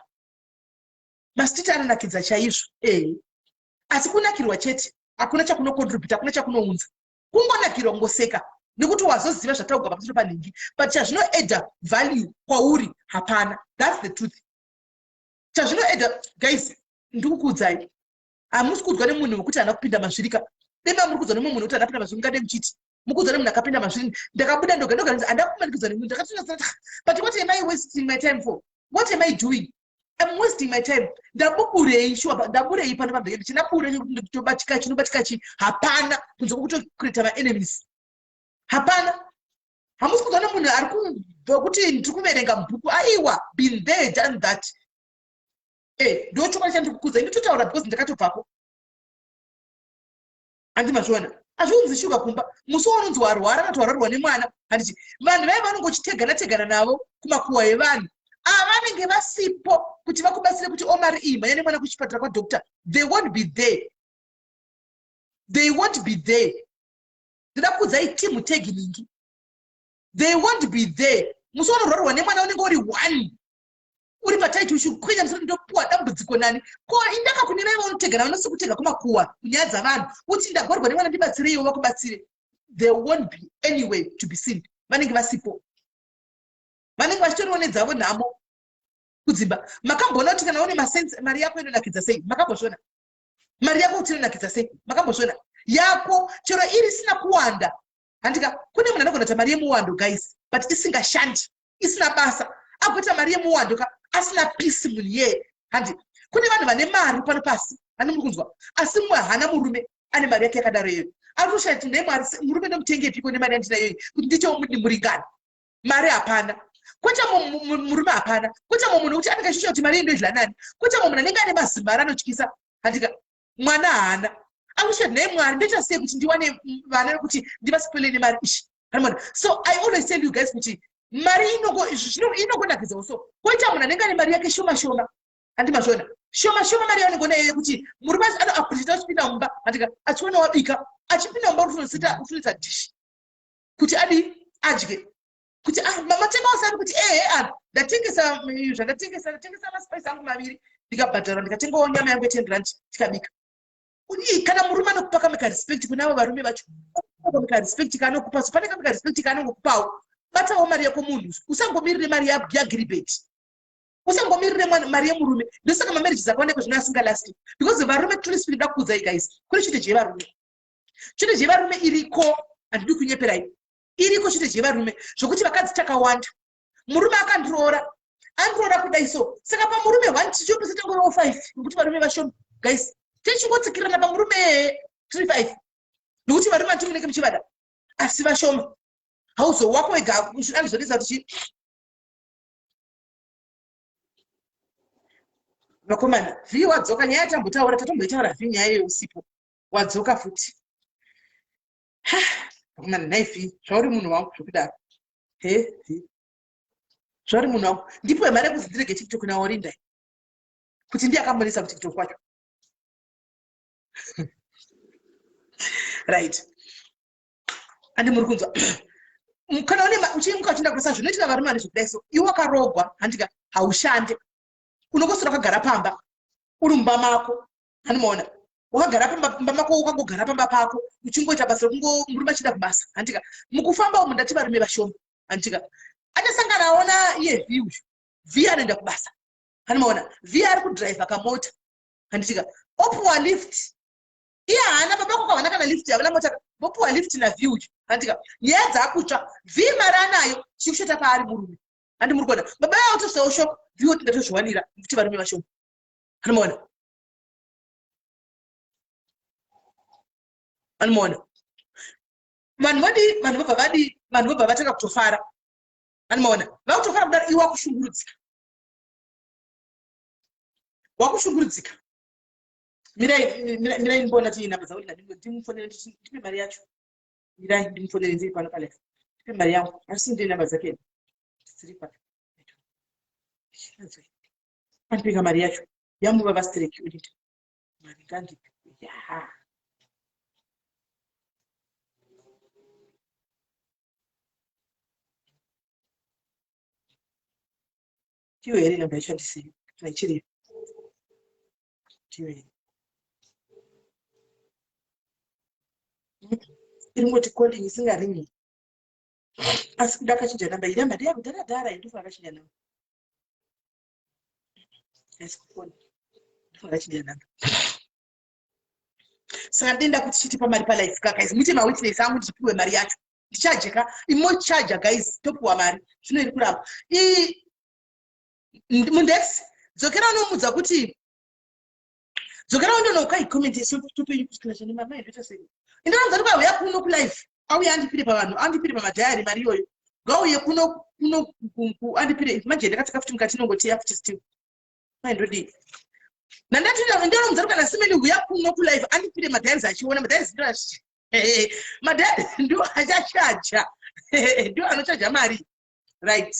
Mastreet anonakidza chaizvo. Eh. Asi kunakirwa chete hakuna chakunocontribute, hakuna chakunounza. Kungonakirwa kungoseka nekuti wazoziva zvataugwa pamusoro panhingi but chazvinoadda value kwauri hapana. That's the truth. Chazvinoadda guys ndikukuudzai hamusi kuudzwa nemunhu wekuti haana kupinda mazvirika. Dai muri kuudzwa nemumwe munhu wekuti haana kupinda mazviri mungade muchiti mukuudzwa nemunhu akapinda mazviri ndakabuda ndoga ndoga handina kumanikidzwa nemunhu ndakatonatsira but what am I wasting my time for? What am I doing? I'm wasting my time. Ndabuburei sure ndaburei pano pamberi ndichinabure chinobatika chinobatika chi hapana kunze kwekutocreate ma enemies. Hapana. Hamusi kuudzwa nemunhu ari kubva kuti ndiri kuverenga mubhuku aiwa been there done that. Eh ndo chokwadi chandiri kukuudza ndinototaura because ndakatobvako. Handi mazviona. Azviunzi shuga kumba. Musi waunonzi warwara kana kuti warwarwa nemwana handiti vanhu vaya vanongochitegana tegana navo kumakuwa evanhu ava vanenge vasipo kuti vakubatsire kuti omari iyi mhanya nemwana kuchipatara kwadoctor. They won't be there. They won't be there. Ndinoda kukuudzai team teginingi. They won't be there. Musi waunorwarwa nemwana unenge uri one. Uri pataiti uchikwenya musoro ndopuwa dambudziko nani. Ko indaka kune vaya vaunotegana vanosi kutega kumakuwa kunyaya dzavanhu. Uti ndagwarwa nemwana ndibatsireiwo vakubatsire. There won't be anywhere to be seen. Vanenge vasipo. Vanenge vachitoriwo nedzavo nhamo kudzimba. Makamboona kuti kana une masense mari yako inonakidza sei? Makambozviona? Mari yako kuti inonakidza sei? Makambozviona? Yako chero iri isina kuwanda. Handika kune munhu anogona kuita mari yemuwando guys but isingashandi. Isina basa. Agoita mari yemuwando ka asina peace munhu iyeye. Handi kune vanhu vane mari pano pasi. Handi muri kunzwa? Asi mumwe haana murume ane mari yake yakadaro iyoyo. Ari kutoshaya kuti nhai Mwari murume ndomutengepiko nemari yandinayo iyi kuti ndiitewo muringano. Mari hapana. Kwete murume hapana. Kwete mumwe munhu wekuti anenge achishuva kuti mari iyi ndoidya nani. Kwete mumwe munhu anenge ane mazimari anotyisa. Handika mwana haana. Ari kutoshaya kuti nhai Mwari ndoita sei kuti ndiwane vana vekuti ndivasipwele nemari ishi. Hanimona. So I always tell you guys kuti mari inongonakidzawo so. Koita munhu anenge ane mari yake shoma shoma. Handi mazviona. Shoma shoma mari yaunenge unayo yekuti murume anoappreciate achipinda mumba handika achiona wabika achipinda mumba unotonoita dish kuti adi adye kuti ah matenga wasani kuti ehe ah ndatengesa zvandatengesa ndatengesa maspice angu maviri ndikabhadhara ndikatengawo nyama yangu ye10 rand tikabika. Kana murume anokupa kamwe ka respect kuna avo varume vacho kamwe ka respect kaanokupa so pane kamwe ka respect kaanongokupawo batawo mari yako munhu usangomirire mari yaGilbert usangomirire mari yemurume. Ndosaka mamarriages akawanda iko zvino asingalasti because varume truly speaking ndakuudzai guys kune shortage yevarume. Shortage yevarume iriko handidi kunyeperai. Iriko shortage yevarume zvokuti vakadzi takawanda. Murume akandiroora andiroora kudai so saka pamurume 1 tichopesa tangorowo 5 nekuti varume vashoma guys tichingotsikirana pamurume 3 5 nekuti varume vanti munenge muchivada asi vashoma. Hauzo wako wega andizodisa kuti vakomana V wadzoka nyaya yatambotaura tatomboitaura V nyaya yeusipo wadzoka futi. Vakomana nhai V zvauri munhu wangu zvekudaro. He V zvauri munhu wangu ndipo mari yekuzi ndirege TikTok naOrinda kuti ndiye akambonetsa kuTikTok kwacho. Right, andi muri kunzwa? Kana une uchimuka uchienda kubasa, zvinoitira varume vane zvekudai so, iwe wakarogwa, handika, haushande, unongoswera wakagara pamba, uri mumba mako, handimaona, wakagara pamba mako, wakangogara pamba pako uchingoita basa rekungo murume achienda kubasa, handika. Mukufamba umu, ndati varume vashoma, handika, achasangana aona iye V uyu. V anoenda kubasa, handimaona, V ari kudhiraivha kamota, handitika, opuwa lift. Iye haana, baba kwako havana kana lift, havana mota, vopuwa lift naV uyu, handika. Nyaya dzakutsva, V mari anayo, chikushota paari murume, handi muri kuona? Baba yavo tosawo shoko, V oti ndatozviwanira, nekuti varume vashoma, handimaona, handimaona. Vanhu vadii? Vanhu vobva vadii? Vanhu vobva vatanga kutofara, handimaona. Vakutofara kudaro, iwe wakushungurudzika, wakushungurudzika. Mirai, mirai, ndimboona tii namba dzavo, ndimufonere, ndipe mari yacho. Mirai ndimufonere, ndiri pano palive, ndipe mari yangu. Asi ndine namba dzake dziri pa andipika mari yacho yamuva vastreki unit mari ngandipe ya. Ndiyo here namba yacho? Handisiyo kana ichiriyo. Ndiyo here? Iringoti calling isingaringi, asi kuda akachinja namba. Iyi namba ndeyakudhara dhara, ndofunga akachinja namba. Haisi kufona, ndofunga akachinja namba. Saka ndenda kuti chitipa mari palive ka, guys, muite mawitness angu, ndichipiwe mari yacho, ndichaje ka, imochaja guys, topiwa mari. Zvino iri kuramba mundex. Dzokera unomudza kuti dzokera undonoka icomment topenyu kusvikira chane mama ndoita sei. Indoramudza kuti kauya kuno kulive, auye andipire pavanhu, andipire pamadhayari mari iyoyo. Ngauye kuno kuno andipire manje. Ndakatsika futi mukati, inongotiya futi still. Mai, ndodii? Nandati ndoramudza kuti kana simeni uya kuno kulive, andipire madhayari, achiona madhayari, ndo madhayari ndo achachaja, ndo anochaja mari, right?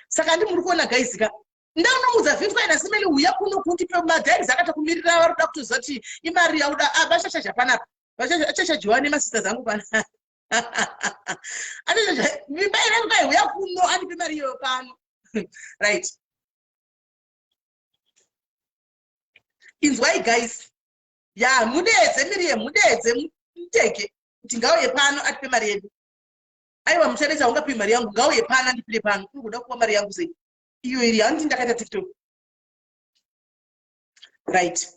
Saka ndi muri kuona, guys ka, ndaunomudza vhitwa ina simeni uya kuno kundipe madhayari, akatokumirira. Vari kuda kutoziva kuti imari yauda vachachaja panapa, achachajiwa nemasisters angu pana. Mimba ine uya kuno andipe mari iyoyo pano, right? Inzwai guys, ya mudedze miriye, mudedze muteke kuti ngauye pano atipe mari yedu. Aiwa, muchanetsa, ungapiwi mari yangu. Ngauye pano andipire pano. Uri kuda kupa mari yangu sei iyo iri? Handiti ndakaita TikTok, right?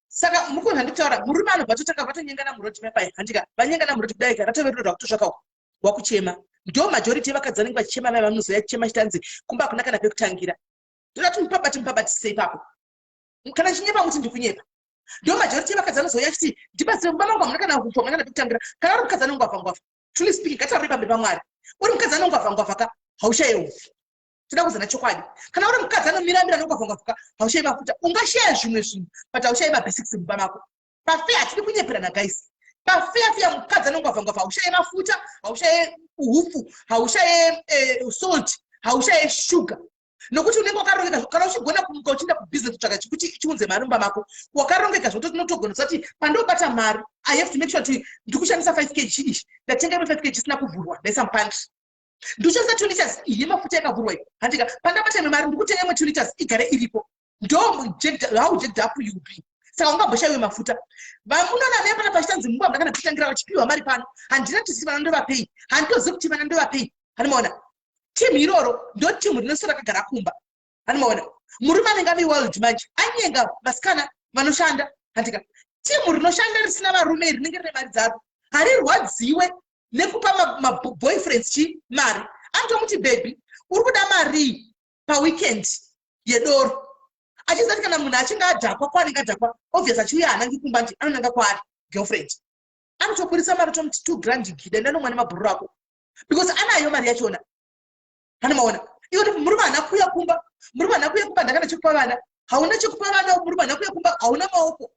Saka muri zvandikutaura, murume anobva totanga vatonyengana muroad mapai, handika? Vanyengana muroad kudai, ratove rudo rwakutotsvaka uko, wakuchema. Ndo majority yevakadzi vanenge vachichema, mai vanozoya chichema chitanzi kumba hakuna kana pekutangira. Ndoda kuti mupabati, mupabatisise ipapo. Kana chinyepa, muti ndikunyepa. Ndo majority yevakadzi vanozoya chiti ndibatsire, kumba mangu hamuna kana kufa, hamuna kana pekutangira. Kana uri mukadzi anongwavha ngwavha, truly speaking, ngataurei pamberi pamwari, uri mukadzi anongwavha ngwavha ka, haushaye upfu. Toda kuzana chokwadi. Kana uri mukadzi anomiramira, anongwavha ngwavha ka, haushayi mafuta. Ungashaya zvimwe zvinhu, but haushayi mabasics mumba mako. Pafair, hatidi kunyeperana guys, pafair fair, mukadzi anongwavha ngwavha haushaye mafuta, haushaye hupfu, haushaye salt, haushaye sugar, nokuti unenge wakarongeka. Kana uchigona kumuka uchienda kubusiness kutsvaka chikuti chiunze mari mumba mako, wakarongeka zvekuti unotogona kuti pandobata mari, I have to make sure kuti ndikushandisa 5 kg ichi, ndatenga imwe 5 kg isina kuvhurwa, ndaisa mupantry. Ndikushandisa 2 liters iyi yemafuta yakavhurwa iyi, handika? Pandabata imwe mari, ndikutenga imwe 2 liters, igare iripo. Ndo how jacked up you be. Saka ungamboshayiwe mafuta? Vamunona vaya pana pachitanzi mumba muna kana kutangira, vachipiwa mari pano, handina tisi vana ndovapei, handitozivi kuti vana ndovapei, handimaona? Timu iroro ndo timu rinosora rakagara kumba, handimaona? Murume anenge ave wild manje, anyenga vasikana vanoshanda, handika? Timu rinoshanda risina varume rinenge rine mari dzaro, harirwadziwe nekupa maboyfriends chi mari. Anotomuti, "Baby, uri kuda marii paweekend yedoro?" Achiziva kuti kana munhu achinge adhakwa, kwaanenge adhakwa, obvious achiuya haanangi kumba, ndi anonanga kwaari girlfriend. Anotoburisa mari, tomuti 2 grand, gida ndanomwa nemabhururu ako, because anayo mari yachona, hanomaona? Iwe murume haana kuuya kumba, murume haana kuuya kumba, ndakana chekupa vana, hauna chekupa vana. Murume haana kuuya kumba, hauna maoko,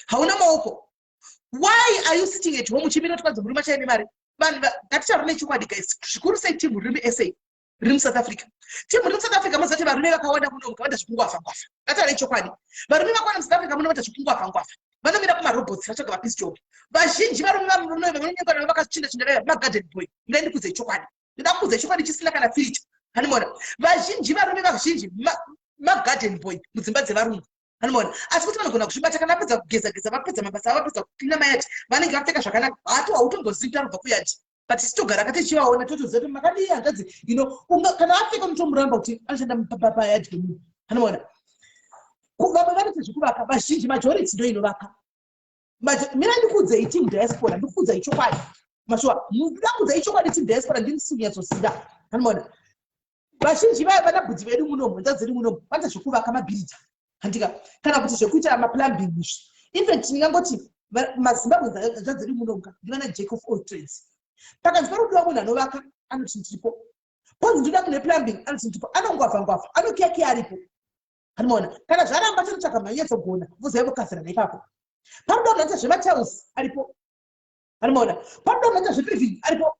hauna maoko. Why are you sitting at home uchimira kuti kwanzi murume achaine mari? Vanhu, ngatitaure nechokwadi guys, zvikuru sei timu riri muSA, riri muSouth Africa. Timu riri muSouth Africa, moziva kuti varume vakawanda muno mukavanda zvekungwavha ngwavha. Ngataure chokwadi, varume vakawanda muSouth Africa muno vaita zvekungwavha ngwavha. Vanomira kumarobots vatsvaga mapiece job. Vazhinji varume vanonyenga navo vakachinda chinda vaya magarden boy. Ndai ndikudzei chokwadi, ndoda kukudzai chokwadi chisina kana filter. Hanimona vazhinji, varume vazhinji magarden boy mudzimba dzevarungu. Hanimona, asi kuti vanogona kuzvibata. Kana vapedza kugeza geza, vapedza mabasa avo, vapedza kuklina mayadi, vanenge vapfeka zvakanaka. Hati hautombozivi kuti arubva kuyadi, but titogara katichivaona, totoziva kuti makadii hanzvadzi. Kana apfeka unotomuramba kuti anoshanda payadi pemunhu. Hanimona vamwe vanoita zvekuvaka. Vazhinji, majority ndo inovaka. Mira ndikuudzei, team diaspora, ndikuudzai chokwadi. Mashuwa, ndoda kuudzai chokwadi, team diaspora, ndinisi kunyatsoziva. Hanimona vazhinji vaya vanabhudzi vedu munomu, hanzvadzi dzedu munomu, vanoita zvekuvaka, mabhiridha, handika, kana kuti zvekuita maplumbing izvi. Infact ndingangoti maZimbabwe, hanzvadzi dzedu munomu ka, ndivana jack of all trades. Pakanzi pari kudiwa munhu anovaka, anoti ndiripo. Ponzi ndoda munhu weplumbing, anoti ndiripo. Anongwavha ngwavha, anokiyakiya, aripo. Hanimona kana zvaramba, tonotsvaga manyatsogona, vozaiva vokazirana ipapo. Panoda munhu anoita zvematiles, aripo. Hanimona panoda munhu anoita zvepaving, aripo.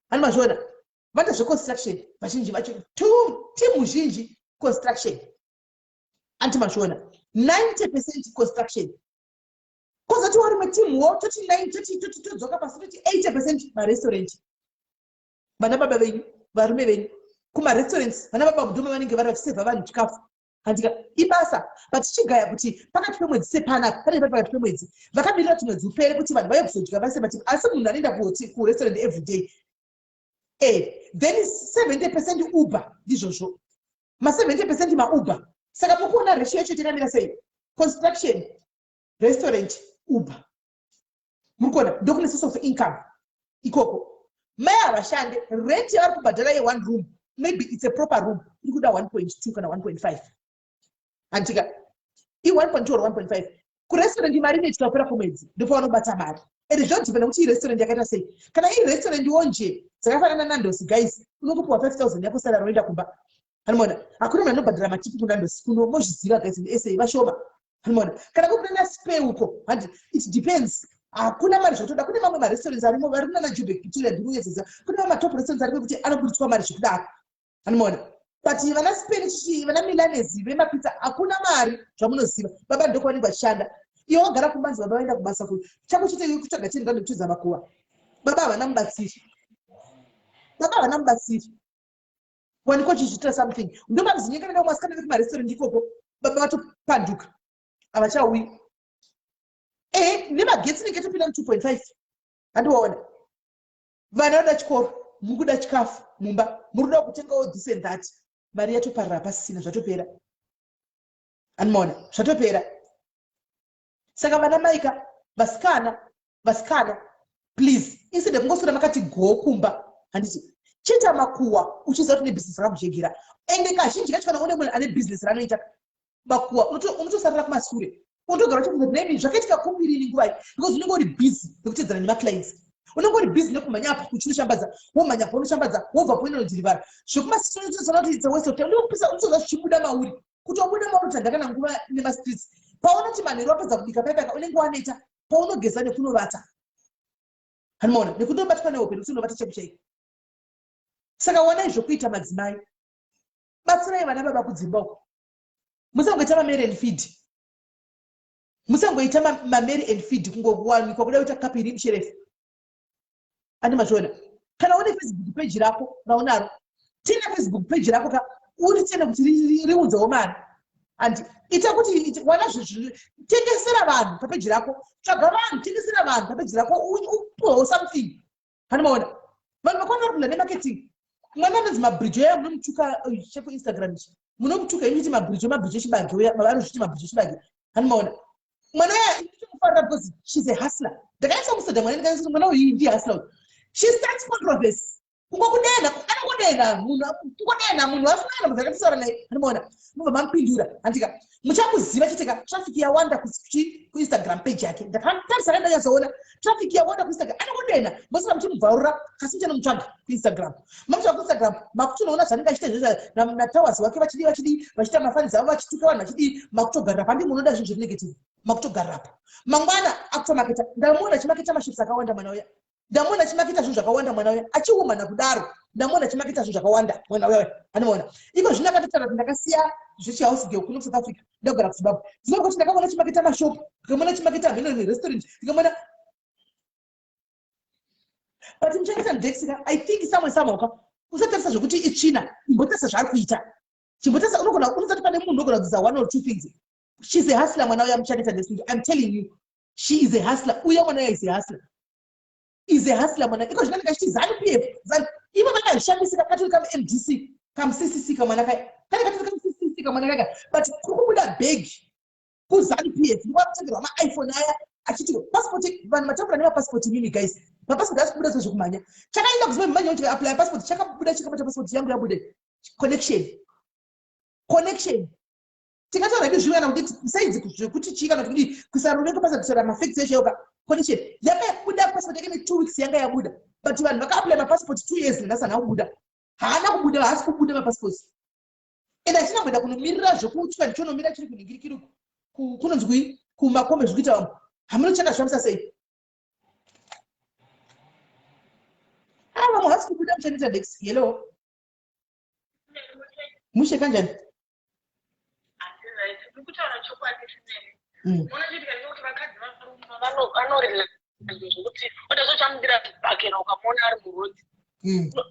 Hanimazviona, vanoita zveconstruction vazhinji vacho, timu zhinji construction. Antimazviona, 90% construction. Kwozotiwo rimwe timuwo, toti 9, toti todzoka pasi, toti 80% marestaurant. Vana baba venyu, varume venyu kumarestaurants, vana baba mudhoma vanenge vari vachisevha vanhu chikafu, handika? Ibasa, but tichigaya kuti pakati pemwedzi sepanapa panenge pari pakati pemwedzi, vakamirira kuti mwedzi upere kuti vanhu vauye kuzodya vase. Asi munhu anoenda kurestaurant every day, then 70% Uber. Ndizvozvo, ma70% maUber. Saka mukuona ratio yacho takamira sei? Construction, restaurant, Uber. Muri kuona ndokune source of income ikoko. Mai havashande. Rent yavari kubhadhara yeone room, maybe it's a proper room, iri kuda 1.2 kana 1.5, handika? I1.2 or 1.5. Kurestaurant mari inoitika kupera kwemwedzi, ndopavanobata mari. And zvinodhipenda kuti irestaurant yakaita sei. Kana iri restaurant wonje dzakafanana naNando's, guys, unongopiwa 5000 yako, salary, roenda kumba. Hanimona hakuna munhu anobhadhara matipi kuNando's kuno, mozviziva guys, esa vashoma. Hanimona kana kukunana Spur uko, handi, it depends, hakuna mari zvotoda. Kune mamwe marestaurants arimo vari kunana Joburg, Pretoria, ndikunyedzedza. Kune mamwe matop restaurants arimo ekuti anoburitswa mari zvekudaro. Hanimona, but vana Spur chichi, vana Milanese vemapizza, hakuna mari zvamunoziva. Baba ndokwanenge vachishanda, iwe wagara kumanzi baba vaenda kubasa. Chako chete kutsvaga chinhu kandokutidza makuva. Baba havana mubatsiri, baba havana mubatsiri. Wanikwa chizviitira something, ndomazinyengana navo masikana vekumarestaurant ikoko. Baba vatopanduka, havachauyi. Nemagetsi nenge topinda mu2.5. Handiwaona vana vanoda chikoro, muri kuda chikafu mumba, muri kuda kutengawo this and that. Mari yatoparara pasisina, zvatopera. Anomaona zvatopera. Saka vana maika, vasikana, vasikana, please, instead yekungoswera makati go kumba, handiti, chiita makuwa uchiziva kuti une bhizinesi rakakujegera. Ende kazhinji kacho kana une munhu ane bhizinesi raanoita makuwa, unotosarira kumasure, unotogara uchibvunza kuti nemi zvakaitika kumirini nguvai, because unenge uri busy nekutedzana nemaclients, unenge uri busy nekumhanya apa uchinoshambadza, womhanya pa unoshambadza, wobva poinonodhirivhara zvekumasitoona kuti it's a waste of time. Ndokupisa unotoza zvichibuda mauri, kutobuda mauri kuti handakana nguva nemastreets. Paunoti manheru wapedza kubika paipaka, unenge waneta. Paunogeza nekunovata, hanimaona nekutobatwa nehope, nekuti unovata chaiko chaiko. Saka wanai zvokuita, madzimai. Batsirai vana baba kudzimba uko. Musangoita mamarry and feed, musangoita mamarry and feed, kungowanikwa kuda kuita kapu iri musherefu. Andi mazviona, kana une Facebook page rako raunaro, tina Facebook page rako ka, uri tene kuti riudzewo mari. And ita kuti wana tengesera vanhu papeji rako, tsvaga vanhu, tengesera vanhu papeji rako, upiwewo something. Hanimaona vanhu vakawanda vari kuenda nemarketing. Mwana anonzi Mabridge uya, munomutuka chekuInstagram ichi, munomutuka imi, mabridge, mabridge echibage uya, anozviti mabridge echibage. Hanimaona mwana uya, nditomufarira because she's a hustler. Ndakaisa musadha mwana, ndikaisa mwana uyu ndi hustler. She starts controversy, kungokudena, anongodena munhu, kungodena munhu asina munhu akatisaura naye. Hanimaona mubva mamupindura, handika? Muchamuziva chiteka traffic yawanda kuInstagram page yake. Ndakatarisa, kandanyatsoona traffic yawanda kuInstagram. Anongodena, mosina muchimubvarura, kasi muchanomutsvaga kuInstagram. Mamutsvaga kuInstagram, makutonoona zvanenge achiita izvozvo natowers wake, vachidii, vachidii, vachiita mafanizi avo, vachituka vanhu, vachidii. Makutogarira pandi munoda zvinhu zviri negative, makutogarirapo. Mangwana akutomaketa. Ndamuona achimaketa maships akawanda mwana uya, ndamuona achimaketa zvinhu zvakawanda mwana uya, achiumana kudaro. Ndamuona achimaketa zvinhu zvakawanda mwana uya, anoona. Iko zvino akatotaura kuti ndakasiya zvechihouse girl kuno kuSouth Africa, ndagara kuZimbabwe. Ndinoona kuti ndakaona achimaketa mashopu, ndikamuona achimaketa mheno restaurant, ndikamuona. But muchaneta ndexika, I think somewhere somehow ka usatarisa zvekuti itsvina, imbotarisa zvaari kuita. Chimbotarisa, unogona unosati pane munhu unogona kudzidza one or two things. She's a hustler, mwana uya muchaneta ndexika. I'm telling you, she is a hustler. Uya mwana uya is a hustler, is a hustler mwana. Iko zvino ndikachiti ZANU PF, ZANU, ivo vakazvishamisika katori kamuMDC, kamuCCC kamwana kaya, kane katori kamuCCC kamwana kaya, but kuri kubuda bhegi kuZANU PF, ndikwakutengerwa maiPhone aya achiti passport. Vanhu matambura nemapassport imimi guys, mapassport asi kubuda zvezvekumhanya. Chakaenda kuZimbabwe manje kuti apply passport, chakabuda chakabata passport yangu yabude. Connection, connection. Tingataura hedu zvimwe kana kuti saidzi zvekuti chii kana kuti kuisa ruvengo pasa kutora mafacts eshe yoka. Connection yakabuda, passport yake ne2 weeks yanga yabuda, but vanhu vakaapply mapassport 2 years nhasi haana kubuda, haana kubuda, haasi kubuda mapassport. Ende achina kuenda kunomirira zvekutsva, ndichonomira chiri kunhingirikiri kunonzi kui kumakombe zvikuita vamwe hamunochaka zvifambisa sei. Ah, vamwe havasi kubuda. Muchaneta Dex, hello, mushe kanjani? Kutaura chokwadi sinene, unochiitika ndekuti vakadzi varume vanorela zvekuti utazochamudira zvibhakera ukamuona ari murodhi.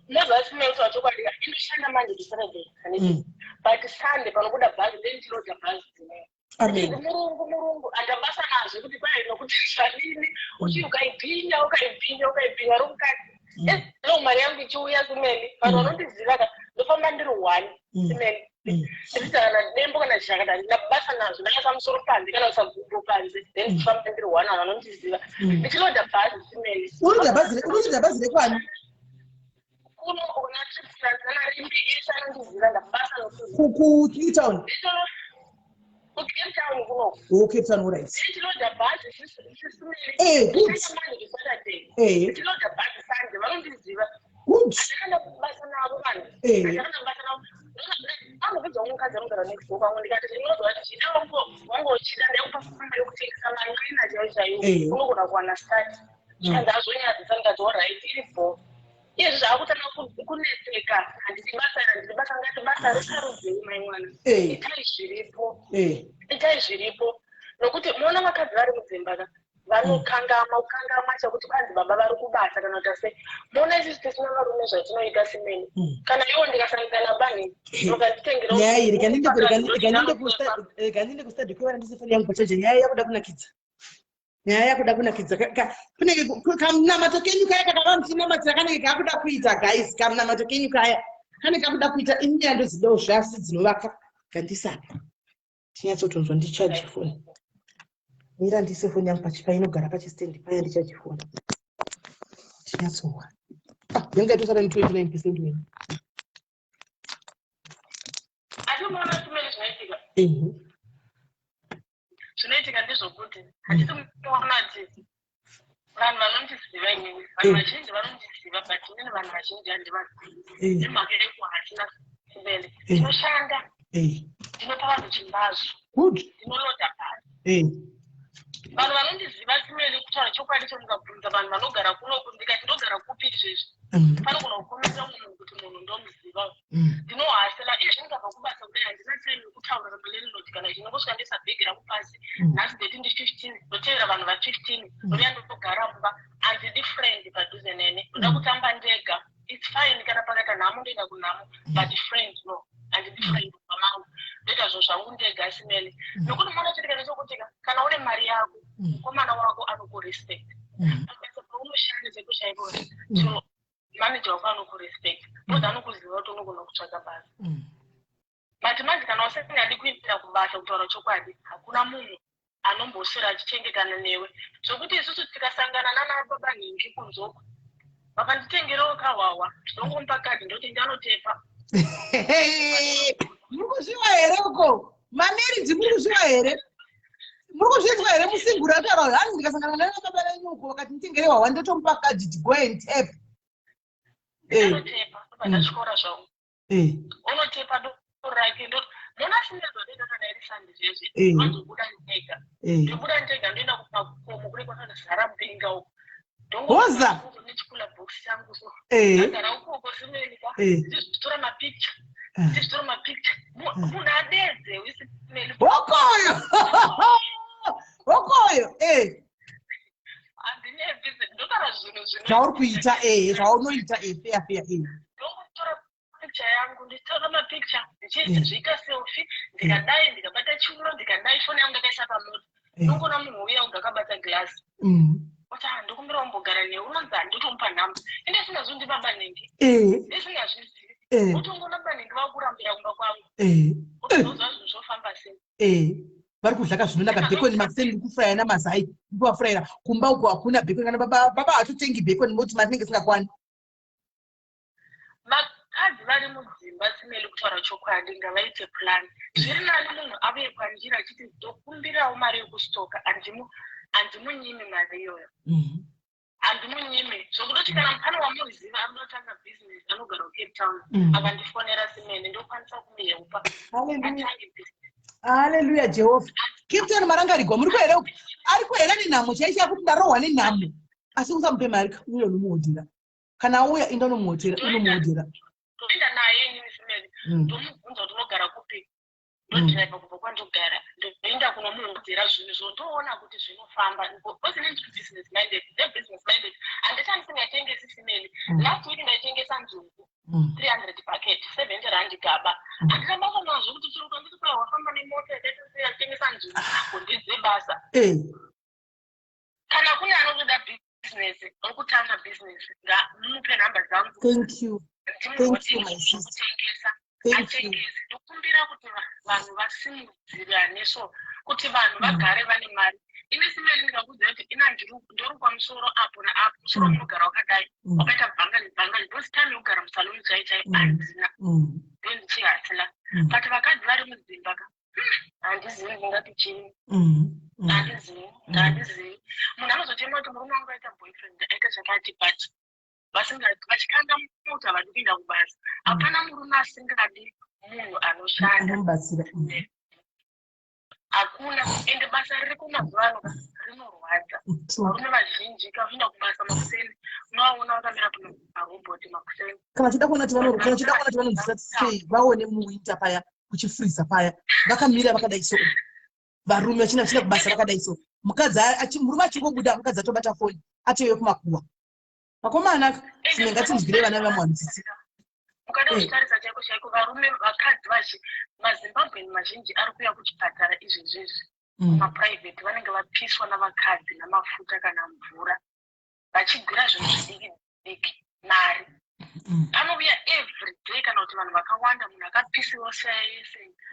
Moziva kutaura chokwadi, inoshanda Monday to Saturday, handiti? But Sunday panobuda bhazi, ndenichirodha bhazi dzinee. Murungu, murungu handabasa nazvo kuti kwai nokuti zvadini, uchi ukaibhinya, ukaibhinya, ukaibhinya romukadzi no mari yangu ichiuya kumeni. Vanhu vanondiziva ka, ndofamba ndiri one simeni, ndikuita kana dembo kana chakati, handina basa nazvo. Ndakaisa musoro panze kana kuisa gumbo panze, then ndifamba ndiri one. Vanhu vanondiziva ndichilodha bhazi simeni. Unorodha bhazi rekwani? Kuno una triplananarimbi ese anondiziva, ndabasa. KuNewtown? KuCape Town kuno. Oh, Cape Town, alright. Ndichilodha bhazi sisimeni. Good. Saturday ndichilodha bhazi, Sunday vanondiziva. Good. Handakanda basa navo vanhu. Handakanda basa navo. Ambobvunza umwe mukadzi anogara next door kwangu, ndikati ndinozwa kuti chida wanga uchida, ndaikupa mari yokutengesa manqina chaiyo chaiyo, unogona kuwana start. Zvikanzi azonyadzisa. Ndikati alright, iri bho. Iyezvi zvaakutanga kunetseka, handidi basa, handidi basa. Ngati basa risarudzei, mai mwana. Itai zviripo, itai zviripo, nokuti muona vakadzi vari mudzimba ka vanokangama, kukangama chakuti kwanzi baba vari kubasa kana kuti sei. Muona isusu tisina varume zvatinoita simene, kana iwo ndikasangana nabanhi mukanditengera. Nyaya iyi, rega ndinde kustudio kwevana, ndise foni yangu pachaja. Nyaya yakuda kunakidza, nyaya yakuda kunakidza. Kunenge kamunamato kenyu kaya kakava muchinamatira kanenge kakuda kuita guys, kamunamato kenyu kaya kanenge kakuda kuita. Ini nyaya ndodzidawo zvasi dzinovaka. Gandisapa tinyatsotonzwa, ndichaje foni. Mira ndise foni yangu painogara pachistendi paya, ndichaje foni tinyatsowa. Ah, yanga itosara ne29% wena. Asi unoona simene zvinoitika, zvinoitika ndezvokuti handisi kuona kuti vanhu vanondiziva inini, vanhu vazhinji vanondiziva, but inini vanhu vazhinji handivazivi nemhaka yekuti hatina simene. Ndinoshanda, ndinopa vanhu chimbazo, ndinolodha bhasi. Vanhu vanondiziva simene, kutaura chokwadi, chomukabvunza vanhu vanogara kunoku, ndikati ndogara kupi izvezvi, panogona kukomesa munhu kuti munhu ndomuziva. Ndinohasela iye zvindikabva kubasa kudai, handina time yekutaura namalandlord kana chinongosvika ndisa bhegi rangu pasi. Nhasi date ndi15, ndotevera vanhu va15, ndouya ndogara mumba. Handidi friend padhuze nene, ndoda kutamba ndega. It's fine, kana pakaita nhamo ndoenda kunhamo, but friend no, handidi friend mumba mangu. Ndoita zvinhu zvangu ndega simene, nokuti mona chitika ndechekuti kana une mari yako, mukomana wako anokurespect. Pabasa paunoshanda chaipo chaipo, so manager wako anokurespect because anokuziva kuti unogona kutsvaga basa. But manje kana usingadi kuendera kubasa, kutaura chokwadi, hakuna munhu anomboswera achichengetana newe, zvokuti isusu tikasangana nana baba nhingi kunzoko vakanditengerawo kahwahwa, ndinongomupa kadhi, ndoti ndanotepa. Muri kuzviwa here uko mamarriage? Muri kuzviwa here? Muri kuzvinzwa here? Musingura ataura hanzi ndikasangana nana baba venyu uko vakati nditengere hwahwa, ndotomupa kadhi, go and tap. Ndanotepa, ndobva ndatyora zvangu. Unotepa doro rake, mona sinezvadoita kana iri Sunday zvezve, vanzobuda ndega, ndobuda ndega, ndoenda kumakomo kune kwakazara mbinga uko. Hoza. Nechikula box changu so, ndagara ukoko simene. Ndichitora mapicture, ndichitora mapicture, munhu adedze. Hokoyo, hokoyo. Handinyepi, ndotaura zvinhu zvino Zvauri kuita, zvaunoita, fair, fair. Ndokutora picture yangu, ndichitora mapicture, ndichizviita selfie, ndikadai, ndikabata chiuno, ndikadai, foni yangu ndakaisa pamoto. Ndongoona munhu uya uga akabata glasi, oti, "Ah, ndokumbira umbogara newe." Unonzi handotomupa nhamba, ende singazvi ndibaba nenge, ndisingazvizivi. Utongoona baba nenge vakurambira kumba kwangu, utozoziva zvinhu zvofamba sei. Vari kudlaka zvinonaka, bacon makuseni, ndiri kufuraya namazai, ndiri kuvafurayira. Kumba uko hakuna bacon, kana baba hatotengi bacon, moti mari inenge isingakwani. Vakadzi vari mudzimba, simeli, kutaura chokwadi, ngavaite plan. Zviri nani munhu avuye kwandiri achiti, "Ndokumbirawo mari yekustoka." Handimunyimi mari iyoyo, handimunyimi. Zvokutoti kana pane wamuziva anotanga bhizinesi, anogara kuCape Town, akandifonera simene, ndokwanisa kumuhelpa atange bhizinesi. Haleluya, Jehovha. Cape Town marangarigwa, muri kuhere? Ari kuhera nenhamo chaicho, yakuti ndarohwa nenhamo, asi usamupe mari. Uyo unomuhodhera, kana auya, inda unomuhotera, unomuhodhera. Toenda naye inini simene, ndomubvunza kuti unogara kupi, ndodhiraivha kubva kwandogara, ndoenda kunomuhodhera zvinhu zvo, ndoona kuti zvinofamba, because inini ndiri business minded, ndebusiness minded. Handiti handisingatengesi simene. Last week ndaitengesa nzungu, 300 bucket, R70 gaba. Handina basa nazvo kuti chero kwanditi kwai wafamba nemota yakaita sei, atengesa nzungu, gondidze basa. Kana kune anotoda bhizinesi, okutanga bhizinesi, ngamupe nhamba dzangu. Thank you. Thank you, my sister. Kutengesa, Thank you. atengese. Ndokumbira kuti vanhu vasimudzirane, so kuti vanhu vagare vane mari. Ine simeri, ndikakuudza kuti ina ndorukwa musoro apo naapo, musoro unogara wakadai, wakaita bhangani bhangani, because time yekugara musaloni chai chai handina, ndendichihasila. But vakadzi vari mudzimba ka, handizivi ndingati chii. Handizivi, handizivi. Munhu anozochema kuti murume wangu aita boyfriend, aita chakati, but vachikanda mota, havadi kuenda kubasa. Hapana murume asingadi munhu anoshanda. Anomubatsira. Hakuna. Ende basa ririko mazuva ano rinorwadza. Varume vazhinji kakuenda kubasa makuseni, unovaona vakamira pamarobhoti makuseni. Kana uchida kuona kuti vanonzwisa sei, vaone muwinter paya, kuchifriza paya, vakamira vakadai so, varume vachina kubasa vakadai so, mukadzi murume achingobuda, mukadzi atobata foni, atove kumakuwa. Vakomana, zvimwe ngatinzwire vana vamwe tsitsi. Ukada kuzvitarisa chaiko chaiko, varume, vakadzi maZimbabwean mazhinji ari kuuya kuchipatara izvezvizvi, maprivate, vanenge vapiswa navakadzi namafuta kana mvura, vachigwira zvinhu zvidiki diki mari. Panouya every day, kana kuti vanhu vakawanda, munhu akapisiwa sei,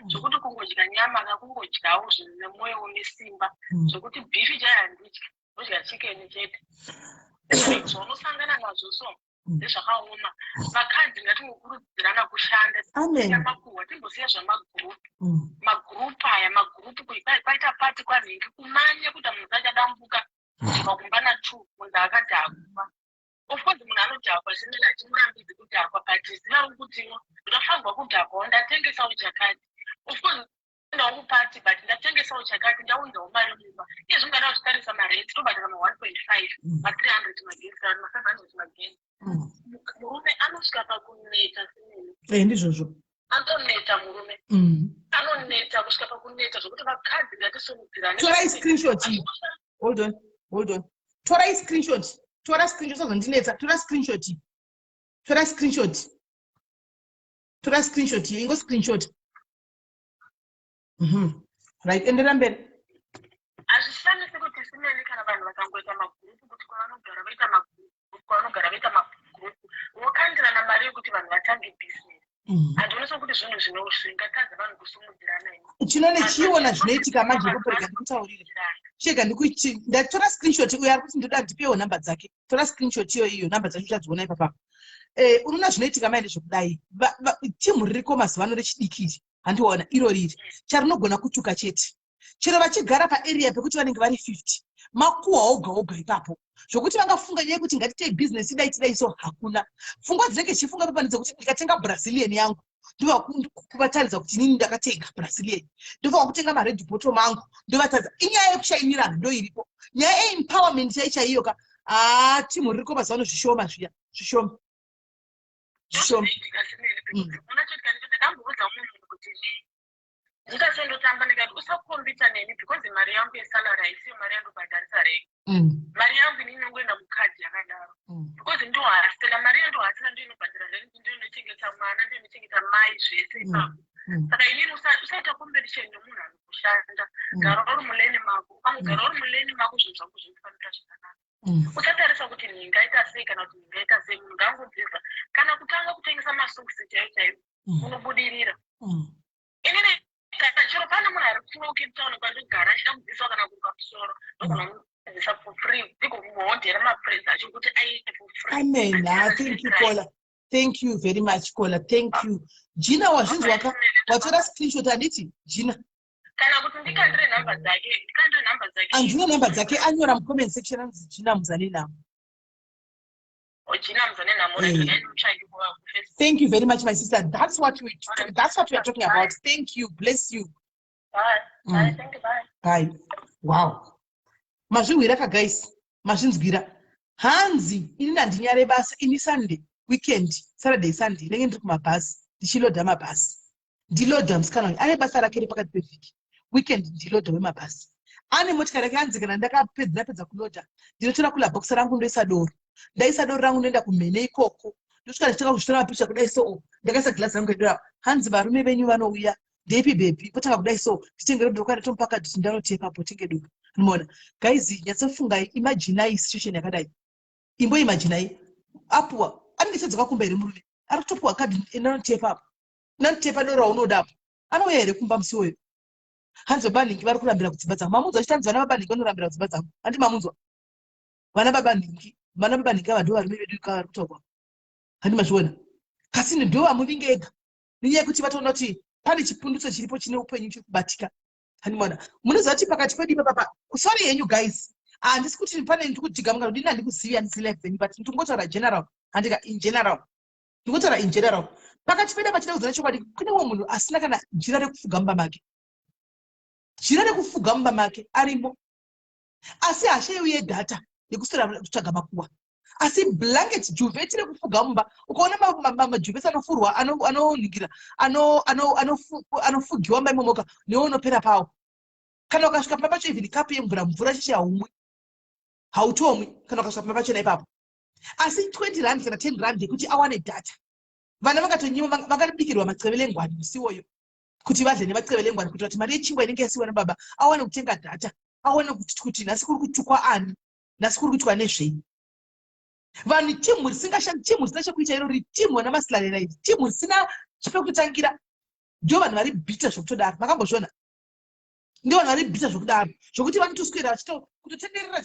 zvokuti kungodya nyama kakungodyawo zvinhu nemwoyo une simba, zvokuti beef chai handidyi, ndodya chicken chete. Zvaunosangana nazvo so ndezvakaoma. Vakadzi ngatingokurudzirana kushanda. Amen. Makuhwa timbosiya zvamagurupu, magurupu aya, magurupu kwaita pati kwanhingi, kumanya kuti munhu achadambuka kubva kumba na2, munhu akadhakwa. Of course munhu anodhakwa zvimene, hachimurambidzi kudhakwa, but ziva rokutiwo ndafanirwa kudhakwawo, ndatengesawo chakati. Of course ndawo kupati, but ndatengesawo chakati, ndaunzawo mari mumba. Iye zvingada kuchitarisa mareti, tobhadhara ma1.5, ma300 magetsi, kana ma500 magetsi. Murume anosvika pakuneta simene. Ndizvozvo. Anoneta murume, anoneta kusvika pakuneta, zvokuti vakadzi ngatisumudzirane. Torai screenshot iyi. Hold on, hold on. Torai screenshot, tora screenshot, usazondinetsa. Tora screenshot, tora screenshot, tora screenshot iyo, ingo screenshot. Right, endera mberi. Hazvishamisi kuti simene kana vanhu vakangoita magurupu, kuti kwavanogara voita magurupu, kwavanogara voita magurupu, vokandirana mari yekuti vanhu vatange bhizinesi. Handioni sokuti zvinhu zvingatadza vanhu kusumudzirana ini. Chinone chiona zvinoitika manje ipopo. Rega ndikutaurire, chega ndikuiti ndatora screenshot. Uyo ari kuti ndoda ndipewo nhamba dzake, tora screenshot iyo, iyo nhamba dzacho uchadziona ipapapa. Unoona zvinoitika mai ndezvekudai. Timu ririko mazuva ano rechidiki iri, handiona iro riri charinogona kutuka chete. Chero vachigara paarea pekuti vanenge vari 50, makuhwa oga oga ipapo, zvokuti vangafunga nyaya yekuti ngatitei bhizinesi, idai tidai so, hakuna. Pfungwa dzinenge dzichifunga papa ndedzekuti ndikatenga Brazilian yangu, ndovakuvataridza kuti inini ndakatenga Brazilian, ndofanwa kutenga mared bottom angu, ndovataridza. Inyaya yekushainirana ndo iripo. Nyaya yeempowerment chai chaiyo ka, haa, timu ririko mazuva ano zvishoma zviya, zvishoma. Zvishoma. Zvinoitika simene because unochoitika ndicho ndakamboudza mumwe munhu kuti ndikasendotamba ndikati usakombita neni because mari yangu yesalary haisiyo mari yandobhadharisa rent. Mari yangu inini inongoenda mukadhi yakadaro because ndohasela mari yandohasela, ndo inobhadhara rent, ndo inochengeta mwana, ndo inochengeta mai, zvese ipapo. Saka inini usaita competition nemunhu anokushanda. Gara uri mulane mako, ukangogara uri mulane mako, zvinhu zvako zvinofambira zvakanaka. Usatarisa kuti ndingaita sei kana kuti ndingaita sei. Munhu ngangodzidza kana kutanga kutengesa masokisi chaiyo chaiyo, unobudirira. Inini kana chero pane munhu ari kuno Cape Town kwandogara achida kudzidziswa kana kuruka musoro, ndogona kumudzidzisa for free, ndigomuhodhera mapress acho kuti aite for free. Amen. Ah, thank you, Kola. Thank you very much, Kola. Thank you, Gina. Wazvinzwa ka? Watora screenshot handiti, Gina? Kana kuti ndikandire nhamba dzake, ndikandire nhamba dzake. Handina nhamba dzake, anyora mucomment section, anzi Gina Muzanenhamo. Gina Muzanenhamo. Regai kuva kuFacebook. Thank you very much, my sister. That's what we are talking about. Thank you, bless you. Bye. Bye. Thank you, bye. Bye. Wow, mazvinzwira ka, guys? Mazvinzwira? Hanzi ini handinyare basa ini. Sunday, weekend, Saturday, Sunday ndenge ndiri kumabhasi ndichilodha mabhasi. Ndilodha musikana uyu ane basa rake repakati pevhiki, weekend ndilodha wemabhasi, ane motikari yake. Hanzi kana ndakapedza, ndapedza kulodha, ndinotora cooler box rangu, ndoisa doro, ndaisa doro rangu, ndoenda kumhene ikoko, ndosvika ndichitanga kuzvitora mapicha kudai so, ndakaisa gilasi rangu redoro apa. Hanzi varume venyu vanouya, "Ndeipi baby?" Kotanga kudai so, "Nditengere doro." Kwada tomupa kadhi kuti ndanotepa apo, tenge doro. Unoona, guys, nyatsofungai, imaginai situation yakadai. Imboimaginai apuwa, anenge sedzoka kumba here? Murume ari kutopuwa kadhi, ndanotepa apo, ndanotepa doro raunoda apo. Anouya here kumba musi iwoyo? Hanzi baba nhingi vari kurambira kudzimba dzangu. Mamunzwa achiti hanzi vana baba nhingi vanorambira kudzimba dzangu, handi mamunzwa? Vana baba nhingi, vana baba nhingi ava ndo varume vedu vari kutaurwa, handi mazviona? Kasi ndo vamuvinge ega nenyaya yekuti vatoona kuti pane chipundutso chiripo chine upenyu chiri kubatika, handi maona? Munoziva kuti pakati pedu ipapapa, sorry yenyu guys, handisi kuti pane ndikudhiga mungano dini, handikuzivi, handisi life dzenyu, but ndingotaura general, handika? In general, ndingotaura in general. Pakati pedu pachida kuziva chokwadi, kune mumwe munhu asina kana jira rekufuga mumba make. Jira rekufuga mumba make arimo, asi hashaiwi yedhata yekuswera kutsvaga makuwa. Asi blanket, duvet rekufuga mumba, ukaona maduvets anofurwa, anoningira, anofugiwa mumba imomoka, newe unopera pawo. Kana ukasvika pamba pacho, even kapu yemvura, mvura chichi haumwi, hautomwi kana ukasvika pamba pachona ipapo. Asi 20 rand kana 10 rand yekuti awane data, vana vangatonyimwa, vakabikirwa macebelengwani musi iwoyo kuti vadle nemacebelengwani, kuitira kuti mari yechingwa inenge yasiwa nababa awane kutenga data, awane kuti nhasi kuri kutukwa ani, nhasi kuri kuitwa nezvei. Vanhu, timu risingashandi, timu risina chekuita iro, timu vana masilarera iri, timu risina chipekutangira, ndo vanhu vari bitter zvekutodaro. Makambozviona? Ndo vanhu vari bitter zvekudaro, zvokuti vanotoswera vachito kutotenderera.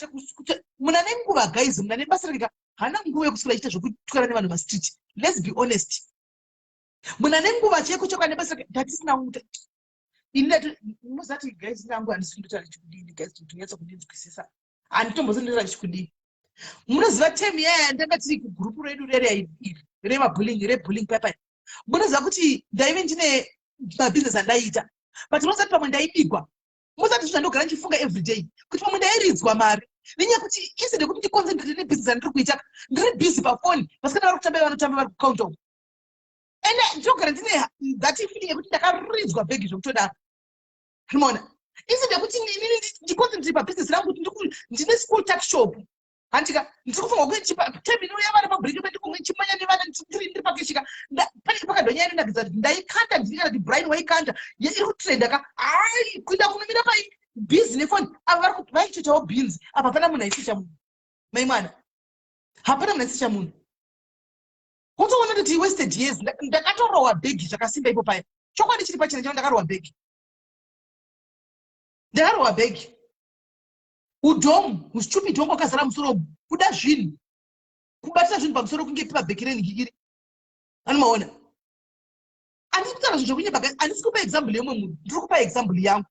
Muna nenguva, guys, muna nebasa rekeka, haana nguva yekuswera achiita zvekutwera nevanhu mastreet. Let's be honest, muna nenguva chaiko chako nebasa reke ndatisina kuita. Ini ndati muzati, guys, nangu handisi kundotaura chikudini, guys, kuti unyatsa kundinzwisisa, handitombozondotaura chikudini. Munoziva term yaya ndanga tiri kugurupu redu rere iri remabullying, rebullying paipai, munoziva kuti ndaive ndine mabhizinesi andaiita, but munoziva kuti pamwe ndaibigwa. Muzati zvinhu zvandogara ndichifunga everyday kuti pamwe ndairidzwa mari nenyaya yekuti instead yekuti ndiconcentrate nebhizinesi randiri kuita, ndiri busy pafoni, vasikana vari kutamba, vanotamba vari kucounter uko. Ende ndinogara ndine that feeling yekuti ndakaridzwa bhegi zvekutodaro, rinoona? Instead yekuti inini ndiconcentrate pabhizinesi rangu, kuti ndine school tuck shop, handika? Ndiri kufunga kuti time inouya vana pabreak, ndikunge ndichimanya nevana, ndiri pakishika pane pakadonyaya inonakidza kuti ndaikanda, ndiri kana kuti Brian waikanda iri kutrenda ka. Hai, kuenda kunomira pai busy nefoni, ava vari vaichochawo beans apa. Hapana munhu aisicha munhu, mai mwana, hapana munhu aisicha munhu. Wotoona kuti wasted years. Ndakatorohwa bhegi zvakasimba ipo paya. Chokwadi chiri pachena chavo, ndakarohwa bhegi, ndakarohwa bhegi. Udhomu, ustupid hwangu wakazara musoro, kuda zvinhu, kubatisa zvinhu pamusoro kunge pabheki renhikikiri, anomaona? Handisi kutaura zvinhu zvekunyepa. Handisi kupa example yemumwe munhu, ndiri kupa example yangu.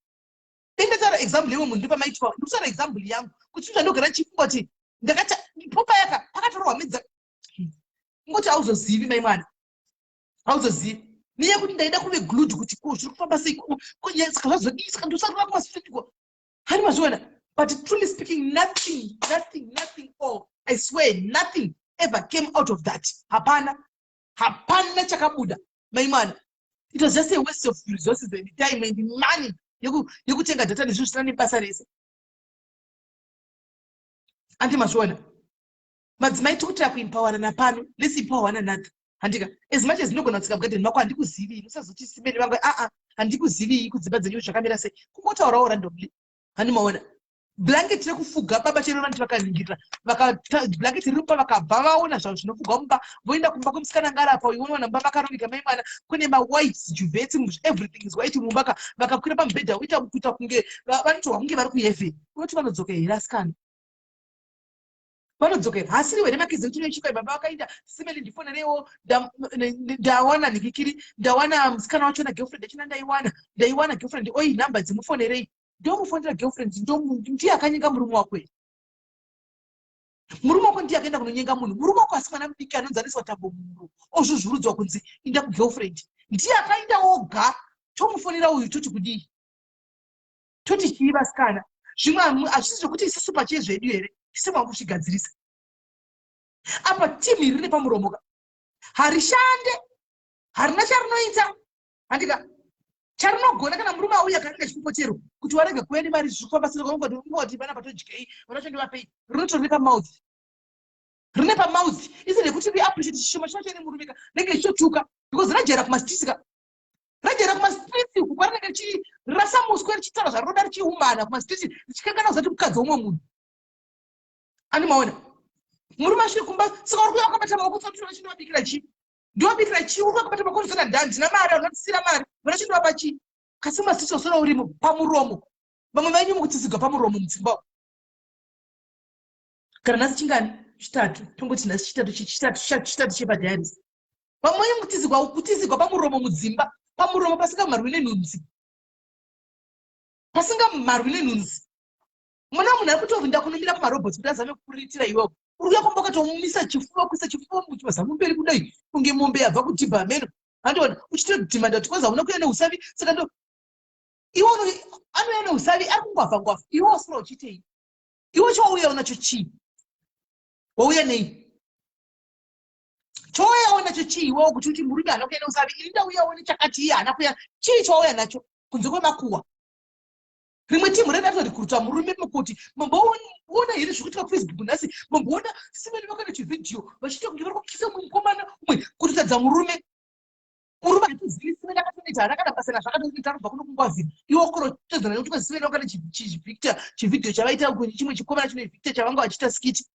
Dai ndataura example yemumwe munhu, ndipamaitwa. Ndiri kutaura example yangu kuti zvinhu zvandogara ndichifunga kuti ndakata popa yaka pakatorohwa midza ngoti hauzozivi, mai mwana, hauzozivi nenyaya yekuti ndaida kuve glued kuti ko zviri kufamba sei, saka zvazodii, saka ndosarura kumastreet, hani mazviona? But truly speaking, nothing, nothing, nothing all, I swear, nothing ever came out of that. Hapana. Hapana chakabuda, mai mwana. It was just a waste of resources and time and money yekutenga data nezvinhu zvisina nebasa rese. Andi mazviona, madzimai, tiri kuempowerana pano. Let's empower one another, handika? As much as ndinogona kutsika mugadheni mako, handikuzivii. Usazoti simeni vangu, aa, handikuzivii kudzimba dzenyu zvakamira sei. Kungotaurawo randomly, handimaona blanket rekufuga baba chero vanoti vakaningirira blanket riripa, vakabva vaona zvavo zvinofugwa mumba, voenda kumba kwemusikana ngarapa uyu. Unoona mumba makarongeka, mai mwana, kune mawhite duvets, everything is white mumba ka. Vakakwira pamubhedha, voita kuita kunge vanotorwa kunge vari kuheaven. Unoti vanodzoka here, asikana? Vanodzoka here? Hasiriwe nemakizi ekuti unochika baba vakaenda simeni, ndifonerewo, ndawana nhikikiri, ndawana musikana wachona, girlfriend yachona ndaiwana, ndaiwana girlfriend, oi nhamba dzimufonerei. Ndomufonera girlfriend, ndiye akanyenga murume wako here? Murume wako ndiye akaenda kunonyenga munhu. Murume wako asi mwana mudiki anonzi aniswa tambo mumuro, ozvuzvurudzwa kunzi inda kugirlfriend. Ndiye akaenda oga. Tomufonera uyu, toti kudii? Toti chii, vasikana? Zvimwe hazvisi zvekuti isusu pachezvedu here tisemwa kuzvigadzirisa apa. Timu iri rine pamuromo ka, harishande, harina charinoita, handika? Charinogona, kana murume auya kanenge chipopotero kuti warega kuuya nemari, zvikufamba singoti vana patodyei, vana chandivapei, rinotori nepamouth, rine pamouth isi nekuti riappreciate chishoma chino chene murume ka, rinenge richitotuka because rajaira kumastreets ka, rajaira kumastreets uku kwarinenge richirasa muswe, richitaura zvarinoda, richiumana kumastreets, richikangana kuzati mukadzi womwe munhu. Ani maona murume asvike kumba, saka uri kuuya wakabata maoko, chindovabikira chii? Ndovabikira chii? Uri wakabata maoko, zona ndandina mari, vanondisira mari, vana chindovapa chii? Kasi mumastreets wasora urimo pamuromo. Vamwe venyu mukutsisigwa pamuromo mudzimba umu. Kana nhasi chingani? Chitatu. Tongoti nhasi chitatu, chitatu, chitatu chepadiaries. Vamwe venyu mukutizigwa, kutizigwa pamuromo mudzimba, pamuromo pasingamharwi nenhunzi, pasingamharwi nenhunzi. Mwana munhu ari kutovinda kunomira pamarobhots kuti azame kuriritira. Iwewo uri kuya kumba ukatomumisa chifuva, kuisa chifuva muchimazamu mberi kudai kunge mombe yabva kudhibha meno, handiona uchitodhimanda kuti kwanza hauna kuya neusavi. Saka ndo iwe anouya neusavi, ari kungwavha ngwavha. Iwe wasura uchiitei? Iwe chawauya unacho chii? Wauya nei? Chawauyawo nacho chii iwewo kuti uti murume haana kuya neusavi, ini ndauyawo nechakati, iye haana kuya? Chii chawauya nacho kunze kwemakuhwa? Rimwe timu rendatorikuruta murume mukuti mamboona here zviri kuitika kuFacebook nhasi? Mamboona simeni vakaita chivhidhiyo vachiita kunge vari kukisa mumwe mukomana umwe, kutotadza murume. Murume hatizivi simeni akatonoita, haana kana basa nazvakatoita, arikubva kuno kungwavhira. Iwe wakorotedzana nekuti kwazi simeni vakaita chivhictor, chivhidhiyo chavaita, chimwe chikomana chine victor chavanga vachiita skit.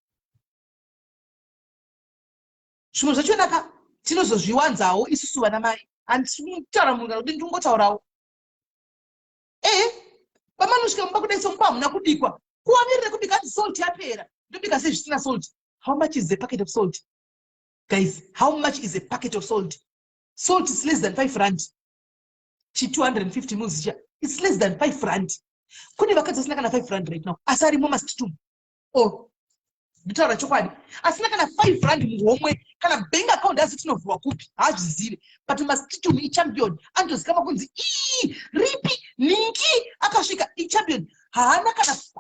Zvimwe zvachonaka tinozozviwanzawo isusu vana mai. Handisi kutaura munhu kana kuti ndingotaurawo. Ehe, pamanosvika mumba kudai, somupa hamuna kubikwa, kuwavirire kubika, ati salt yapera, ndobika sei zvisina salt? How much is a packet of salt, guys? How much is a packet of salt? Salt is less than 5 rand. Chi 250 mils cha, it's less than 5 rand. Kune vakadzi vasina kana 5 rand right now, asi arimo mastreet umu. Oh, nditaura chokwadi, asina kana 5 rand muhomwe, kana bank account asi tinovhurwa kupi haazvizive, but mastreet umu ichampion, anotozikanwa kunzi ii ripi ningi akasvika ichampion. Haana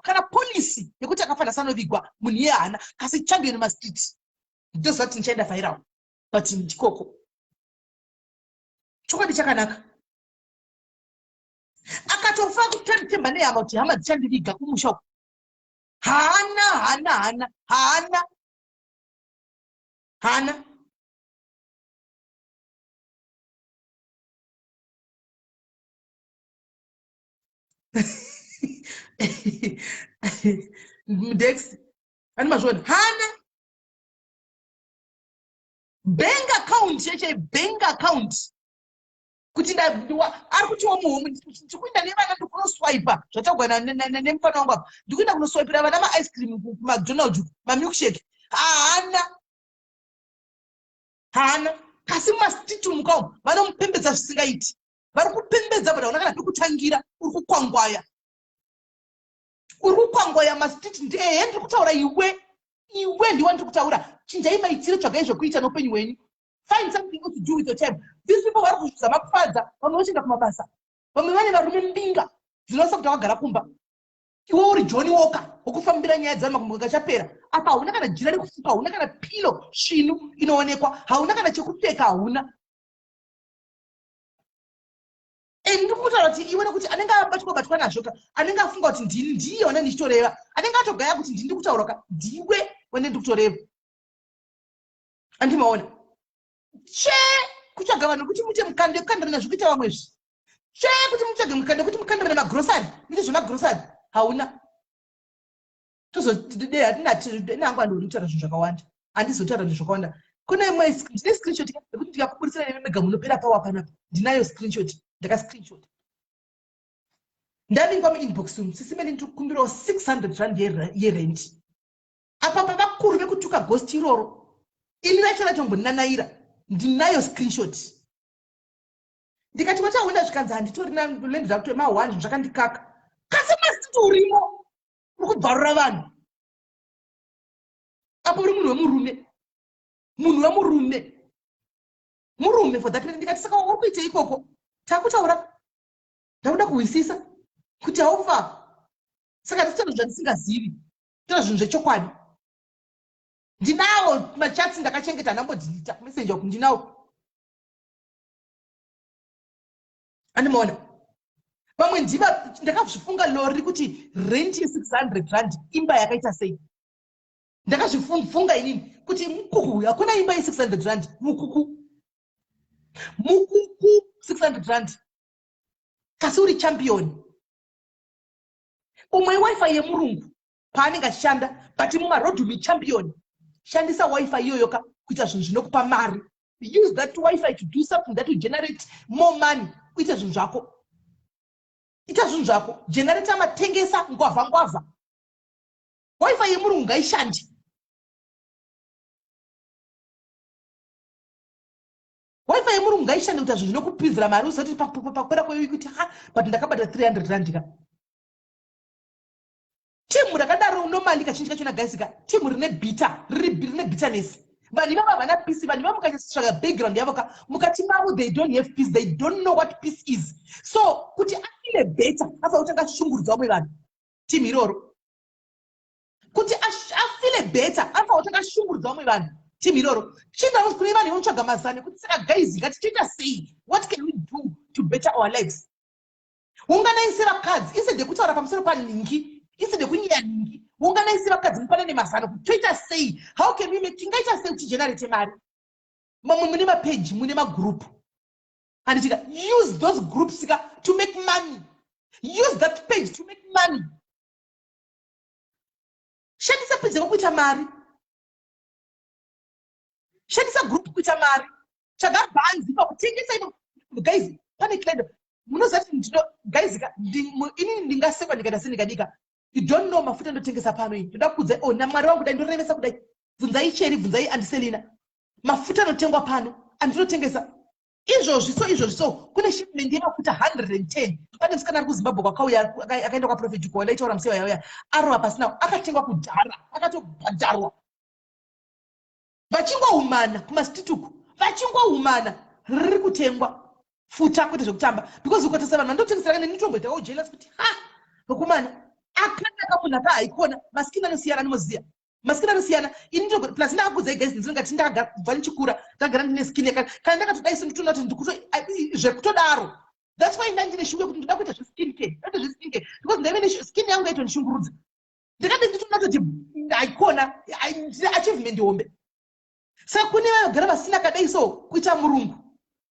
kana policy yekuti akafanira sanovigwa munhu iye, haana kasi champion mastreet. Ndoziva kuti ndichaenda viral, but ndikoko chokwadi chakanaka. Akatofa kutemba nehama kuti hama dzichandiviga kumusha uku. Haana, haana, haana, haana, haana. Dex ani mazviona, haana bank account cheche, bank account kuti ari kutiwo muhomwe. Ndikuenda nevana, ndikunoswipa zvatagwa nemufana wangu apa, ndikuenda kunoswipira vana maice cream kuMcDonald, mamilkshake. Haana, haana. Kasi mumastreet umu kaumu vanomupembedza zvisingaiti, vari kupembedza, but hauna kana pekutangira. Uri kukwangwaya, uri kukwangwaya mastreet. Ehe, ndiri kutaura iwe, iwe ndiwe ndiri kutaura. Chinjai maitiro, tsvagai zvekuita neupenyu hwenyu. Find something else to do with your time. These people vari kuzvizama kufadza vamwe, vachienda kumabasa, vamwe vane varume mbinga dzinonasa kuti vakagara kumba. Iwe uri Johnny Walker wokufambira nyaya dzamakumbo kachapera. Apa hauna kana jira rekufuka, hauna kana pilo svinu inoonekwa, hauna kana chekupfeka, hauna. And ndiri kutaura kuti iwe nekuti anenge abatwa batwa nazvo ka, anenge afunga kuti ndini ndiye wane ndichitoreva, anenge atogaya kuti ndini ndikutaura ka, ndiwe wane ndikutoreva. Andimaona che kutsvaga vanhu kuti muite mukando yekukandirana zvikuita vamwe izvi, che kuti mutsvage mukando yekuti mukandirane magrosari, muite zvemagrosari, hauna. Tozodinangu andoni kutaura zvinhu zvakawanda, handizotaura zvinhu zvakawanda. Kune imwe ndine screenshot yekuti ndikakuburitsira nemi mega munopera pawa panapa. Ndinayo screenshot, ndaka screenshot. Ndavingwa muinbox umu, sisi mene ndikukumbirawo 600 rand yerent. Apa pavakuru vekutuka ghost iroro, ini racho ratombonanaira, ndinayo screenshot. Ndikati wachahwina zvikanzi handitori land zvakuti ma1 zvinhu zvakandikaka. Kasi masiti urimo uri kubvarura vanhu. Apo uri munhu wemurume, munhu wemurume, murume for that matter. Ndikati saka uri kuita ikoko, takutaura ndakuda kuhwisisa kuti haufa. Saka ndisitaura zvandisingazivi, taura zvinhu zvechokwadi. Ndinawo machats ndakachengeta, ndambodhilita messenger uku ndinawo. Andimaona vamwe ndiva ndakazvifunga lori kuti rent ye600 rand imba yakaita sei. Ndakazvifunga inini kuti mukuku hakuna imba ye600 rand, mukuku mukuku 600 rand, kasi uri champion. Umwe wifi yemurungu paanenge achishanda, but mumarodhumi champion. Shandisa wifi iyoyo ka kuita zvinhu zvinokupa mari. Use that wifi to do something that will generate more money. Uite zvinhu zvako, ita zvinhu zvako, generate matengesa ngwavha ngwavha. Wifi yemurungu ngaishande. Wifi yemurungu ngaishande kuita zvinhu zvinokupinzira mari, usati pakwera kwewiki kuti ha, but ndakabata 300 rand ka. Timu rakadaro normally kazhinji kachona guys ka, timu rine bitter, rine bitterness. Vanhu ivava havana peace. Vanhu ivava mukatsvaga background yavo ka, mukati mavo they don't have peace, they don't know what peace is. So kuti afile better afanira kutanga ashungurudza vamwe vanhu. Timu iroro kuti afile better afanira kutanga ashungurudza vamwe vanhu. Timu iroro chinda kune vanhu vanotsvaga mazano ekuti saka guys ngatichiita sei, what can we do to better our lives. Unganai sevakadzi, instead yekutaura pamusoro panhingi, instead yekunyeya nhingi, unganai sevakadzi mupanane mazano kuti toita sei, how can we make, tingaita sei kuti tigenerate mari. Mamwe mune mapeji, mune magroup, handitika use those groups ka to make money. Use that page to make money. Shandisa page yako kuita mari, shandisa group kuita mari, tsvaga bhanzi pakutengesa ipo. Guys, pane client munoziva kuti ndino guys ka, inini ndingasekwa ndikaita sendikadika. You don't know mafuta ndotengesa pano iyi. Ndoda kukuudzai, oh, namwari wangu, dai ndorevesa kudai. Bvunzai Cheri, bvunzai Andiselina, mafuta anotengwa pano andinotengesa izvozvi. So izvozvi so kune shipment yemafuta 110. Pane musikana ari kuZimbabwe kwakauya, akaenda kwaProphet uko, wadaitaura musi wayauya arova pasina, akatengwa kudhara, akatobhadharwa. Vachingohumana kumastreet uku, vachingohumana, riri kutengwa futa kwete zvekutamba. Because ukatasa vanhu vandotengesera kana nditomboitawo jealous kuti ha, vakomana, akanaka munhu aka haikona. Maskini anosiyana, anomoziya maskini anosiyana. Ini plus ndakakuudzai guys, ndinongati ndakagara kubva ndichikura, ndagara ndine skin yaka kana ndakatodai senditoona kuti ndikuto zvekutodaro. That's why ndandine shungu yekuti ndoda kuita zveskin care, ndoita zveskin care because ndaive neskin yangu yaitondishungurudza. Ndakati nditoona kuti haikona achievement hombe. Saka kune vanogara vasina kadai so kuita murungu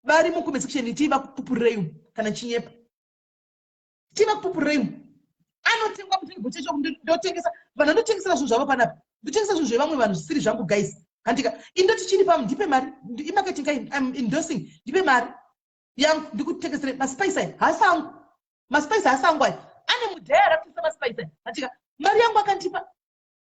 vari mucomment section, tii vakupupurirei kana chinyepa, tii vakupupurirei. Anotengwa mutengo checho, ndotengesa vanhu, vandotengesera zvinhu zvavo panapa, ndotengesa zvinhu zvevamwe vanhu zvisiri zvangu guys, handika. Indoti chini pamu, ndipe mari imarketing, I'm endorsing, ndipe mari yangu ndikutengesere maspice aya. Haasi angu maspice, haasi angu aya, ane mudhaya ari kutengesa maspice aya, handika. Mari yangu akandipa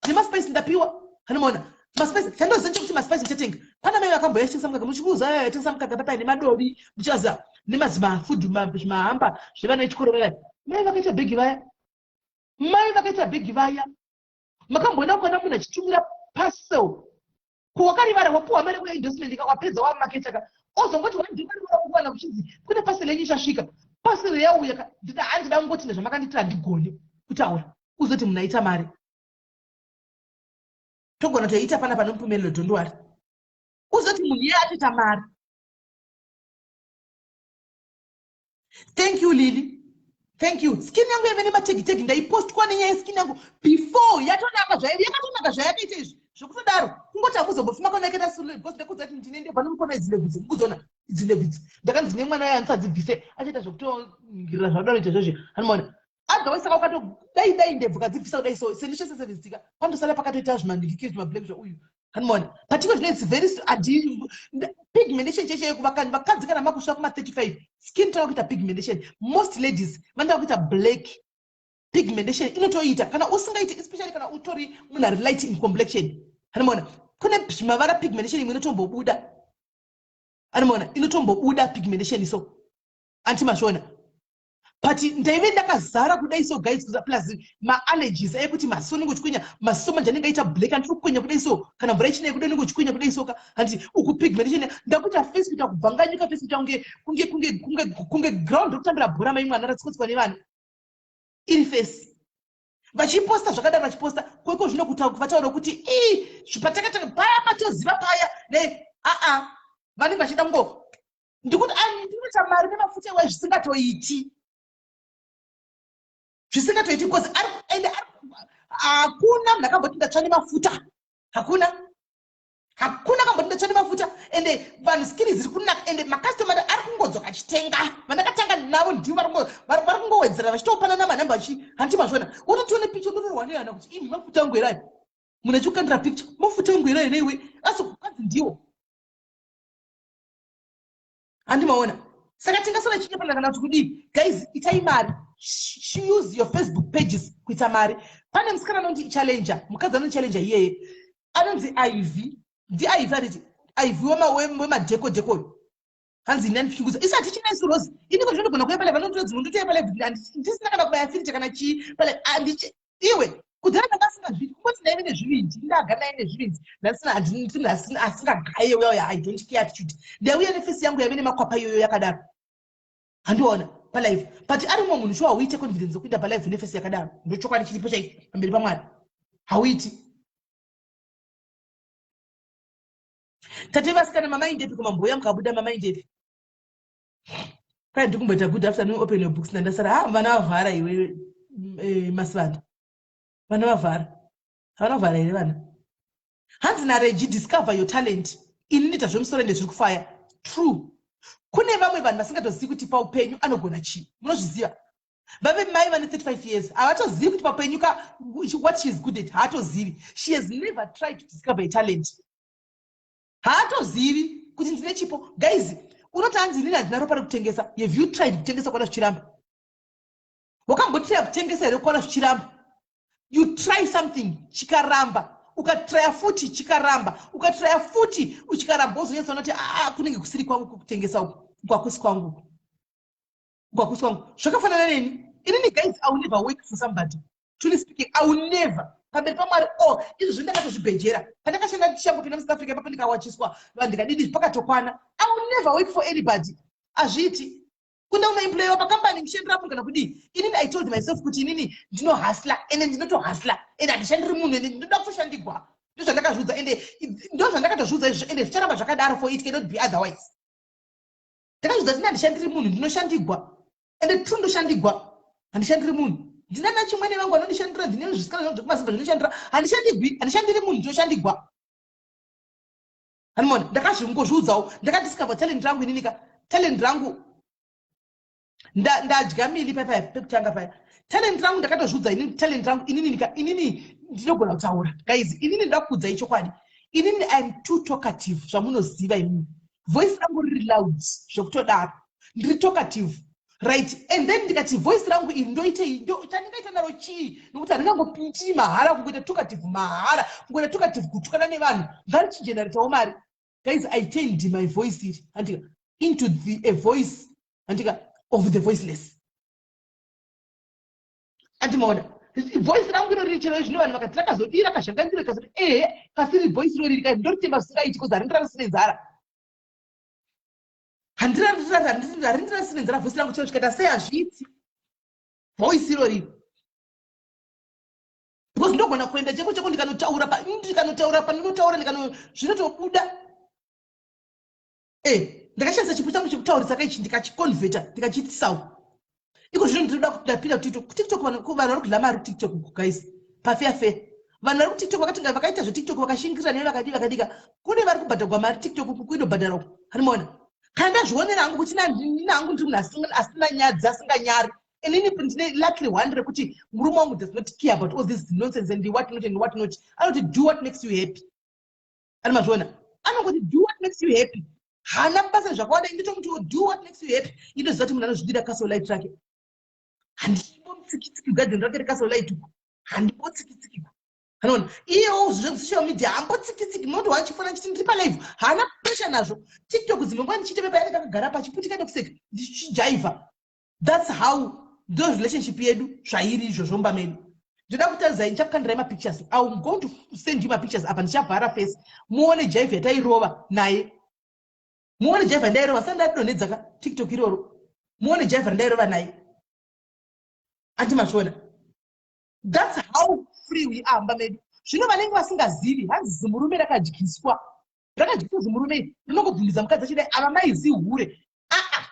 nemaspice ndapiwa, anomaona maspice. Chandoziva chekuti maspice ndichatenga pana mai vakamboya chitengesa mukaka, muchikuuza aya yatengesa mukaka papai nemadovi, muchaziva, nemazimafood zvimahamba zvevana vechikoro vaya. Mai vakaita bhegi vaya, mai vakaita bhegi vaya, makamboona kuona munhu achitumira parcel kuwakarivara, wapuwa mari kuendorsement, wapedza wamaketa ka, ozongoti wandikariwa kuwana kuchinzi kune parcel yenyu ichasvika. Parcel yauya, handida kungoti nezvamakanditira, handigoni kutaura. Uzoti munhu aita mari, togona toita pana pane Mupumelelo, don't worry. Uzoti munhu iye atoita mari. Thank you, Lily, thank you. Skin yangu yaive nemategitegi, ndaipostwa nenyaya yeskin yangu before. Yatonaka zvayo, yakatonaka zvayakaita izvi zvekutodaro. Kungoti hakuzombofuma kwanakaita because ndakudza kuti ndine ndebva nomukona idzi ndebvu idzi, mukudzona idzi ndebvu idzi. Ndakanzi ndine mwana wayo andisadzi achaita zvekutoningirira zvadaro chaizvozvo, anomaona. Otherwise saka ukato dai dai ndebvu kadzibvisa kudai so sendishe service pandosara pakatoita zvimandikiki, zvimablack zvauyu, anomaona. Patiko zvino it's very adi pigmentation cheche vakadzi kana makusvika kuma35, skin tava kuita pigmentation. Most ladies vanoda kuita black pigmentation, inotoita kana usingaiti, especially kana utori munhu ari light in complexion, anomaona. Kune zvimavara, pigmentation imwe inotombobuda, anomaona, inotombobuda pigmentation so, anti mazviona. But ndaive ndakazara kudai so, guys, plus maallergies ekuti maso anenge uchikwenya, maso manje anenge aita black, andiri kukwenya kudai so. Kana mvura ichinaya kudai, anenge uchikwenya kudai so ka, handi uku pigmentation. Ndakuita face kuita kubvanganyuka, face kuita kunge kunge kunge kunge kunge ground rekutambira bhora, mai mwana ratsikotsikwa nevana iri face. Vachiposta zvakadaro, vachiposta kweko zvino vataura kuti ii zvipatakataka paya matoziva paya ne aa vanenge vachida kungo ndikuti ndinoita mari nemafuta iwai, zvisingatoiti, zvisingatoiti, because ende hakuna munhu akamboti ndatsva nemafuta. Hakuna, hakuna kamboti ndatsva nemafuta. Ende vanhu skin dziri kunaka, ende makastomari ari kungodzoka achitenga. Vandakatanga navo ndivo vari kungowedzera vachitopanana manhamba achi, hanti mazviona. Unotione picha, unotorwa nehana kuti imi mafuta angu erai, munhu achikukandira picture, mafuta angu erai neiwe, asi kwanzi ndiwo, handimaona. Saka tingasara chinyepana kana kuti kudii? Guys, itai mari. Use your Facebook pages kuita mari. Pane musikana anonzi Challenger, mukadzi anonzi Challenger iyeye anonzi Iv, ndiIv, anditi Iv wemadheko dheko, hanzi ini andichikuza isi hatichina isu Rose. Ini ko zvinogona kuuya palive, anondirodzi ndotouya palive ndisina kana kubaya filter kana chii palive. Iwe kudhara ndanga asingazvidi, kungoti ndaive nezvivindi, ndaga ndaive nezvivindi, ndasina asingagaye uya. I don't care attitude. Ndaiuya neface yangu yaive nemakwapa iyoyo yakadaro, handiona palive. But ari mumwe munhu shuwa, hauite confidence yekuenda palive neface yakadaro. Ndochokwadi chiripo chaicho pamberi paMwari, hauiti. Tate vasikana, mamaindepi kumamboya mukabuda? Mamaindepi kwai? Ndikumboita good afternoon, open your books, nandasara. Ha, vana vavhara iwe, masivanda, vana vavhara, havana kuvhara here vana? Hanzi naRegi, discover your talent. Ini ndita zvemusoro, ende zviri kufaya. True, kune vamwe vanhu vasingatozivi kuti paupenyu anogona chii. Munozviziva, vave mai vane 35 years, havatozivi kuti paupenyu ka what she is good at, haatozivi. She has never tried to discover a talent. Haatozivi kuti ndine chipo. Guys, unoti hanzi inini handina ropa rekutengesa. Have you tried kutengesa kuona zvichiramba? Wakambotraya kutengesa here kuona zvichiramba? You try something, chikaramba, ukatraya futi, chikaramba, ukatraya futi, uchikaramba, wozonyatsoona kuti aa, kunenge kusiri kwangu kutengesa uku, kwakusi kwangu, kwakusi kwangu. Zvakafanana neni inini, guys. I will never work for somebody. Truly speaking, I will never, pamberi paMwari. O izvozvi ndakatozvibhejera pandakashanda ndichangopinda muSouth Africa ipapo, ndikawachiswa, ndikadidi, pakatokwana. I will never work for anybody. Hazviiti kunda unoemployiwa pakambani ndishandira munhu kana kudii. Inini I told myself kuti inini ndinohustla, ende ndinotohustla, ende handishandiri munhu, ende ndinoda kutoshandigwa. Ndozvandakazviudza, ende ndozvandakatozviudza izvozvo, ende zvicharamba zvakadaro, for it cannot be otherwise. Ndakazviudza kuti handishandiri munhu, ndinoshandigwa, ende true, ndoshandigwa. Handishandiri munhu. Ndinana chimwene vangu vanondishandira, ndine zvisikana zvangu zvekumasimba zvinoshandira. Handishandigwi, handishandiri munhu, ndinoshandigwa. Hanimona, ndakazvingozviudzawo. Ndakadiscover talent rangu ininika, talent rangu. Ndadya mili paya pekutanga paya. Talent rangu, ndakatozviudza inini talent rangu inininika. Inini ndinogona kutaura, guys. Inini ndoda kukuudzai chokwadi, inini I am too talkative. Zvamunoziva inini, voice rangu riri loud zvekutodaro. Ndiri talkative, right? And then ndikati voice rangu iri ndoitei? Chandingaita naro chii? Nokuti handingangopindii mahara kungoita talkative mahara, kungoita talkative, kutukana nevanhu. Ngarichigeneratawo mari. Guys, I turned my voice iri, handika, into the a voice, handika, of the voiceless. Andimaona voice rangu iro riri chero zvino vanhu vakati rakazodii, rakazhanganzira kazoti ehe, kasiri voice iro riri kai, ndoritemba zvisingaiti, cause harindirarisi nenzara, harindirarisi nenzara voice rangu. Chero zvikaita sei, hazviiti voice iro riri. Ndogona kuenda cheko cheko ndikanotaura pa ndikanotaura pandinotaura ndikano zvinotobuda. Eh, ndakashandisa chipo changu chekutaurisa kaichi ndikachiconverta ndikachiitisawo. Iko zvino ndinoda kuti ndapinda kuTikTok. KuTikTok vanhu vari kudla mari kuTikTok uku guys. Pafeya fair. Vanhu vari kuTikTok vakati vakaita zveTikTok vakashingirira newe vakadii vakadika. Kune vari kubhadhagwa mari TikTok uku kuinobhadhara uku. Handimaona. Kana ndazvionera hangu kuti ndini hangu ndiri munhu asina nyadzi asinganyari. Inini ndine lucky one rekuti murume wangu does not care about all this nonsense and what not and what not. Anoti do what makes you happy. Ani mazviona? Anongoti do what makes you happy. Haana basa zvakawanda indotomuti do what makes you happy. Indoziva kuti munhu anozvidira castle light rake. Handimbotsikitsiki garden rake recastle light uko. Handimbotsikitsiki. Anoona iyewo zvesocial media hambotsikitsiki munoti wachifona chiti ndiri palive haana pressure nazvo. TikTok dzimwe nguva ndichiita pepa yanenge akagara pachiputika nekuseka ndichijaivha. That's how ndo relationship yedu zvairi izvozvo mumba medu. Ndoda kutarisai ndichakukandirai mapictures. I'm going to send you mapictures apa ndichavhara face muone jive yatairova naye. Muone jive yandairova sani ndadonhedza ka TikTok iroro. Muone jive randairova naye. Anti mazviona. That's how free we are mumba medu. Zvino vanenge vasingazivi hanzi zimurume rakadyiswa. Rakadyiswa zimurume iri rinongobvumidza mukadzi achidai ava mai zihure. Aa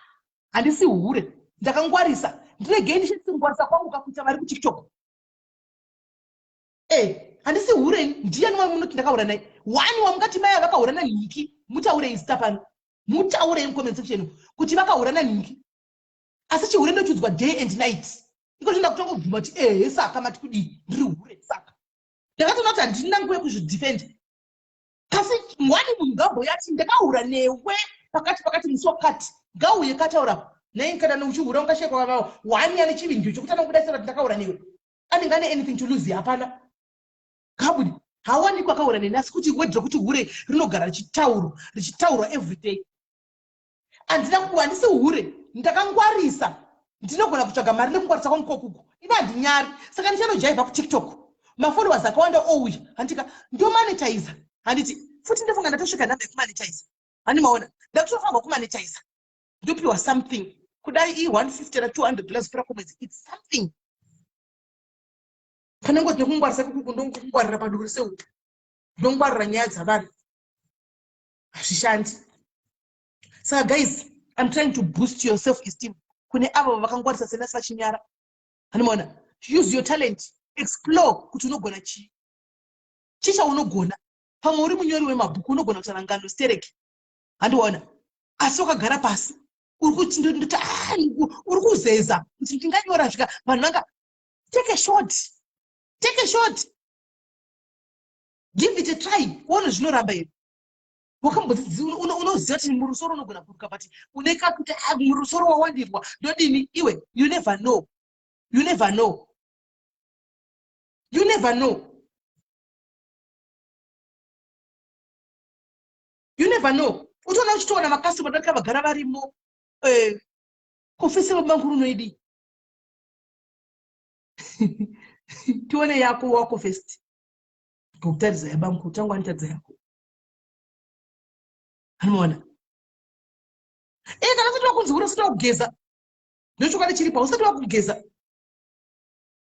handisi hure ndakangwarisa ndiregei ndishandise kungwarisa kwangu kakuita vari kutiktok e handisi hure ini ndiyani wamunoti ndakahura naye wani wamungati mai avakahura nanhingi mutaurei zita pano mutaurei mucomment section kuti vakahura nanhingi asi chihure ndochiudzwa day and night iko zvino ndakutongobvuma kuti ehe saka mati kudii ndiri hure saka ndakatoona kuti handina nguva yekuzvidefend kasi wani munhu ngaamboya ati ndakahura newe pakati pakati musi wakati ngauye kataura naye kana neuchihura ungashekwa vavawo wani ane chivindi chokuti anobuda sera kuti ndakahura newe anenge ane anything to lose hapana kabudi hawanikwa akahura neni asi kuti word rekuti hure rinogara richitaurwa richitaurwa everyday handina kuwa handisi hure ndakangwarisa ndinogona kutsvaga mari nekungwarisa kwangu kokuku ini handinyari saka ndichanojaivha kutiktok mafollowers akawanda ouya handika ndomonetiza handiti futi ndofunga ndatosvika nhamba yekumonetiza handi maona ndakutofanirwa kumonetiza ndopiwa something kudai i 150 na 200 dollars pera kumwedzi its something pane ngozi nekungwarisa kukuku ndongwarira paduri seuku ndongwarira nyaya dzavanhu hazvishandi saka guys im trying to boost your self esteem kune avo vakangwarisa senasi vachinyara handimaona use your talent explore kuti unogona chii chii chaunogona pamwe uri munyori wemabhuku unogona kutaura ngano stereki handiona asi wakagara pasi uri kuti ndoti ah, uri kuzeza kuti ndinganyora zvika vanhu vanga take a shot take a shot give it a try uone zvinoramba here wakambodzidzi unoziva kuti murusoro unogona kuruka but une kakuti ah, murusoro wawandirwa ndodini iwe you never know you never know you never know you never know utoona uchitoona makasitoma darika vagara varimo eh, kofisi vabankuru unoidii tione yako wako first ngokutaridza yabankuru tangu anitaridza yako anoona e kana usati wakunzi uri usati wakugeza ndochokwadi chiripo hausati wakugeza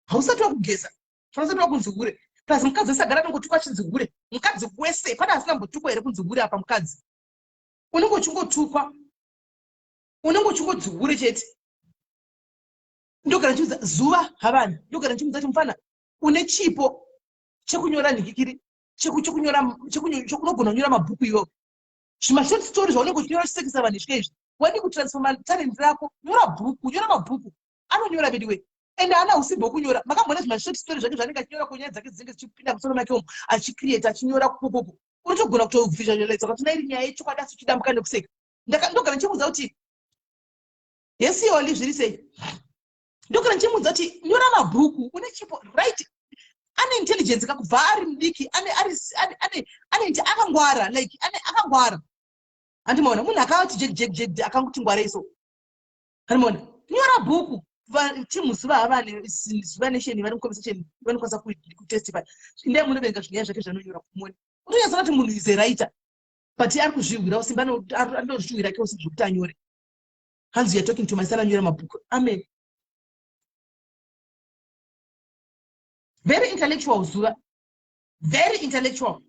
hausati wakugeza kana usati wakunzi hure plus mukadzi wese agara anongotukwa achinzi hure mukadzi wese pane asina mbotukwa here kunzi hure apa mukadzi unenge uchingotukwa unenge uchingodzi hure chete ndogara ndichiudza zuva havani ndogara ndichimuudza kuti mufana une chipo chekunyora nhikikiri chekunyora unogona kunyora mabhuku iwewe zvimashort story zvaunenge uchinyora uchisekesa vanhu izvike izvi wadii kutransforma talent rako nyora bhuku nyora mabhuku anonyora veduwe ende haana usimbi hwekunyora makamboona zvimashort story zvake zvaanenge achinyora kunyaya dzake dzinenge dzichipinda musoro make umu achicreate achinyora kukokoko unotogona kutovisualize ukatoona iri nyaya yechokwadi asi uchidambuka nekuseka ndogara ndichimuudza kuti yesiyoli zviri sei ndogara ndichimuudza kuti nyora mabhuku une chipo right ane intelligence kakubva ari mudiki ane ari ane ane akangwara like ane akangwara handimaona munhu akati jeg jeg jeg akanguti ngwarei so handimaona nyora bhuku timu zuva havane zuva nation vari mucomment section vanokwanisa kutestify indai munoverenga zvinyaya zvake zvanonyora kumoni utonyatsoona kuti munhu is a writer but ari kuzvihwira usimba anozvihwira ke usimba zvekuti anyore hanzi youare talking to my son anyora mabhuku amen. Very intellectual Zuva, very intellectual.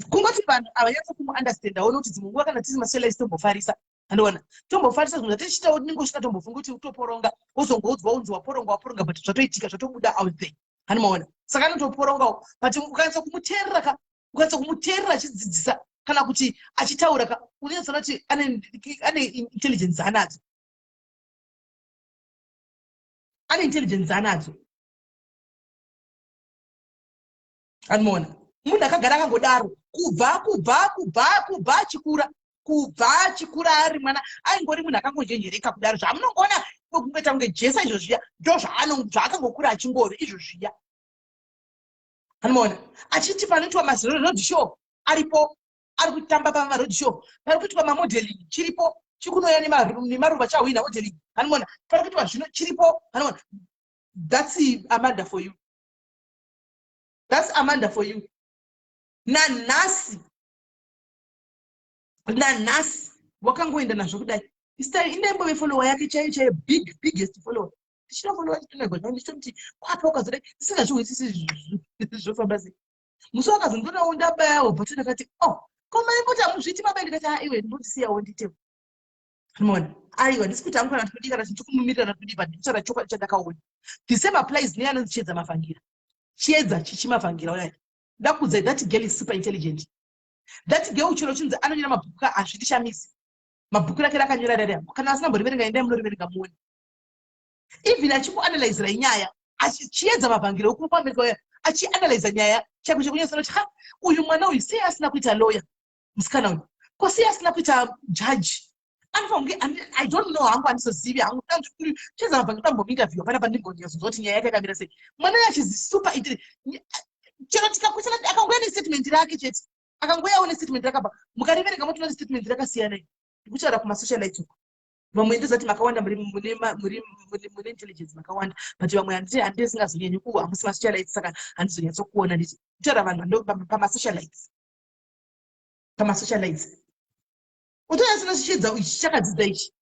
Kungoti vanhu havanyatso kumuunderstandawo, nokuti dzimwe nguva kana tisi masocialites tombofarisa, andiona tombofarisa zvinhu zvatichiitawo, tinenge usvika tombofunga kuti utoporonga, wozongoudzwa unzi waporonga, waporonga, but zvatoitika, zvatobuda out there, hanimaona. Saka anotoporongawo, but ukanyatsa kumuteerera ka, ukanyatsa kumuteerera achidzidzisa kana kuti achitaura ka, unonyatsoona kuti ane intelligence anadzo, ane intelligence anadzo, anoona. Munhu akagara akangodaro kubva achikura, kubva achikura ari mwana, aingori munhu akangonjenjereka kudaro. Zvamunongoona kungoita kunge Jesa izvo zviya, ndo zvaakangokura achingori izvo zviya, anomaona. Achiti panoitwa maroad show aripo, ari kutamba pamaroad show, pari kuitwa mamodeling chiripo, chikunoya nemaruva, chahwina modeling, anomaona. Pari kuitwa zvino chiripo, anomaona. That's Amanda for you, that's Amanda for you. Nanhasi, nanhasi wakangoenda nazvo kudai. Indaimbove follower yake chaiyo chaiyo, big, biggest follower. Ndichinofollowa, chitonagwa, ndichitoti kwapa ukazodai ndisingazvihwisisi zvofamba sei. Musi wakazondonawo ndabayawo but ndakati, "Oh, ko maimboti hamuzviiti baba?" Ndikati, "A, iwe, ndotisiyawo nditewo." Mona, aiwa, ndisi kuti hangu kana tikudii, kana tichikumumirira kana kudii, but ndikutaura chokwadi chandakaona. The same applies neanonzi Chiedza Mavhangira. Chiedza Chichimavhangira uyai, ndakuudzai, that girl is super intelligent. That girl, chero chinzi anonyora mabhuku ka, hazvitishamisi. Mabhuku rake rakanyora rariya, kana asina mboriverenga, endai munoriverenga muone. Even achikuanalyzira inyaya, Chiedza Mavhangira wekuAmerica uya, achianalyza nyaya chako chekunyatsoona kuti, ha, uyu mwana uyu sei asina kuita lawyer, musikana uyu, ko sei asina kuita judge? Anofanira kunge, I don't know hangu, handizozivi hangu. Chiedza Mavhangira tambomuinterview panapa, ndimbonyazonzwa kuti nyaya yake yakamira sei. Mwana uyu achizi super intelligent. Chero tikakwesana, akangoya nestatement rake chete, akangoyawo nestatement rakabva, mukariverenga motoona kuti statement rakasiyana. Ndikutaura kumasocialites uko. Vamwe ndozati makawanda mune intelligence makawanda, but vamwe handisingazonyanyi ku hamusi masocialites, saka handizonyatsokuona. Nditi kutaura vanhu pamasocialites, pamasocialites utonyatsona chiedza ichi chakadzidza, ichi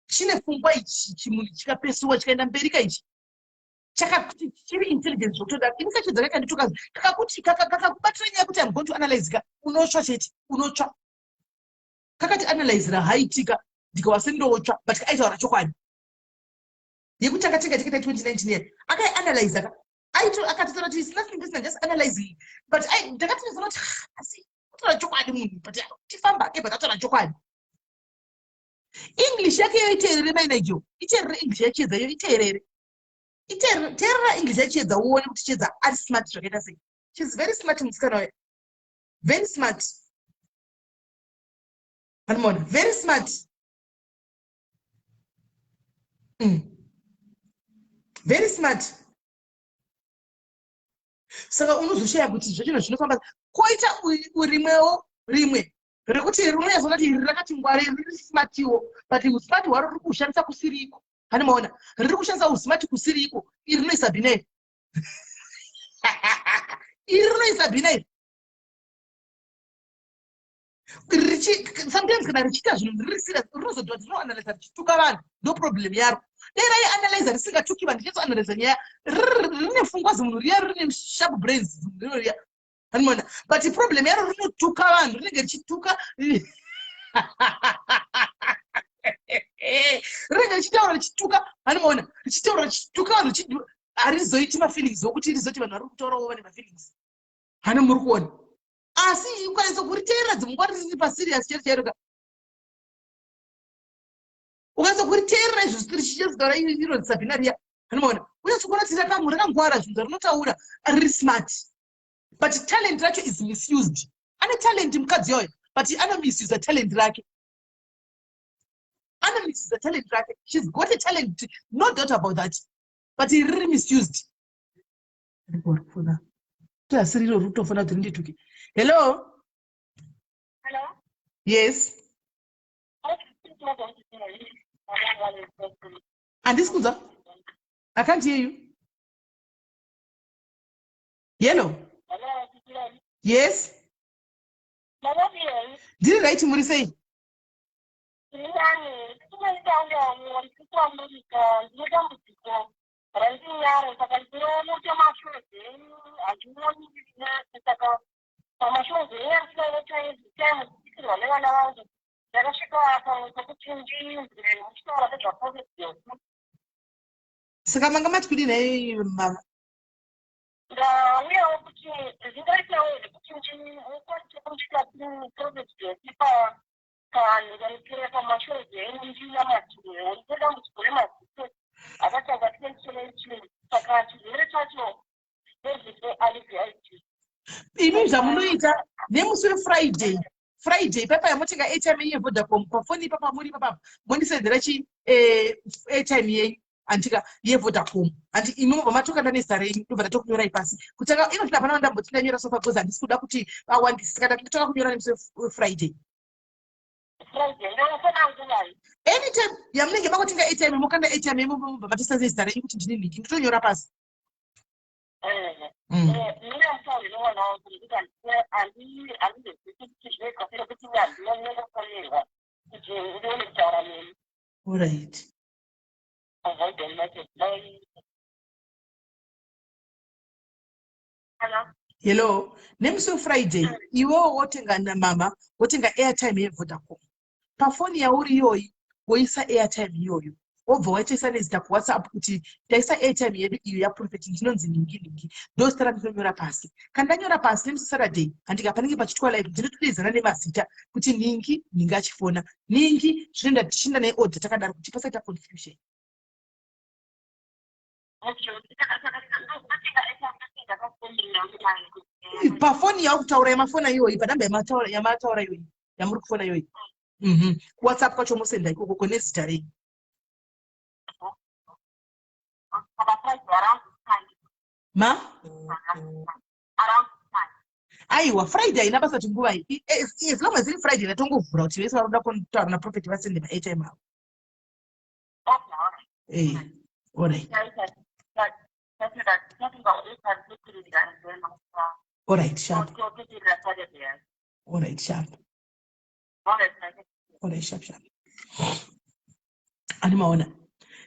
chine pfungwa, ichi chimunhu chikapesuwa chikaenda mberi ka, ichi chakakuti chiri intelligence zvokutoda. Ini kachiedza kakandituka, kakakuti kakakubatira nyaya kuti, "I'm going to analyze," ka unotsva chete, unotsva. Kakati analyzira haitika, ndikawa sendotsva, but aitaura chokwadi yekuti akatenga tiketa 2019 year, akaianalyza ka, akatotaura kuti it's nothing personal, just analyzing. But ndakati kuti asi kutaura chokwadi munhu, but tifamba ake, but ataura chokwadi. English yake yo iteerere, mainaijo, iteerere English yaChiedza yo, iteerere, teerera English yaChiedza uone kuti Chiedza ari smart zvakaita sei. She's very smart, musikana uyo, very smart, anomaona, very smart. Very smart. Saka unozoshaya kuti zvachino zvinofamba. Koita rimwewo, rimwe rekuti rinonyatsoona kuti iri rakati ngware, riri smartiwo, but usmart hwaro riri kushandisa kusiriko, hani maona, riri kushandisa usmart kusiriko. Iri rinoisa bhina iri, iri rinoisa bhina iri. Sometimes kana richiita zvinhu riri serious, rinozodwa kuti rinoanalyza richituka vanhu. Ndo problem yaro. Dai raianalyza risingatuki vanhu, richatsoanalyza nyaya, rine pfungwa zimunhu riya, rine sharp brains rino riya, anoona. But problem yaro, rinotuka vanhu, rinenge richituka, rinenge richitaura richituka, anomaona, richitaura richituka vanhu. Harizoiti mafeelings okuti rizoti vanhu vari kutaurawo vane mafeelings, hana muri kuona. Asi ukanyatsa kuriteerera dzimwe nguva risiri paserious chero chairoka, ukanyatsa kuriteerera izvo richichitaura iro Sabhina riya, anomaona, unyatsa kuona kuti rakangwara, zvinhu zvarinotaura, riri smart, but talent racho is misused. Ane talent mukadzi yoyo, but anomisusa talent rake, anomisusa talent rake. She's got a talent, no doubt about that, but riri misused. Asiri iro riri kutofanira kuti rindituke. Hello? Hello? Yes. Handisi kunzwa, I can't hear you. Hello? Yes, ndiri right, muri sei? Kuamerica, ndine dambudziko randinaro, saka ndinoona mashows enyu, handioni ndiri, saka pamashows enyu andinoona time kuitirwa nevana vangu, ndakasvika pamwe pekuti ndinzwe muchitaura nezvaProphet. Saka manga mati kudii nhai mama? Ndauyawo kuti zvingaitawo here kuti mukwanise kusvika kuProphet Josi panhikanikiria pamashows enyu, ndinamatirewo. Ndine dambudziko remaziso akatanga 2017, saka chirwere chacho ndezveIVID. Imi zvamunoita nemusi weFriday, Friday papa yamotenga airtime yenyu yeVodacom, pafoni ipapa muri ipapa mondisendera chi airtime yenyu, andika, yeVodacom, handi? Imi mobva matokanda nezita renyu, ndobva ndatokunyorai pasi. Kutanga inozvino hapana vandamboti ndanyora so far, because handisi kuda kuti vawandisi, saka ndatotanga kunyora nemusi weFriday. Friday ndofona nguvai? Anytime yamunenge makutenga airtime, mokanda airtime yenyu, mobva matoisa nezita renyu kuti ndini nhingi, ndotonyora pasi. Mina mutauri nemwana wangu nekuti handizozvisi kuti zvinoitwa sei, nekuti handinonyengofonerwa kuti ndione kutaura nemi. Alright. Avoid message. Bye. Hello. Hello, nemusi weFriday iwewo wotenga namama, wotenga airtime yeVodacom pafoni yauri iyoyi, woisa airtime iyoyo, wobva waitoisa nezita kuWhatsApp kuti ndaisa airtime yedu iyo yaProphet, ndinonzi ningi ningi, ndo zita randinonyora pasi. Kana ndanyora pasi nemusi Saturday, handika, panenge pachitwa live, ndinotodedzana nemazita kuti ningi ningi achifona ningi, zvinoenda tichinda neorder takadaro kuti pasaita confusion. Okay. Ndotenga airtime, ndotenga pafoni yangu nayo. Pafoni yaukutaura, yamafona iyoyi, panhamba yamataura iyoyi, yamuri kufona iyoyi. KuWhatsApp kwacho mosenda ikoko kune zita renyu. Saka Friday around this time? Ma? Around this time. Aiwa, Friday haina basa kuti nguva iyi. As long as iri Friday, ndatongovhura kuti vese vari kuda kutaura naProphet vasende maairtime avo. Okay, all right. Alright. Tatenga airtime totirira and then Alright, sharp. totirira Saturday. Alright, sharp. All right, thank you. Alright, sharp sharp. Ani maona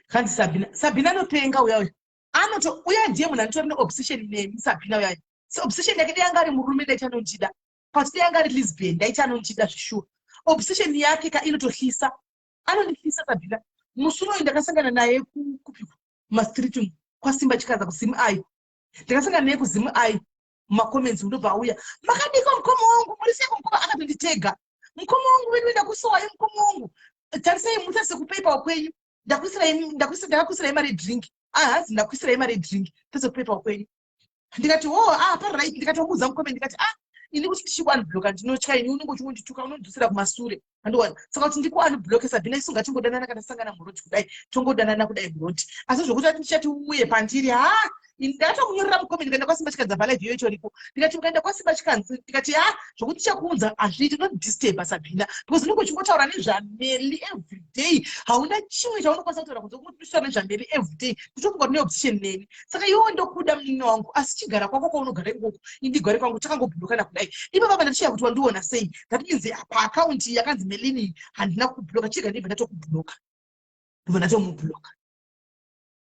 kanzi Sabhina, Sabhina anopenga uya uya, anoto uya ndiye munhu anotori neobsession nemi, Sabhina uya. So obsession yake, dai anga ari murume ndaiti anondida, but dai anga ari lesbian ndaiti anondida zvishuwa. Obsession yake ka inotohlisa, anondihlisa Sabhina. Musi unoyu ndakasangana naye kupiko, mumastreet umu kwaSimba Chikaza, kuZimu ai, ndakasangana naye kuZimu ai mumacomments, ndobva auya, "Makadiko mukoma wangu, muri seiko mukoma?" Akatonditega, "Mukoma wangu vedu, ndakusuwai mukoma wangu, tarisai, mutarise kuPayPal kwenyu, ndakakuisirai mari yedrink." Ah, hanzi ndakuisirai mari yedrink, tarise kuPayPal kwenyu. Ndikati, "Oh, ah, paright." Ndikatomuudza mukome, ndikati, "Ah, ini kuti ndichikuunblocka ndinotya, ini unenge uchingondituka, unondidzosera kumasure, andiwana, saka kuti ndikuunblocke, Sabhina, isu ngatingodanana kana tasangana muroad kudai, tongodanana kudai muroad, asi zvokuti ati ndichati uye pandiri, ha." Ndakatomunyorera mukome, ndikaenda kwaSimba Chikanzi, palive iyoyo itoripo, ndikati mukaenda kwaSimba Chikanzi, ndikati, "Ha, zvokuti ndichakuudza hazviiti, unondisturba Sabhina, because unenge uchingotaura nezvaMeli every day, hauna chimwe chaunokwanisa kutaura kunze kutaura nezvaMeli every day, nditofunga kuti neobsession neni. Saka iwewo ndokuda munin'ina wangu, asi chigara kwako kwaunogara ikoko, indigare kwangu, takangoblockana kudai." Ipapa ndatichiya kuti wandiona sei, that means paakaunti yakanzi Melini handina kublocka, chiga ndibva ndatokublocka, ndibva ndatomublocka.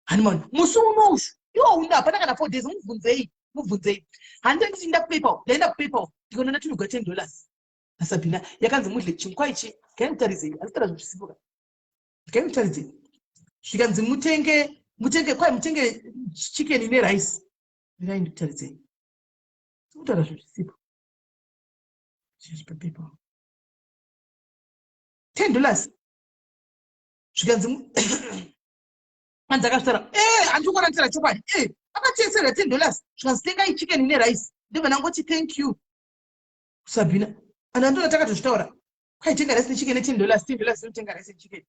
Hanimani musi unoushu iwo uno hapana kana 4 days, mubvunzei, mubvunzei. Handiti nditi kuPayPal, ndaenda kuPayPal, ndikaona ndatumigwa $10 naSabhina, yakanzi mudle chingwa ichi, ngaimutarizei, handitaura zvinhu zvisipo ka, ngaimutarizei, zvikanzi mutenge, kwai mutenge chicken nerice. Mirai ndikutaridzei, sikutaura zvinhu zvisipo paPayPal, $10, zvikanzi anzi akazvitaura, handikuona nditaura chokwadi, akatesera $10, zvikanzi tengai chicken nerice. Ndobva ndangoti, "Thank you, Sabhina." Anhu andona takatozvitaura, kwaitenga rice nechicken ne$10, $10 inotenga rice nechicken.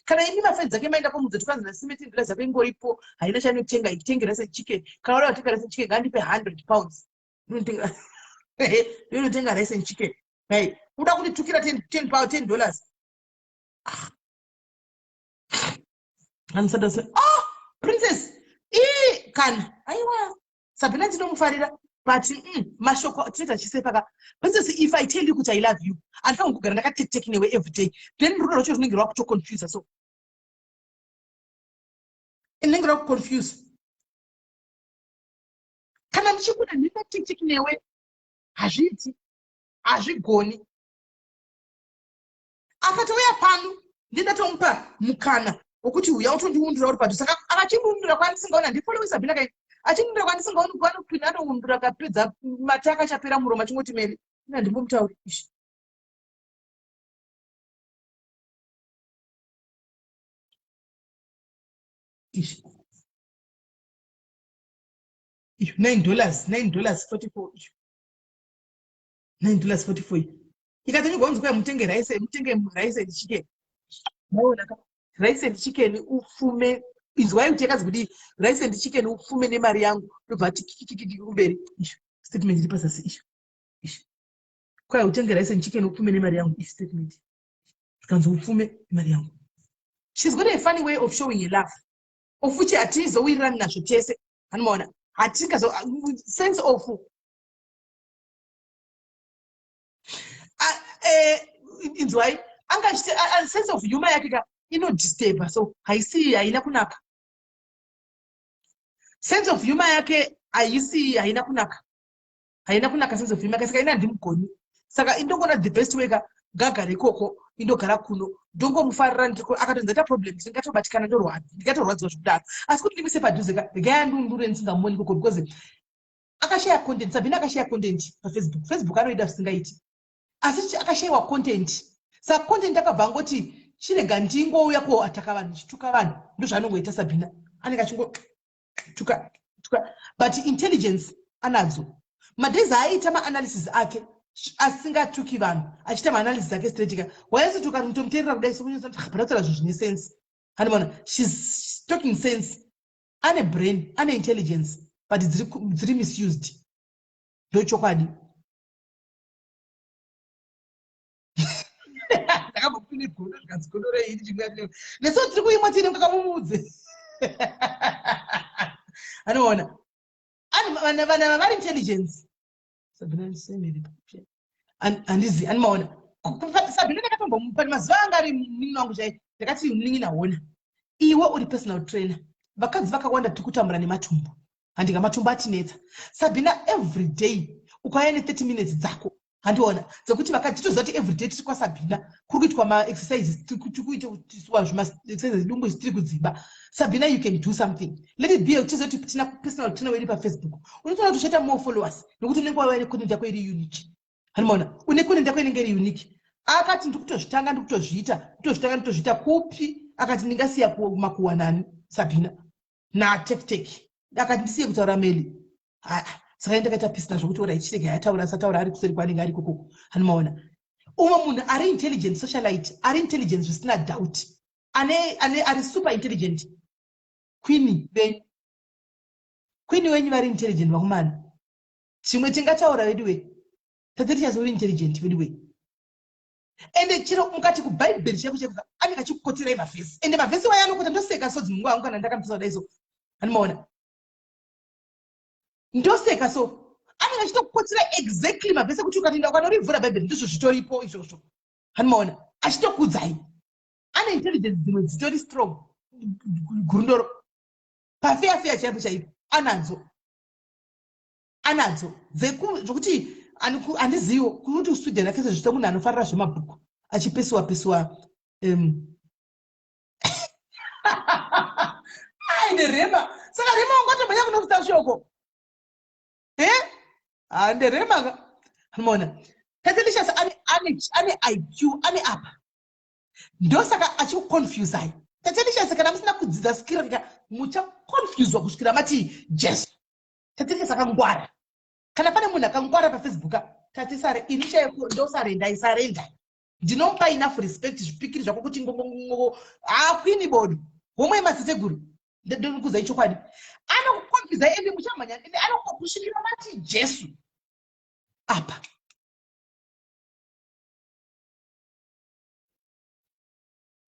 Kana imi mafriends ake maenda komudza, tikanzi nasime $10 yako ingoripo, haina chainotenga, itenge rice nechicken. Kana uda kutenga rice nechicken, ngandipe £100, inotenga rice and chicken. Right, uda kunditukira $10? Anosada, "Oh, princess." Ii kana aiwa, Sabhina ndinomufarira, but mashoko tinoita chisepaka. Princess, if I tell you kuti I love you, handifaniri kugara ndakatektek newe every day, then rudo rwacho runenge rwakutoconfusa so. Inenge rakuconfuse. Kana ndichikuda ndinoita tiktik newe, hazviiti, hazvigoni. Akatouya pano, ndindatomupa mukana wekuti uya utondiundura uri padhuze. Saka akachindiundura kwandisingaoni, handifollowi Sabina kai, achindiundura kwandisingaoni, kwanokwina anoundura akapedza mate akachapera muromo achingoti meri ina handimbomutauri izvi. Izvi izvo $9, $9.44 izvo, $9.44 izvo. Ikatonyogwa kunzi kwai mutenge rice, mutenge rice and chicken. Maona ka, rice and chicken upfume. Inzwai kuti yakanzi kudii: rice and chicken upfume nemari yangu. Ndobva ati kikikiki kumberi. Izvo statement iri pazasi izvo, izvo kwai utenge rice and chicken upfume nemari yangu. I statement zvikanzi upfume nemari yangu. She's got a funny way of showing a love, of which hatizowirirani nazvo tese. Anomaona hatingazo sense of inzwai, anga sense of humor yake ka inodisturba, so haisi, haina kunaka. Sense of humor yake haisi, haina kunaka, haina kunaka sense of humor yake. Saka ina handimugoni. Saka indongona the best way ka, gagara ikoko, indogara kuno, ndongomufarira. Ndiko akatonzi aita problem, ndingatobatikana, ndingatorwadziwa zvekudaro. Asi kuti ndimise padhuze ka, regai andundure ndisingamoni ikoko, because akashaya content. Sabina akashaya content paFacebook. Facebook anoida zvisingaiti, asi akashayiwa content. Saka content akabva angoti chirega ndingouya koataka vanhu, chituka vanhu. Ndozvaanongoita Sabina, anenge achingotuka tuka, but intelligence anadzo. Madays aaita maanalysis ake asingatuki vanhu, achiita maanalysis ake straight ka, waisiti ukatomuteerera kudai sokunyatsotaura zvinhu zvine sense. Hanimona she's talking sense. Ane brain, ane intelligence, but dziri misused. Ndochokwadi. Ndakambopine godo, zvikanzi godo reini chimwe neso tiri kuimwa tiine kakamumudze. Anoona vana vari intelligence. Handizi animaona Sabina ndakatombomupa mazuva anga ari munin'ina wangu chai. Ndakati, "Munin'ina, hona iwe uri personal trainer. Vakadzi vakawanda tiri kutambura nematumbu, handika? Matumbu atinetsa. Sabina, every day ukauya ne30 minutes dzako, handiona dzekuti vakadzi titoziva kuti every day tiri kwaSabhina, kuri kuitwa maexercises, tiri kuitiswa zvimaexercises dumbu tiri kudzimba. Sabina, you can do something. Let it be tizive kuti tina personal trainer wedu paFacebook. Unotoona kuti uchaita more followers nekuti unenge wava necontent yako iri unique. Handimaona une content yako inenge iri unique." Akati, "Ndikutozvitanga, ndikutozviita, ndikutozvitanga, ndikutozviita kupi?" Akati, "Ndingasiya makuwanani Sabina natektek?" Akati, "Ndisiye kutaura meli." Saka ndakaita peace nazvo kuti ora ichirega yataura, asataura ari kuseri kwaanenge ari ikokoko. Hanimaona umwe munhu ari intelligent, socialite ari intelligent zvisina doubt, ane ane ari super intelligent, queen venyu. Queen wenyu vari intelligent vakomana. Zvimwe tingataura vedu we, Tatelicious uri intelligent vedu we. Ende chero mukati kubhaibheri chaiko chaiko, anenge achikukoterai mavhesi, ende mavhesi wayo anokota. Ndoseka so dzimwe nguva hangu kana ndakamutisa kudai so, hanimaona ndoseka so. Anenge achitokukotera exactly mavhesi ekuti ukatoenda ukanorivhura Bhaibheri, ndizvo zvitoripo izvozvo. Hanimaona achitokudzai. Ane intelligence dzimwe dzitori strong. Gurundoro pafeya feya chaipo chaipo anadzo, anadzo zvokuti handiziviwo kuti Sweden akaisa zvita munhu anofarira zvemabhuku achipesiwa pesiwa aine rema. Saka rema ungatomhanya kunokuta shoko e handerema ka. Mona Tatelicious ane IQ, ane apa. Ndosaka achikuconfusai Tatelicious. Kana musina kudzidza skill ka, muchaconfuswa kusvikira mati Jesu. Tatelicious akangwara. Kana pane munhu akangwara paFacebook, tatisare ini chaiko ndosarenda isarenda. Ndinomupa enough respect. Zvipikiri zvako kuti ngongongongo hakwini bodo homwe masiteguru. Ndokuzai chokwadi, anokuconfusai ende muchamhanya, ende anokusvikira mati Jesu apa.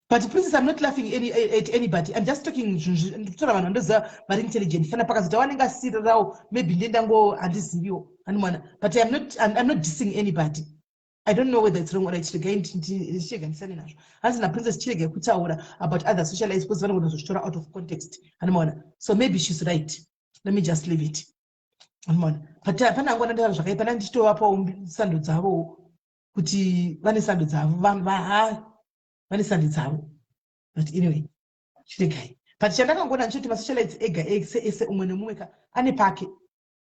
But Princess, I'm not laughing at anybody. I'm just talking, ndikutora vanhu vandoziva vari intelligent. Kana pakazoita vanenge asirirawo, maybe ndendango handiziviwo, hanimwana. But I'm not dissing anybody. I don't know whether it's wrong or right. Chiregai ndichirega ndisane nazvo. Hanzi naPrincess, chiregai kutaura about other socialites because vanogona kuzozvitora out of context. Anomaona? So maybe she's right. Let me just leave it. Anomaona? But pane angu ndataura zvakaipa, ndichitovapawo sando dzavowo kuti vane sando dzavo, vane sando dzavo. But anyway, chiregai. But chandakangoona ndichoti masocialites ega ese ese, umwe nemumwe ka ane pake,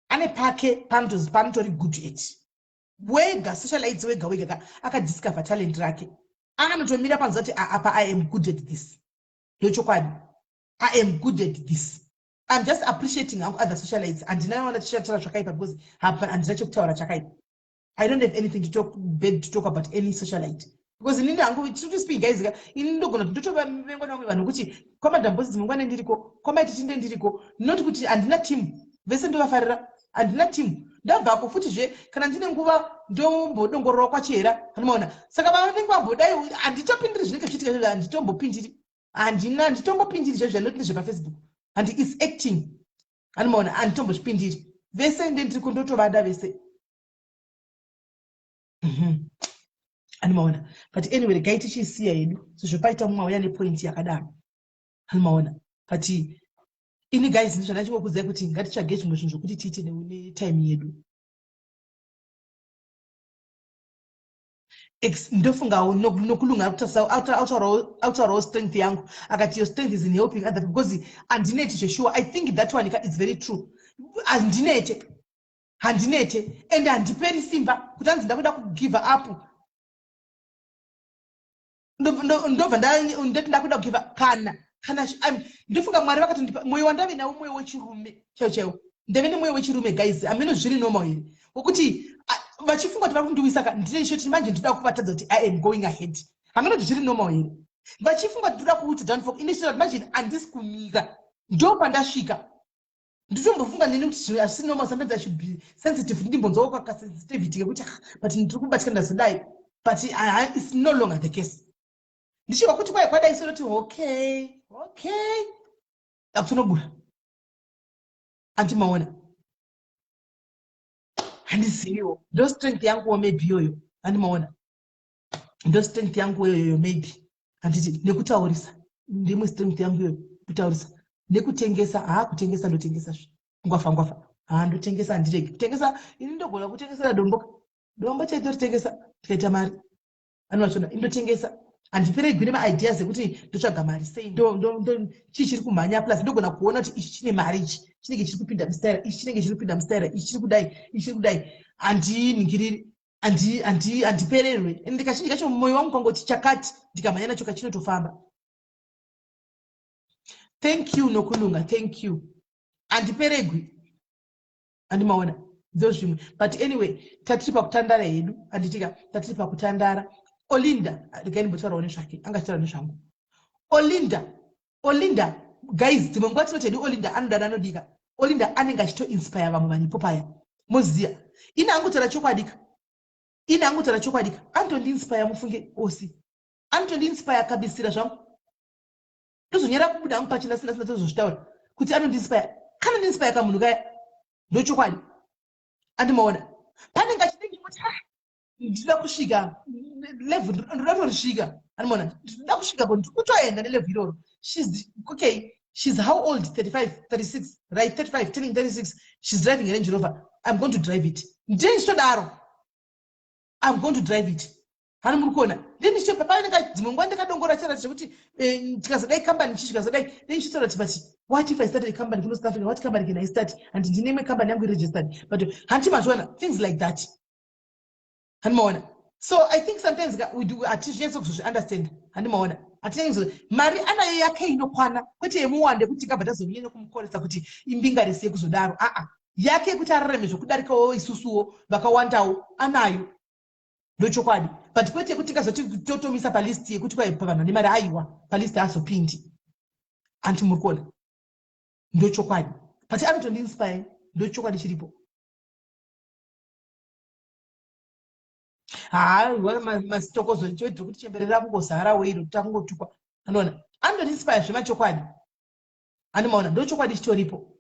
ane pake panotori good at. Wega socialites wega wega ka akadiscover talent rake, anotomira panza kuti, "Apa I am good at this." Ndochokwadi, I am good at this. I'm just appreciating hangu other socialites. Handina wana tichataura zvakaipa because handina chekutaura chakaipa. I don't have anything to talk bad to talk about any socialite because inini hangu, tiri to speak, guys ka, inini ndogona kuti ndotovavengwa nevamwe vanhu kuti kwaMadam Boss dzimwe nguva ndiriko, kwaMaititi nde ndiriko. Not kuti handina team, vese ndovafarira, handina team. Ndabvako futizve, kana ndine nguva ndombodongorora kwachera, anomaona? Saka vanenge vambodai, handitopindiri zvinenge zvichiitika, handitombopindiri, handina, handitombopindiri zvezvo zvanoti ndezvepaFacebook. Handi, is acting, anomaona? Handitombozvipindiri. Vese ndendiriko, ndotovada vese. Anomaona? But anyway, regai tichisiya hedu sezvo paita mumwe auya nepoint yakadaro, anomaona? But ini, guys, ndizvandachingokudzai kuti ngatitsvage zvimwe zvinhu zvokuti tiite netime yedu. Ndofungawo Nokulunga autaurawo strength yangu, akati, "Your strength is in helping other," because handineti zvesure. I think that one is very true. Handinete, handinete, and handiperi simba kuti hanzi ndakuda kugive up, ndobva ndati ndakuda kugive. Kana ndofunga Mwari vakatondipa mwoyo wandave nawo, mwoyo wechirume chaiwo chaiwo. Ndave nemwoyo wechirume, guys. Hameno zviri normal here, wekuti vachifunga kuti vari kundiwisa ka, ndine shoti manje ndoda kuvatadza kuti I am going ahead. Hameno kuti zviri normal here, vachifunga kuti ndoda kuuti downfall, ine shoti manje handisi kumira, ndo pandasvika. Nditombofunga neni kuti zvinhu hazvisi normal. Sometimes I should be sensitive, ndimbonzwawo kakasensitivity kekuti, "Ah, but ndiri kubatika, ndazodai." But it's no longer the case. Ndichibva kuti kwai kwadai sonoti, okay, akutonobuda. Andimaona? Handiziviwo, ndo strength yanguwo maybe iyoyo. Andimaona? Ndo strength yangu iyoyo maybe, handiti? Nekutaurisa, ndimwe strength yangu iyoyo, kutaurisa nekutengesa. Haa, kutengesa ndotengesa zve, ngwafa ngwafa. Haa, ndotengesa, handiregi kutengesa. Ini ndogona kutengesera dombo, dombo chaitoritengesa tikaita mari. Anovachona, indotengesa, handiperegwi nemaideas ekuti ndotsvaga mari sei, chii chiri kumhanya. Plus ndogona kuona kuti ichi chine mari, ichi chinenge chiri kupinda mustaira, ichi chinenge chiri kupinda mustaira, ichi chiri kudai, ichi chiri kudai. Handiningiriri, handipererwe. Ende kazhinji kacho mwoyo wangu kwangoti chakati, ndikamhanya nacho, kachinotofamba. Thank you, Nokulunga, thank you. Handiperegwi, handimaona? Ndo zvimwe. But anyway, tatiri pakutandara hedu, handitika? Tatiri pakutandara. Olinda, regai ndimbotaurawo nezvake, angachitaura nezvangu. Olinda, Olinda, guys, dzimwe nguva tinoti hedu Olinda anodada, anodika. Olinda anenge achitoinspire vamwe vanhu ipo paya, moziya. Ini angotaura chokwadika, ini angotaura chokwadika, anotondiinspire, mufunge. Osi anotondiinspire kabisira zvangu, ndozonyara kubuda hangu pachena sina sina tozozvitaura kuti anondiinspire. Kanondiinspire kamunhu kaya, ndochokwadi. Andimaona? Panenge achinenge kuti, "Ah, ndinoda kusvika level, ndoda kutorisvika." Andimaona? Ndinoda kusvika ko, ndiri kutoenda nelevel iroro. She's okay, she's how old? 35, 36, right? 35, turning 36. She's driving a Range Rover. I'm going to drive it. Ndini ndichitodaro, I'm going to drive it. Hani muri kuona? Ndini ndichitopa painenge dzimwe nguva ndakadongora chara chekuti tikazodai kambani chi chikazodai, then ndichitaura kuti, "But what if I started a company kuno South Africa? What company can I start?" And ndine imwe company yangu iregistered, but hanti mazviona, things like that, handimaona? So I think sometimes we do, hatizvinyatso kuzozviunderstand, handimaona? Hatinyanyazo mari anayo yake inokwana, kwete yemuwande kuti tingabva tazonyanya kumukoresa kuti imbingarisi yekuzodaro. Aa, yake yekuti ararame zvokudarikawo isusuwo vakawandawo anayo, ndochokwadi. But kwete yekuti tingazoti totomisa palist yekuti kwai pavanhu vane mari. Aiwa, palist haazopindi, anti muri kuona? Ndochokwadi. But anotondiinspire, ndochokwadi chiripo. Haa, masitokozo choitira kuti chemberera kungozara weiro kuti akungotukwa, anoona? Anotondiinspire zvemachokwadi, andimaona? Ndochokwadi chitoripo.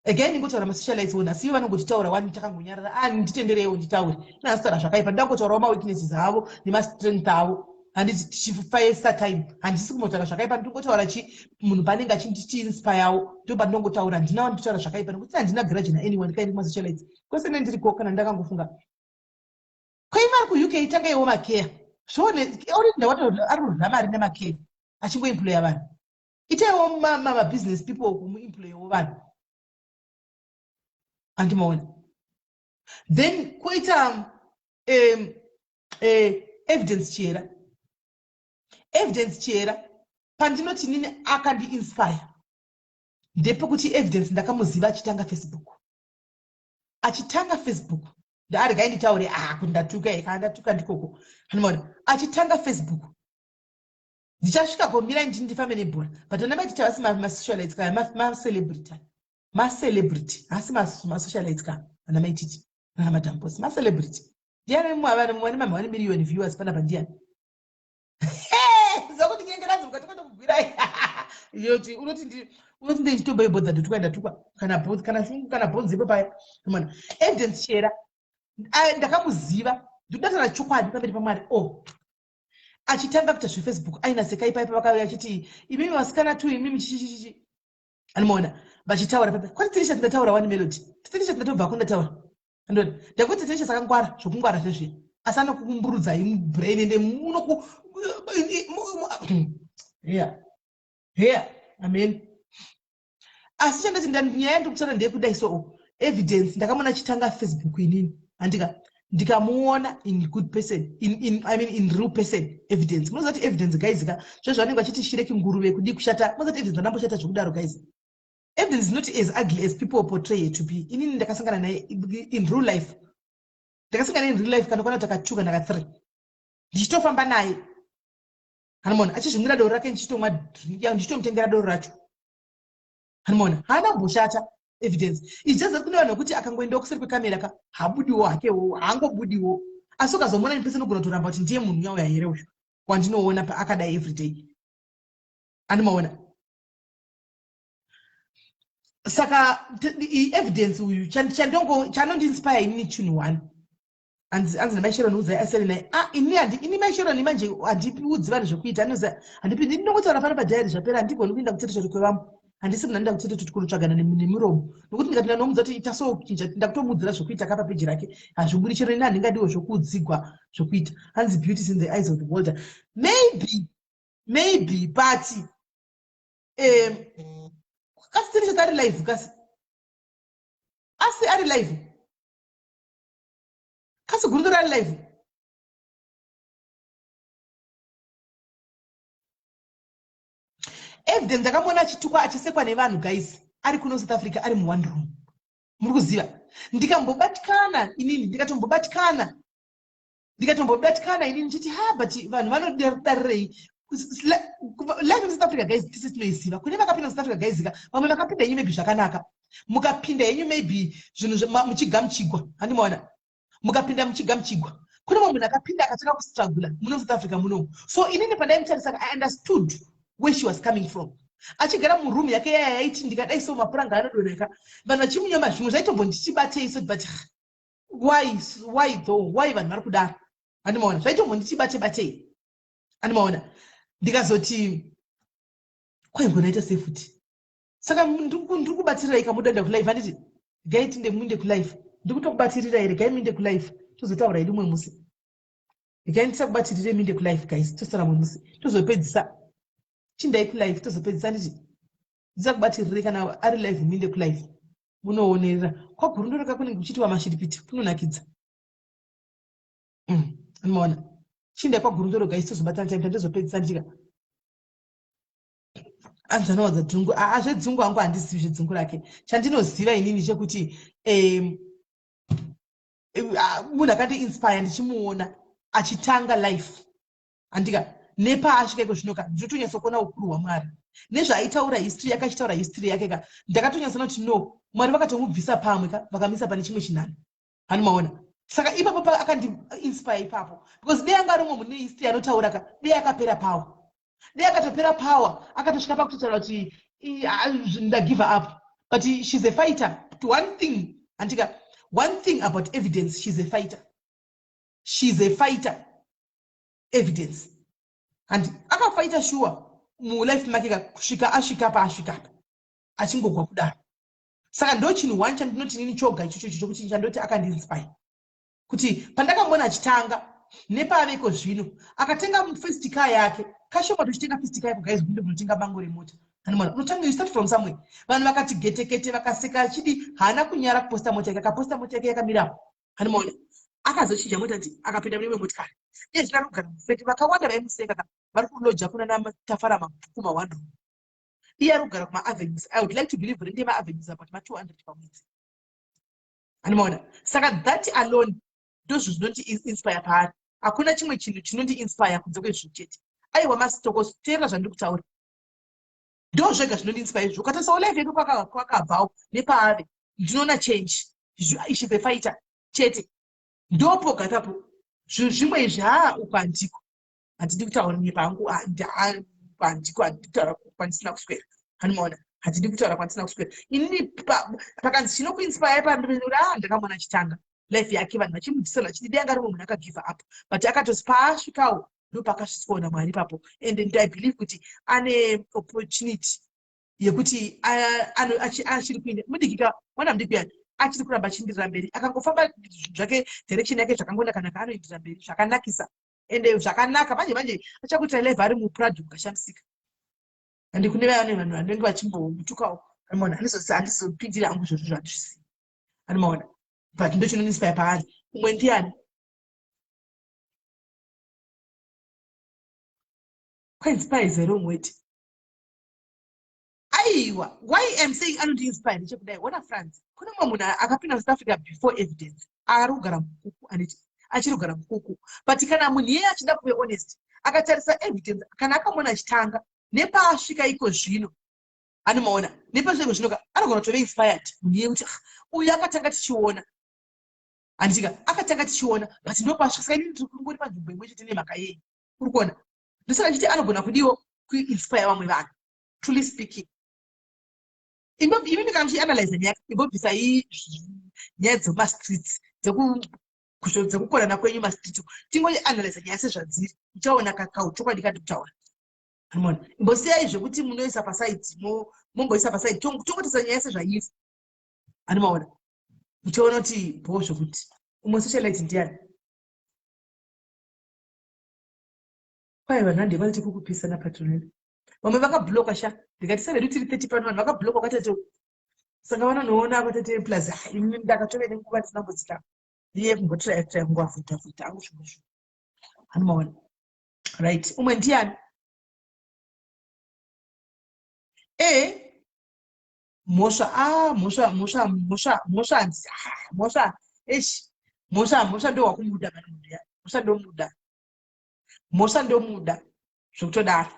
Again, ndingotaura masocialites wo nhasi, ivo vanongotitaura wani, takangonyarara. A, nditendereiwo nditaure. Inasitaura zvakaipa, ndangotaurawo maweaknesses avo nemastrength avo. Handiti tichifaisa time? Handisi kumbotaura zvakaipa, ndingotaura chi munhu paanenge achinditiinspirewo, ndo pandinongotaura. Handina wanditaura zvakaipa nekuti handina grudge naanyone. Kaindi kumasocialites kwese nendiriko, kana ndakangofunga kwaiva ari kuUK, tangaiwo makeya zvoone already ndawato ari kurya mari nemakeya, achingoemploya vanhu. Itaiwo mabusiness people kumuemployewo vanhu, handimaona? Then kwoita Evidence Chihera. Evidence Chihera, pandinoti nini akandiinspire ndepekuti Evidence ndakamuziva achitanga Facebook. Achitanga Facebook, ndaregai nditaure, ah, kuti ndatuka e, kana ndatuka ndikoko, handimaona? Achitanga Facebook, ndichasvika komirai nditi ndifambe nebhora, but ana maiti tavasi masocialites kana macelebrity. Macelebrity haasi masocialites ka, ana maititi nana madambosi macelebrity. Ndiani mumwe vane mama 1 million viewers panapa? Ndiani? Zokuti nyengeradzi mukatokatokugwirai yoti unoti unoti ndeichitomboibhodza ndotukwa, ndatukwa kana bhodzi, kana shungu, kana bhonzi ipo paya mona. Evidence Chihera ndakamuziva, ndikudatara chokwadi pamberi paMwari o oh. Achitanga kuita zveFacebook aina Sekai paipa, vakauya achiti, "Imimi vasikana tu, imimi chichichichi." Anomaona vachitaura paipa kwati Tirisha, tindataura one melody, Tirisha, tindatobvako ndataura. Andoni ndakuti Tirisha sakangwara zvokungwara zvezve, asi anokukumburudzai mubrain ende munoku yeah yeah amen. Asi chandati nyaya yandiri ndeyekudai. So Evidence ndakamuona achitanga Facebook inini, handika ndikamuona in good person, in, I mean, in real person. Evidence, munoziva kuti Evidence, guys ka, zvezvo vanenge vachiti Shireki nguruve kudii kushata, munoziva kuti Evidence andamboshata zvekudaro? Guys, Evidence is not as ugly as people portray her to be. Inini ndakasangana naye in real life, ndakasangana in real life kana kwana takachuka naka 3, ndichitofamba naye, hanomona achizvimwira doro rake, ndichitomwa drink yangu, ndichitomutengera doro racho, hanomona? Haana mboshata Evidence. It's just that kune vanhu vekuti akangoendawo kuseri kwekamera ka, habudiwo hakewo, haangobudiwo, asi ukazomuona in person unogona kutoramba kuti ndiye munhu uyauya here uyu wandinoona paakadai everyday, andimaona? Saka Evidence uyu chanondiinspire inini chinhu one. Anzi namai Sharon, udzai asiyane naye. Ah, ini handi ini mai Sharon manje handiudzi vanhu zvekuita. Anoza handipi, ndinongotaura pano padhayari, zvapera. Handigoni kuenda kuterritory kwevamwe, handisi munhu anoenda kuterritory kunotsvagana nemiromo, nokuti ndikapinda nomudza kuti ita so, chinja, ndakutomuudzira zvekuita kapa peji rake, hazvibudi. Chero ini handingadiwo zvokuudzigwa zvokuita. Hanzi beauty is in the eyes of the beholder. Maybe, maybe, but kasi tiri chati ari live, kasi asi ari live, kasi gurundoro ari live. Evidence ndakamuona achitukwa, achisekwa nevanhu, guys, ari kuno South Africa, ari muone room, muri kuziva. Ndikambobatikana inini, ndikatombobatikana, ndikatombobatikana inini ndichiti, ha, but vanhu vanodarirei life in South Africa? Guys, tisi tinoiziva. Kune vakapinda South Africa, guys ka, vamwe vakapinda henyu maybe zvakanaka, mukapinda henyu maybe zvinhu muchigamuchigwa, handimaona? Mukapinda muchigamuchigwa. Kune mumwe munhu akapinda akatanga kustrugula muno South Africa munomu. So inini pandaimutarisa, I understood where she was coming from, achigara muroom yake yaya yaiti ndikadai so mapuranga anodonheka, vanhu vachimunyoma. Zvimwe zvaitombondichibatei so, but why though? Why vanhu vari kudaro, handimaona? Zvaitombondichibate batei, handimaona? Ndikazoti kwaingonaita sei futi? Saka ndiri kubatirirai kamudanda kulive, handiti? Gai tinde muinde kulive, ndiri kutokubatirirai. Regai muinde kulive, tozotaura hedu mumwe musi. Regai ndisakubatirire, muinde kulive, guys, tozotaura mumwe musi, tozopedzisa. Chindai kulive, tozopedzisa. Nditi ndisakubatirire, kana ari live muinde kulive, munoonerera. Kwagurundoreka kunenge kuchiitiwa mashiripiti, kunonakidza. Anomaona? Chindai kwaGurundoro, guys, tozobatana time tandozopedzisa ndika. Anzi anowadza dzungu. Aa, zvedzungu hangu handizivi zvedzungu rake. Chandinoziva inini chekuti munhu akandiinspire ndichimuona achitanga life, handika nepaasvika iko zvino ka, ndinotonyatsokuona ukuru hwaMwari nezvaaitaura, history yake, achitaura history yake ka, ndakatonyatsoona kuti no, Mwari vakatomubvisa pamwe ka, vakamisa pane chimwe chinhano, handimaona? Saka ipapo akandiinspire ipapo, because dei anga ari umwe mune history anotaura ka, dei akapera power, dei akatopera power, akatosvika pakutotaura kuti ndagive up. But she's a fighter. One thing, andika, one thing about Evidence, she's a fighter. She's a fighter. Evidence. And akafighta sure mulife make kusvika asvika paasvika apa achingogwa kudaro. Saka ndo chinhu one chandinoti nini choga ichocho icho chokuti chandoti akandiinspire kuti pandakamboona achitanga nepaveko zvino akatenga first car yake kashoma tochitenga first car yako guys kunde kunotenga bango remota. Anoona unotanga, you start from somewhere. Vanhu vakati getekete vakaseka achidi haana kunyara kuposta mota yake, akaposta mota yake yakamirapo. Anomaona akazochinja mota ndi akapinda mune imwe motikari iye zvino ari kugara muflat. Vakawanda vaimuseka ka vari kuloja kuna natafara mabhuku ma1 room, iye ari kugara kumaavenues. I would like to believe rent yemaavenues about ma200 pamwedzi. Anomaona saka that alone ndozvo zvinoti inspire paari. Hakuna chimwe chinhu chinondi inspire kunze kwezvinhu chete. Aiwa, masitoko, teerera zvandiri kutaura, ndo zvega zvinondi inspire izvo. Ukatarisawo life yake kwakabvawo nepaave, ndinoona change. She's a fighter chete, ndopoga ipapo. Zvinhu zvimwe izvi, haa, uku handiko, handidi kutaura nyepa hangu, handiko, handidi kutaura kwandisina kuswera. Hanimaona, handidi kutaura kwandisina kuswera inini. Pakanzi chinokuinspire pa, a, ndakamona achitanga life yake, vanhu vachimudzisana vachidi anga rimwe munhu akagive up, but akatozi paasvikawo ndopakasvitswawo naMwari ipapo. And I believe kuti ane opportunity yekuti achiri kuenda mudikika, mwana mudiki uyani achiri kuramba achienderera mberi, akangofamba zvake direction yake zvakangonakanaka, anoenderera mberi zvakanakisa ende zvakanaka. Manje manje achakuita live ari muPrado, mukashamisika. Ande kune vaya vanhu vanenge vachimbomutukawo, anomaona handizopindira hangu izvozvo zvandizvisivi, anomaona, but ndo chinoniinspire paari. Umwe ndiani? Kwainspire is a wrong word. Aiwa, why am saying anondiinspire ndechekudai, ona France, kune mumwe munhu akapinda muSouth Africa before Evidence, ari kugara mukuku, anditi achiri kugara mukuku, but kana munhu iyeye achida kuve honest, akatarisa Evidence kana akamuona achitanga nepaasvika iko zvino, anomaona nepasvika zvino ka, anogona kutove inspired munhu iyeye kuti, "Ah, uyu akatanga tichiona, handitika akatanga tichiona, but ndopasvika." Saka inini ndiri kungori panzvimbo imwe chete nemhaka yei? Uri kuona, ndosaka ndichiti anogona kudiwo kuinspire vamwe vanhu. Truly speaking, imimi kana muchianalyze nyaya, imbobvisai nyaya dzemastreets, dzekukonana kwenyu mastreets, tingoanalyze nyaya sezvadziri, uchaona kauchokwadi kandi kutaura. Mona, imbosiyai zvekuti munoisa paside, momboisa paside, tongotisa nyaya sezvairi. Animaona, muchaona kuti bho zvokuti. Umwe socialite ndiani? Kwai vanhu handei vanoti kukupisa napatronel, vamwe vakabloka sha. Ndikati saredu tiri 30 pano, vanhu vakabloka kwatete, saka vanonoona kwatete. Plus ini ndakatove nenguva ndisina iye kumbotiraya tiraya, kungoavhudha vhudha angu zvimwe zvinhu. Hanomaona, right? Umwe ndiani? E, Mhosva. A, Mhosva, Mhosva, Mhosva, Mhosva, hanzi Mhosva, esh, Mhosva, Mhosva ndowakumuda mani munhu ya Mhosva ndomuda, Mhosva ndomuda zvekutodaro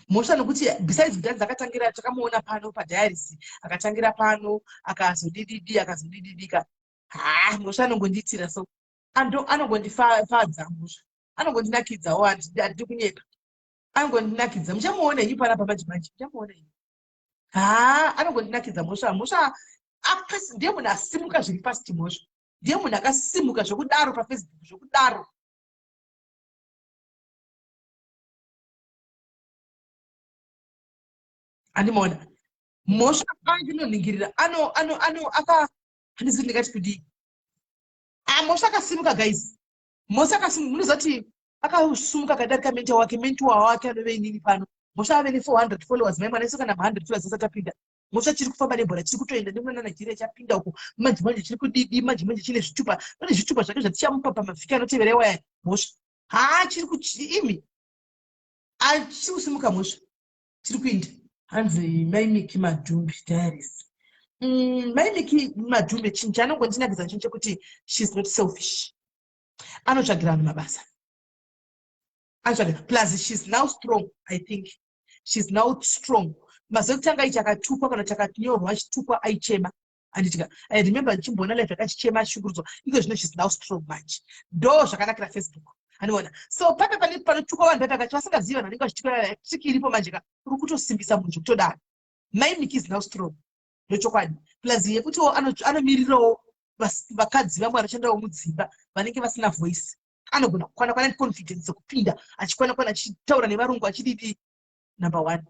Mhosva, nokuti besides kuti anzi akatangira, takamuona pano padiaries, akatangira pano, akazodididi, akazodididika. Ha, Mhosva anongondiitira so, anongondifadza Mhosva, anongondinakidzawo, handidi kunyepa, anongondinakidza. Muchamuona henyu panapa manje manje, muchamuona henyu. Ha, anongondinakidza Mhosva. Mhosva akasi ndiye munhu asimuka zviri past. Mhosva ndiye munhu akasimuka zvekudaro paFacebook, zvekudaro. Andimaona Mhosva andinoningirira, ano ano ano aka, handizivi ndingati kudii. Ah, Mhosva akasimuka guys, Mhosva akasimuka. Munoziva kuti akasumuka akadarika mentor wake, mentor wake anove inini pano. Mhosva ave ne400 followers, mai mwana, isu kana ma100 followers asati apinda. Mhosva chiri kufamba nebhora, chiri kutoenda nekunana Nigeria, chapinda uko manje manje, chiri kudidi manje manje, chine zvitupa, pane zvitupa zvake zvatichamupa pamavhiki anotevera iwaya. Mhosva haa, chiri imi achiri kusimuka Mhosva, chiri kuinda. Hanzi Maimiki Madhumbi Diaries. Maimiki Madhumbi, chinhu chaanongondinakidza chinhu chekuti she's not selfish, anotsvagira vanhu mabasa, anotsvagira. Plus she's now strong, I think she's now strong. Mazuva ekutanga ichi akatukwa kana chakanyorwa achitukwa, aichema, handitika? I remember ndichimboona live akachichema achishungurudzwa. Iko zvino she's now strong manje, ndo zvakanakira Facebook, anoona. So pape pane panotukwa vanhu pepe kachi vasingazivi, vanhu vanenge vachitukwa, trick iripo manje ka, uri kutosimbisa munhu zvekutodaro. Maimiki is now strong. Ndochokwadi. Plus yekutiwo anomirirawo vakadzi vamwe vanoshandawo mudzimba vanenge vasina voice. Anogona kukwana kwana confidence dzekupinda achikwana kwana achitaura nevarungu achididi. Number one,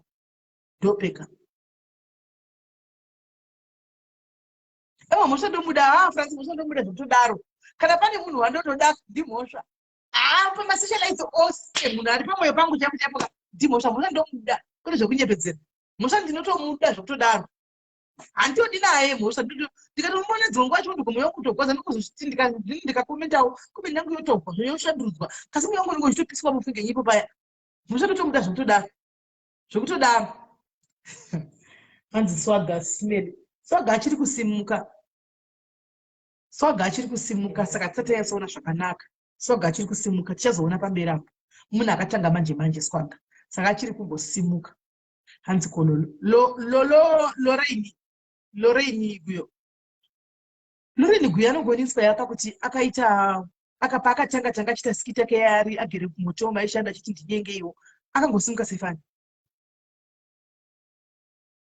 ndopeka. Ewa, Mhosva ndomuda. Ah, Francis, Mhosva ndomuda zvekutodaro. Kana pane munhu wandotoda, ndiMhosva. Ah, pamasocialites ose, munhu ari pamwoyo pangu chaipo chaipo ndiMhosva. Mhosva ndomuda, kwete zvekunyepedzera. Mhosva ndinotomuda zvekutodaro, handitodi naye Mhosva. Ndikatomuona dzimwe nguva chikuti mwoyo wangu kutogwaza, ndikuzosviti ndikakomentawo, comment yangu yotogwa, yoshandurudzwa, kasi mwoyo wangu unenge uchitopiswa mufunge nyipo paya. Mhosva ndotomuda zvekutodaro, zvekutodaro. Hanzi Swaga smell. Swaga achiri kusimuka, Swaga achiri kusimuka, saka tisati tanyatsoona zvakanaka. Swaga achiri kusimuka, tichazoona pamberi apo. Munhu akatanga manje manje Swaga, saka achiri kumbosimuka. Hanzi ko Lolo, Lorraine, Lorraine Guyo. Lorraine Guyo anongoniswa yaka kuti akaita akapa akatanga tanga achiita skit yake yaari agere kumoto maishanda achiti ndinyengeiwo. Akangosimuka sefani,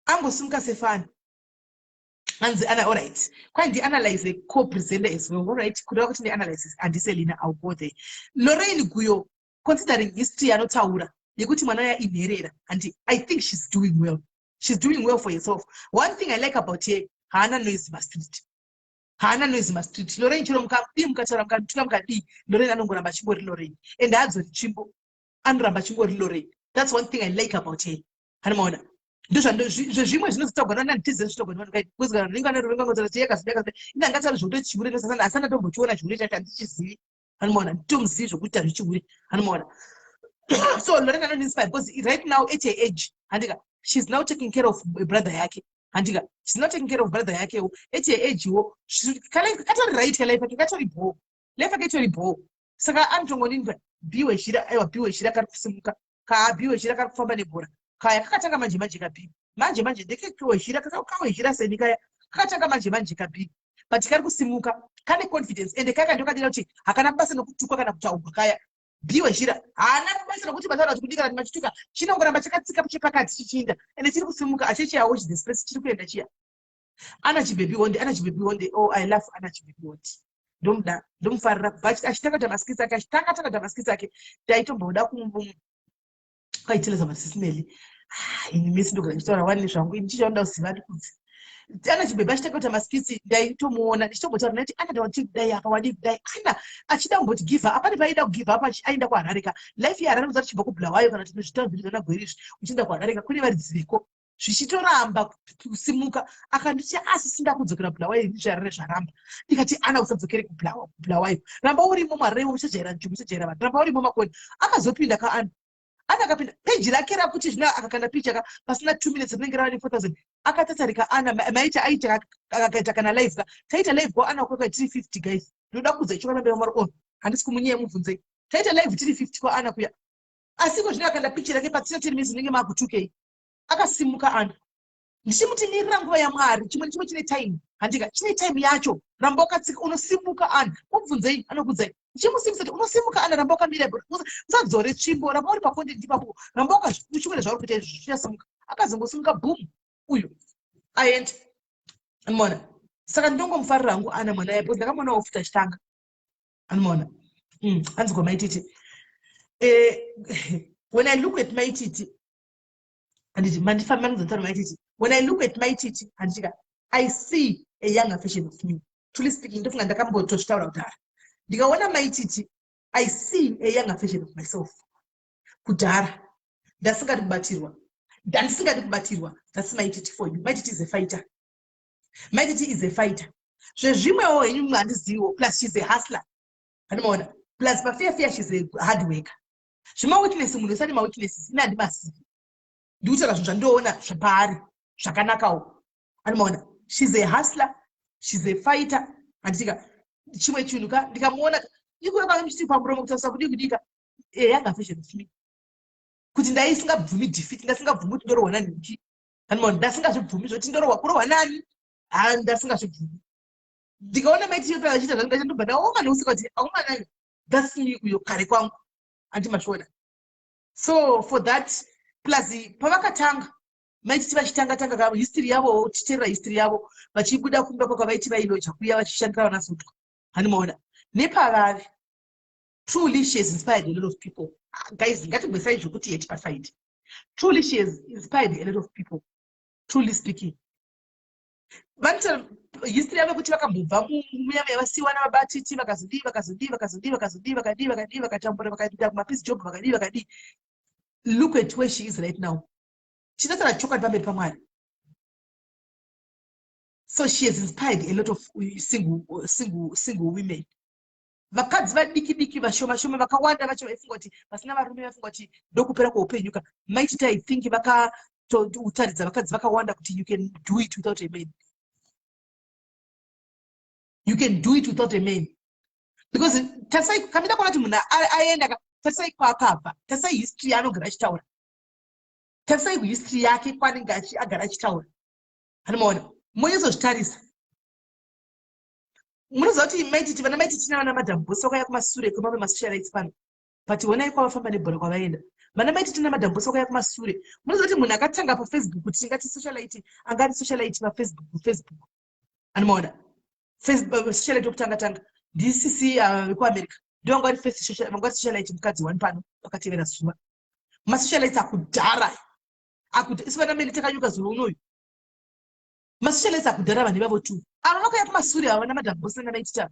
angosimuka sefani. Hanzi ana, alright, kwai ndianalyze co-presenter as well. Alright, kureva kuti ndianalyze handiselina. I'll go there. Lorraine Guyo, considering history yanotaura yekuti mwana ya inherera, and I think she's doing well, she's doing well for herself. One thing I like about her, haana noise mastreet, haana noise mastreet Lorraine. Chero mukadii, mukataura, mukatura, mukadii, Lorraine anongoramba achingori Lorraine and haadzori tsvimbo, anoramba achingori Lorraine. That's one thing I like about her. Hanimaona ndozvezvimwe zvinozotaurwa nana nditize zvitaurwa nevanhu kai, because kana vanenge vane ruvengo ngotaura kuti yakazodai, yakazodai. Ine angataura zvekuti chihure ndosasana, asi andatombochiona chihure chacho handichizivi. Hanimaona nditomuzivi zvokuita zvechihure. Hanimaona. So Lorraine anondinspire because right now at her age, handika, she's now taking care of brother yake. Handika, she's not taking care of brother yakewo at her age wo. Katori right kalife ake, katori bho, life yake itori bho. Saka anotongonini B Wezhira. Aiwa, B Wezhira kari kusimuka kaa. B Wezhira kari kufamba nebhora kaya, kakatanga manje manje ka B, manje manje ndekekewezhira kawezhira seni kaya, kakatanga manje manje ka B, but kari kusimuka, kane confidence ende kaka ndokadira kuti hakana basa nokutukwa kana kutaurwa. Kaya B Wezhira haana basa nokuti mataura kuti kudii kana kuti machituka, chinongoramba chakatsika chepakati chichiinda ende chiri kusimuka achechiyawo the space chiri kuenda chiya. Ana Chibhebi Honde, Ana Chibhebi Honde, oh, I love Ana Chibhebi Honde. Ndomuda, ndomufarira kubva achitanga kuita maskits ake, achitanga tanga kuita maskits ake. Ndaitomboda kwaiteleza masisimeli. Ah, ini mesi ndogara ndichitaura wani zvangu, ini chichaoda kuziva ndikudzi. Ana Chibhebhi achitanga kuita maskits, ndaitomuona ndichitombotaura ndati, "Ana, ndawati kudai apa, wadii kudai?" Ana achida kumboti give up, pane paaida kugive up aenda kuHarare ka. Life yeHarare, kuzati chibva kuBulawayo kana kuti zvitaura zviri zvana Gweri izvi, uchienda kuHarare ka, kune varidzi veko, zvichitoramba kusimuka. Akanditi, "Asi sinda kudzokera Bulawayo, zviHarare zvaramba." Ndikati, "Ana, usadzokere kuBulawayo, ramba urimo muHarare, uchajaira nzvimbo, uchajaira vanhu, ramba urimo makoni." Akazopinda kaana. Ana akapinda peji rake rakuti zvino akakanda picha ka, pasina 2 minutes rinenge rava ne4000. Akatatarika Ana maita aita akakaita kana live ka, taita live kwa Ana kwekwa tiri 50. Guys, ndoda kuudza ichokwadi pamberi pamwari on, handisi kumunyaya, mubvunzei. Taita live tiri 50 kwa Ana kuya, asi iko zvino akanda picha rake, pasina 10 minutes rinenge maaku2K. Akasimuka Ana. Ndichimuti, "Mirira nguva yaMwari, chimwe nechimwe chine time." Handika, chine time yacho, ramba wakatsika, unosimuka Ana. Mubvunzei, anokudzai. Ndichimusimbisa kuti unosimuka Ana, ramba wakamira, usadzore tsvimbo, ramba uri pacontent ipapo, ramba uchikuita zvauri kuita izvi, zvichasimuka. Akazongosimuka, boom, uyu aenda anomaona. Saka ndinongomufarira hangu Ana mwana yapo, ndakamuonawo futi achitanga anomaona. Hanzi kwaMaititi, when I look at Maititi, handiti mandifamba ndinozotaura Maititi, when I look at Maititi, handitika, I see a younger version of me. Truly speaking, ndofunga ndakambotozvitaura kudhara. Ndikaona Maititi, I see a younger version of myself. Kudhara ndasingadi kubatirwa, ndandisingadi kubatirwa. That's Maititi for you. Maititi is a fighter, Maititi is a fighter. Zvezvimwewo henyu handiziviwo. Plus she's a hustler, handimaona. Plus pafear fear, she's a hard worker. Zvemaweakness, munhu usati maweaknesses ine handimazivi, ndikutaura zvinhu zvandoona zvapaari zvakanakawo. Anomaona, she's a hustler, she's a fighter. Handitika chimwe chinhu ka, ndikamuona ikuyo kanga muchiti pamuromo kutarisa kudii kudika, younger version of me, kuti ndaisingabvumi defeat, ndasingabvumi kuti ndorohwa nanhingi. Anomaona, ndasingazvibvumi zvoti ndorohwa, kurohwa nani, ha, ndasingazvibvumi. Ndikaona Maititi achiita zvangu, ndobva ndaoma neusika kuti aumanani, that's me uyo kare kwangu. Handimazviona. So for that, plus pavakatanga Maititi vachitanga tanga ka history yavo, tichiteerera history yavo vachibuda kumba kwakavaiti vailoja kuya vachishandira vana Zodwa. Hani maona nepavavi, truly she has inspired a lot of people. Ah, guys, ngatimbosai zvokuti yeti paside. Truly she has inspired a lot of people, truly speaking. Vanoita history yavo yekuti vakambobva muya vasiwa navabatiti, vakazodii, vakazodii, vakazodii, vakazodii, vakadii, vakadii, vakatambura, vakaita kumapiece job, vakadii, vakadii. Look at where she is right now. Chinotaura chokwadi pamberi paMwari. So she has inspired a lot of single women, vakadzi vadiki diki, vashoma shoma, vakawanda vacho vaifunga kuti vasina varume, vaifunga kuti ndokupera kweupenyu ka. Maititi, I think vakatotaridza vakadzi vakawanda kuti you can do it without a man, you can do it without a man, because tarisai, kamida kuona kuti munhu aenda ka, tarisai kwaakabva, tarisai history yaanogara achitaura, tarisai history yake kwaanenge agara achitaura. Hanomaona, monyatsozitarisa, munoziva kuti Maititi, vana Maititi navana Madam Boss vakauya kumasure kwemamwe masocialites pano, but honai kwavafamba nebhora kwavaenda. Vana Maititi naMadam Boss vakauya kumasure. Munoziva kuti munhu akatanga paFacebook, kuti tingati socialite, anga ari socialite paFacebook, Facebook, anomaona, socialite wekutanga tanga ndisisi vekuAmerica, ndo vanga vari first, vanga vari socialite mukadzi one pano. Vakatevera zuva masocialites akudhara akuti isu vana mene takanyuka zuva unoyu. Masocialites akudhara, vanhu ivavo tu ava vakauya kumasure ava, vana Madam Boss nana Maititi,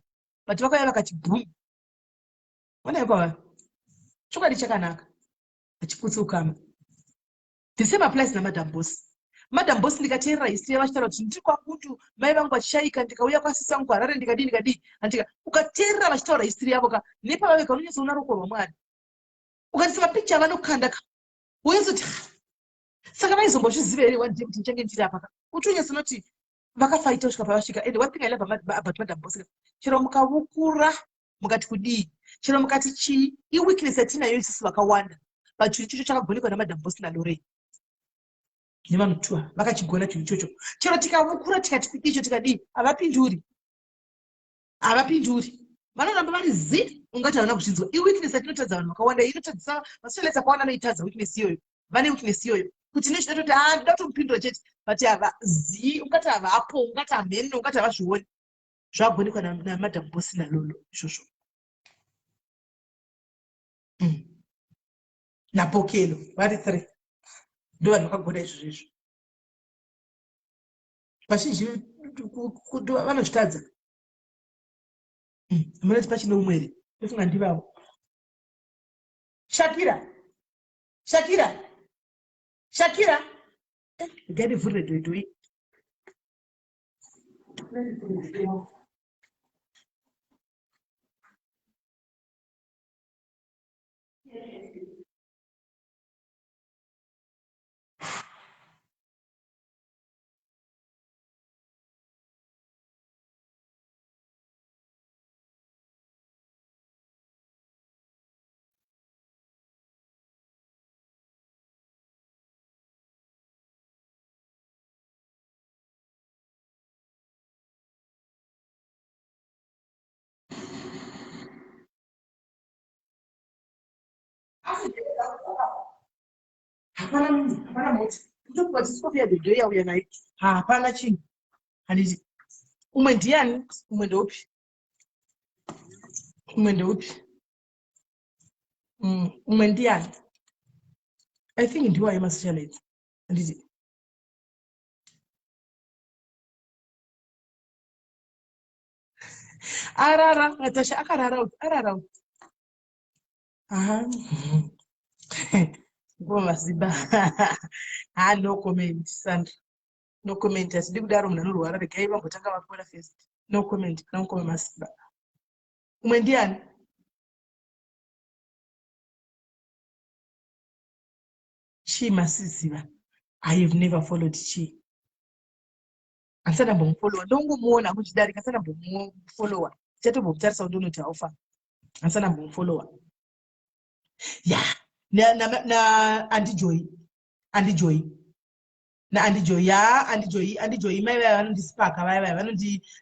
but vakauya vakati boom, onai kwavari. Chokwadi chakanaka hachiputsi ukama. The same applies naMadam Boss. Madam Boss, ndikateerera history yavachitaura kuti ndiri kwaGutu, mai vangu vachishayika, ndikauya kwasisi vangu kuHarare, ndikadii, ndikadii, andika ukateerera vachitaura history yavo ka, nepavaveka unonyatsoona ruoko rwaMwari. Ukatarisa mapicha avanokanda ka, wonyatsoti, saka vaizombozviziva here one day kuti ndichange ndiri apa ka? Utonyatsonoti vakafaita kusvika pavasvika. And one thing I love about Madam Boss, chero mukavukura, mukati kudii, chero mukati chii, iweakness yatinayo isusu vakawanda, but chinhu ichocho chakagonekwa naMadam Boss naLorraine nevanhu tua, vakachigona chinhu ichocho. Chero tikavukura, tikati kudii, cho tikadii, havapinduri, havapinduri, vanoramba vari zi ungati havana kuzvinzwa. Iweakness yatinotadza vanhu vakawanda, inotadzisa masocialites akawanda, anoitadza weakness iyoyo. Vane weakness iyoyo kuti nechida toti, ha, ndoda kutomupindura chete, but hava zi ungati havapo, ungati hameno, ungati havazvioni. Zvagonekwa naMadam Boss naLolo izvozvo. Napokelo, vari three ndo vanhu vakagona izvozvo. Izvo vazhinji vanozvitadza. Munoti pachine umwe here? Ndofunga ndivavo. Shakira, Shakira, Shakira, regai ndivhurire dhoidhoi. Asi hapana munhu, hapana mota. Kutokuva chisofia dhodho yauya naye, hapana chinhu, handiti? Umwe ndiani? Umwe ndeupi? Umwe ndeupi? Umwe ndiani? I think ndiwayo masocialites, handiti? Arara Natasha, akarara uyu, arara uyu. Aha, ngoma masimba. Ha, no comment, Sandra, no comment. Hatidi kudaro, munhu anorwara, regai vambotanga vapora first. No comment, no comment, masimba. Umwe ndiani? Chii masiziva? I have never followed chi, handisati ndambomufollowa, ndongomuona kuchidarika, handisati ndambomufollowa. Ndichatombomutarisa kuti ndonoti haufa, handisati ndambomufollowa. Ya, naAndijoy, Andijoy, naAndijoy, ya, Andijoy, Andijoy, mai vaya vanondispaka, vaya vaya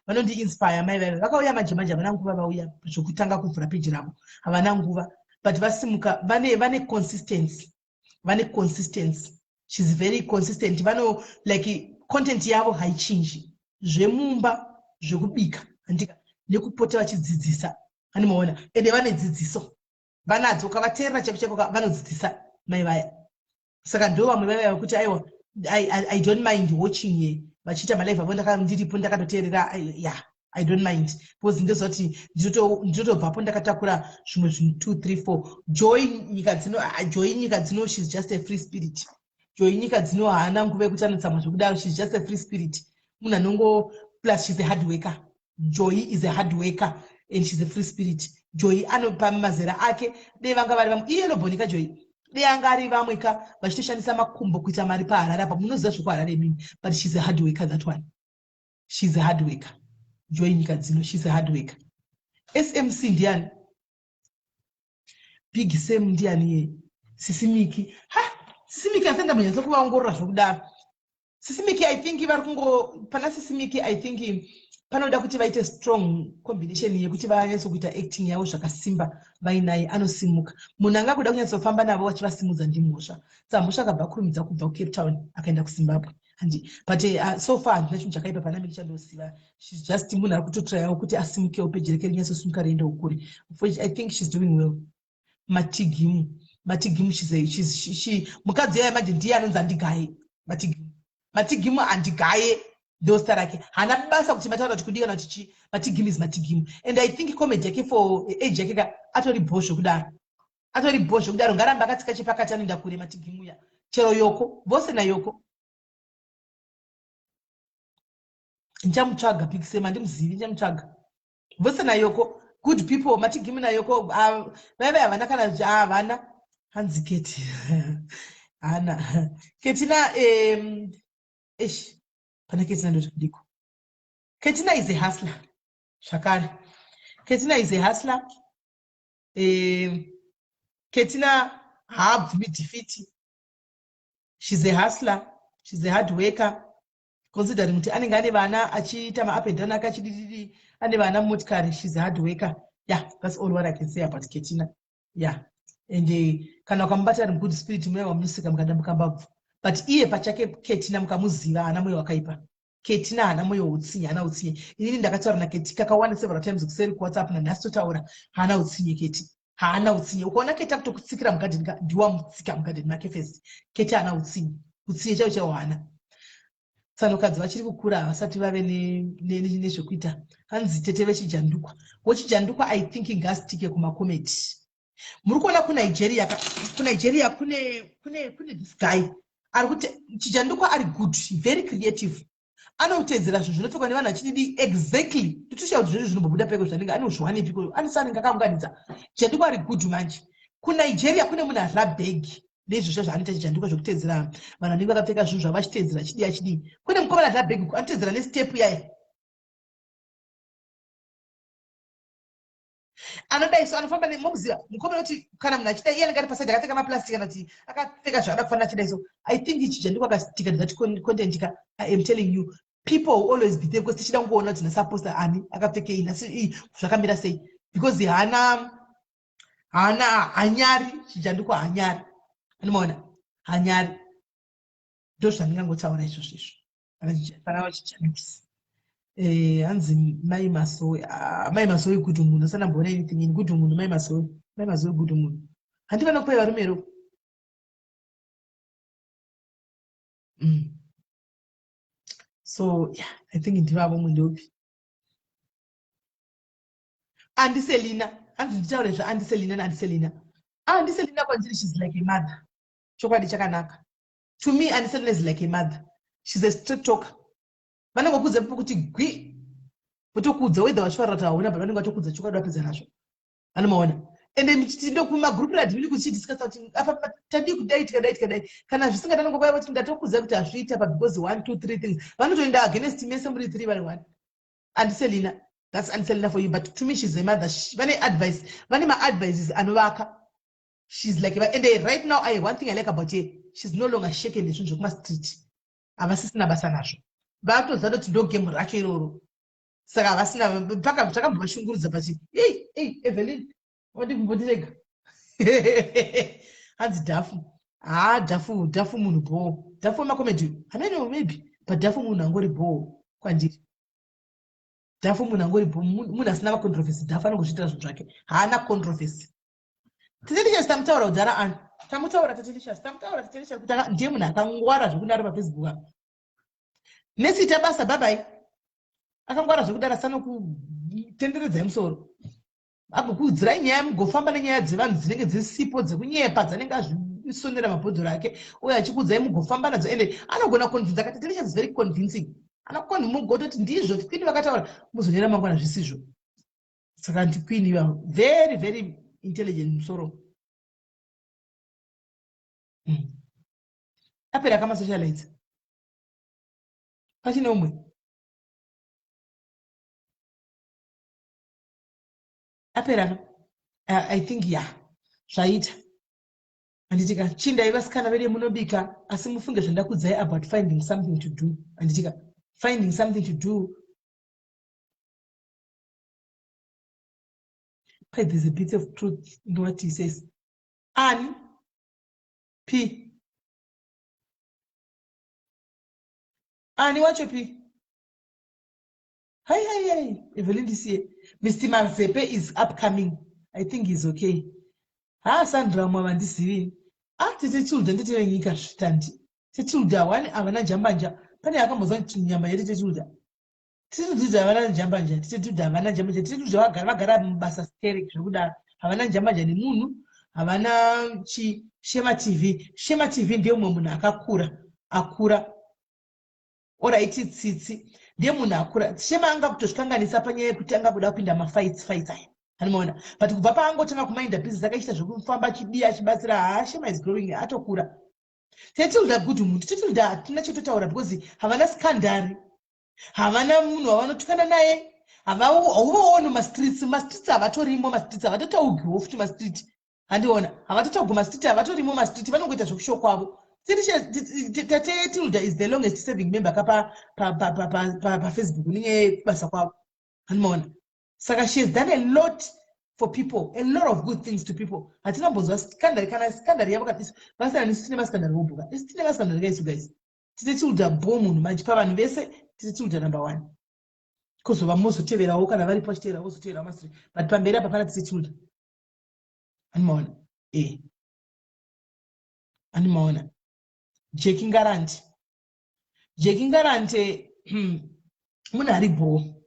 vanondi-inspire, mai vaya vakauya manje manje, havana nguva, vauya zvokutanga kuvhura peji ravo, havana nguva, but vasimuka, vane consistency, vane consistency. She's very consistent. Vano like content yavo haichinji. Zvemumba, zvekubika, handika nekupota vachidzidzisa. Animaona? Ende vane dzidziso. Vanadzo ukavateerera chaiko chaiko vanodzidzisa mai vaya. Saka ndo vamwe vaiva vekuti aiwa I don't mind watching ye vachiita malive avo ndiripo ndakatoteerera yeah I don't mind because ndoziva kuti ndinotobvapo ndakatakura zvimwe zvinhu 2 3 4. Joy Nyika Dzino, Joy Nyika Dzino, she's just a free spirit. Joy Nyika Dzino haana nguva yekuti anotsamwa zvekudaro. She's just a free spirit, munhu anongo, plus she's a hard worker. Joy is a hard worker and she's a free spirit. Joy anopa mazera ake dei vanga vari vamwe iye lobhonika Joy dei anga ari vamwe ka vachitoshandisa makumbo kuita mari paHarare apa. Munoziva zvekuHarare imini, but she's a hard worker, that one. She's a hard worker. Joy Nyika Dzino, she's a hard worker. SMC ndiani? Big Sam ndiani yeye? Sisimiki, ha, Sisimiki asenda munyatso kuvaongorora zvokudaro. Sisimiki, I think vari kungo pana Sisimiki, I think panoda kuti vaite strong combination yekuti vanyatso kuita acting yavo zvakasimba vainaye anosimuka. Munhu anga kuda kunyatsofamba navo vachivasimudza ndiMhosva. Samhosva akabva akurumidza kubva kuCape Town akaenda kuZimbabwe, handi? But so far handina chinhu chakaipa pana Miki chandosiva. She's just munhu ari kutotrayawo kuti asimukewo peji reke rinyatsosimuka riendewo kure. I think she's doing well. Matigimu, Matigimu, she's a, she's, she, she, mukadzi yaya manje ndiye anonzi andigaye. Matigimu, Matigimu andigaye ndo zita rake. Haana basa kuti mataura kuti kudii kana kuti chii. Matigimu is Matigimu and I think comedy yake for age yake ka atori bho zvekudaro, atori bho zvekudaro. Ngarambe akatsika chepakati, anoenda kure Matigimu ya chero Yoko vose naYoko. Ndichamutsvaga Pikisema, handimuzivi, ndichamutsvaga. Vose naYoko, good people. Matigimu naYoko vaive havana kana havana. Hanzi Keti hana Ketina, ish, pana Ketina ndoti kudiko. Ketina is a hustler zvakare. Ketina is a hustler. Ketina haabvumi defeat. She's a hustler, she's a hard worker, considering kuti anenge ane vana achiita maup and down ake achidididi ane vana mumotikari. She's a hard worker. Yeah, that's all what I can say about Ketina. Yeah, and kana ukamubata ari good spirit muya wamunoseka mukadambuka mbabvu, but iye pachake Ketina mukamuziva haana mwoyo wakaipa. Ketina haana mwoyo utsinye, haana utsinye. Inini ndakataura naKeti kakawanda several times kuseri kuWhatsApp nanhasi totaura. Haana utsinye Keti, haana utsinye. Ukaona Keti akutokutsikira mugadheni ka ndiwamutsika mugadheni make first. Keti haana utsinye, utsinye chaiwo chaiwo haana. Tsanokadzi vachiri kukura, havasati vave nezvekuita. Hanzi tete vechijandukwa, wechijandukwa, I think ngastike kumacomedy. Muri kuona kuNigeria, kuNigeria kune this guy ari kuti Chijandukwa ari good, very creative, anotedzera zvinhu zvinopfekwa nevanhu vachididi exactly. Totoshaya kuti zvezvo zvinombobuda peko zvanenge anozviwanepi ko anisi anenge akaunganidza. Chijandukwa ari good. Manje kuNigeria kune munhu arira bhegi neizvozvo zvaanoita Chijandukwa zvekutedzera vanhu vanenge vakapfeka zvinhu zvavo vachitedzera achidii achidii. Kune mukomana arira bhegi anotedzera nestep yaya anodai so anofamba nemomuziva mukomana kuti kana munhu achidai iye anenge ari paside akapfeka maplastic kana kuti akapfeka zvaada kufanira achidai. So I think Chijandukwa akastika that content ka, I am telling you, people will always be there because tichida kungoona kuti nhasi aposta ani, akapfekei nhasi, zvakamira sei, because haana hanyari. Chijandukwa hanyari, anomaona hanyari. Ndo zvandingangotaura izvozvo izvo pana vachijandukisa. Hanzi Mai Masowe. Ah, Mai Masowe good munhu, asanamboona anything in good munhu. Mai Masowe, Mai Masowe good munhu. Handi vanokupai varume here? So yeah, I think ndivavo. Mundopi Andiselina? Hanzi nditaure zvaAndiselina. NaAndiselina, Andiselina kwandiri she's like a mother. Chokwadi chakanaka, to me Andiselina is like a mother. She's a straight talker. Vanongokudza kuti gwi votokuudza whether vachifarira kuti hauna, but vanenge vatokudza chokwadi vapedza nazvo, anomaona. Ende tindo kumagroup radhimini kuchidiscussa kuti apa tadii kudai, tikadai, tikadai. Kana zvisingadi anongokuya kuti ndatokudza kuti hazviita pa because one two three things. Vanotoenda against mese muri three vari one. Andiselina, that's Andiselina for you. But to me she's a mother. Vane advice, vane maadvices anovaka. She's like, and right now one thing I like about her, she's no longer shaken nezvinhu zvekumastreet. Havasisina basa nazvo, vatoziva kuti ndo game racho iroro, saka havasina paka zvakambovashungurudza pachi. Ei ei, Evelyn, wandi kumbondirega. Hanzi dhafu. Haa dhafu dhafu munhu bhoo. Dhafu wemakomedi hameno maybe but dhafu munhu angori bhoo kwandiri. Dhafu munhu angori bhoo munhu asina macontroversy dhafu anongozviitira zvinhu zvake. Haana controversy. Tatelicious tamutaura kudhara ani? Tamutaura Tatelicious tamutaura Tatelicious kuti ndiye munhu akangwara zvekudaro paFacebook apa. Nesi ita basa bye bye. Akangwara zvekudaro asanokutenderedzai musoro. Agokuudzirai nyaya mugofamba nenyaya dzevanhu dzinenge dzisipo dzekunyepa dzanenge azvisonera mabhodhoro ake uye achikuudzai mugofamba nadzo ende anogona convince akati Tatelicious is very convincing. Anokona mugototi ndizvo kwini vakataura muzonyera mangwana zvisizvo. Saka ndikwini ivavo very very intelligent musoro. Apera kama socialites. Pachine umwe. Apera ka? I think yeah. Zvaita. Handitika chindai vasikana vedu munobika asi mufunge zvandakudzai about finding something to do. Handitika finding something to do. But there's a bit of truth in what he says. Ani P. Ani wacho P. Hi, hi, hi. Evelyn ndisiye. Mr. Mazepe is upcoming. I think he's okay. Ha, Sandra mwa vandizivi. Ah, tete Tilda ndete venyika zvitandi. Tete Tilda wani havana jambanja. Pane akambozwa nyamba yete Tilda. Tete Tilda havana jambanja. Tete Tilda havana jambanja. Tete Tilda vagara vagara mubasa sterek zvekudaro. Havana jambanja nemunhu. Havana chi Shema TV. Shema TV ndiye mumwe munhu akakura. Akura. Oraiti Tsitsi ndiye munhu akura. Shema anga kutozvikanganisa panyaya yekuti anga kuda kupinda mafights fights aya. Anomaona. But kubva paangotanga kuminda business akaita zvekufamba achidiya achibatsira haa Shema is growing atokura. Tetilda good munhu. Tetilda hatina chetotaura because havana scandal. Havana munhu wavanotukana naye. Hauvaoni mumastreets. Mumastreets havatorimo mastreets havatotaugiwo futi mastreet. Handiona. Havatotaugi mastreet havatorimo mastreet vanongoita zvekushow kwavo. Tate Tilda is the longest serving member ka paFacebook nenyaya yekubasa kwavo. Handimaona. Saka she has done a lot for people, a lot of good things to people. Hatina mbonzwa scandal kana scandal yavo kabisa. Vasina nesu tine mascandal vobuka. Isu tine mascandal guys you guys. Tine Tilda bo munhu manje pavanhu vese tine Tilda number 1. Kozova mozoteverawo kana varipo vachitevera vozoteverawo masiri. But pamberi apa pana tine Tilda. Handimaona. Eh. Handimaona. Jackie Ngarante. Jackie Ngarante munhu ari bho.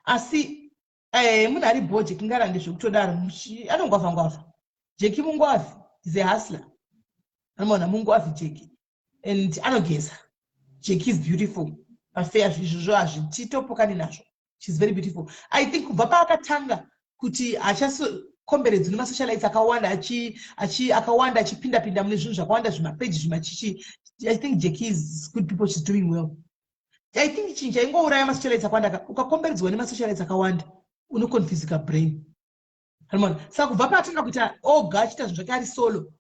Asi munhu ari bho Jackie Ngarante zvekutodaro anongwavha ngwavha. Jackie mungwavhi is a hustler. Anomaona mungwavhi Jackie and anogeza. Jackie is beautiful. Pafeya izvozvo hazvititopokani nazvo. She's very beautiful. I think kubva paakatanga kuti hachakomberedzwi nemasocialites akawanda akawanda achipinda pinda mune zvinhu zvakawanda zvimapeji zvimachichi. I think Jackie is good people, she's doing well. I think chinhu chaingouraya masocialites akawanda ukakomberedzwa nemasocialites akawanda unoconfusika brain. Anoona saka kubva paatanga kuita oga achiita zvinhu zvake ari solo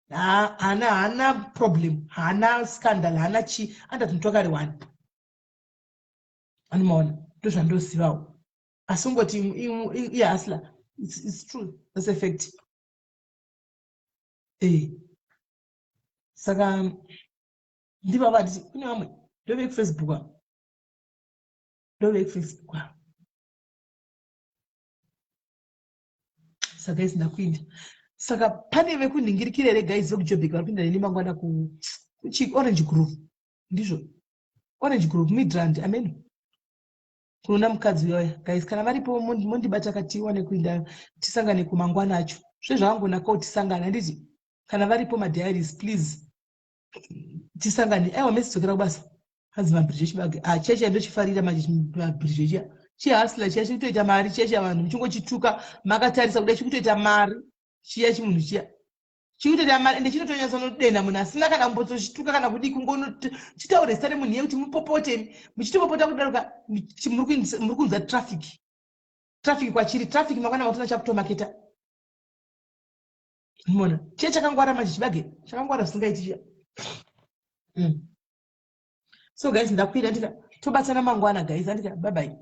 haana problem, haana scandal, haana chi anda tunhu twakari one. Anomaona ndozvandozivawo. Asi ungoti ihustler, it's true, that's a fact. Saka ndivo vati kune vamwe ndovekuFacebook ava. NdovekuFacebook ava. Saka guys ndakuinda. Saka pane vekunhingirikira here guys vekuJobek vari kuinda neni mangwana ku Orange Grove. Ndizvo. Orange Grove Midrand amen. Kunoona mukadzi uyoya guys kana varipo mondibata katiwane kuinda tisangane kumangwana acho. Zvezvaangonakawo tisangane handiti kana varipo madiaries please tisangane. Aiwa mesi dzokera kubasa. Hanzi mabridge echibage. Ah cheche ndochifarira manje mabridge echiya. Chihustler chiya chikutoita mari chiya chiya vanhu muchingochituka makatarisa kudai chikutoita mari chiya chimunhu chiya. Chikutoita mari ende chinotonyatsonodenha munhu asina kana kumbotsochituka kana kudii kungochitaure zita remunhu iye kuti mupopote muchitopopota kudaroka muri kunzwa traffic. Traffic kwachiri traffic mangwana matona chakutomaketa. Mona chiya chakangwara manje chibage chakangwara zvisingaiti chiya. So guys ndakwira ndika tobatsana mangwana guys andika bye bye.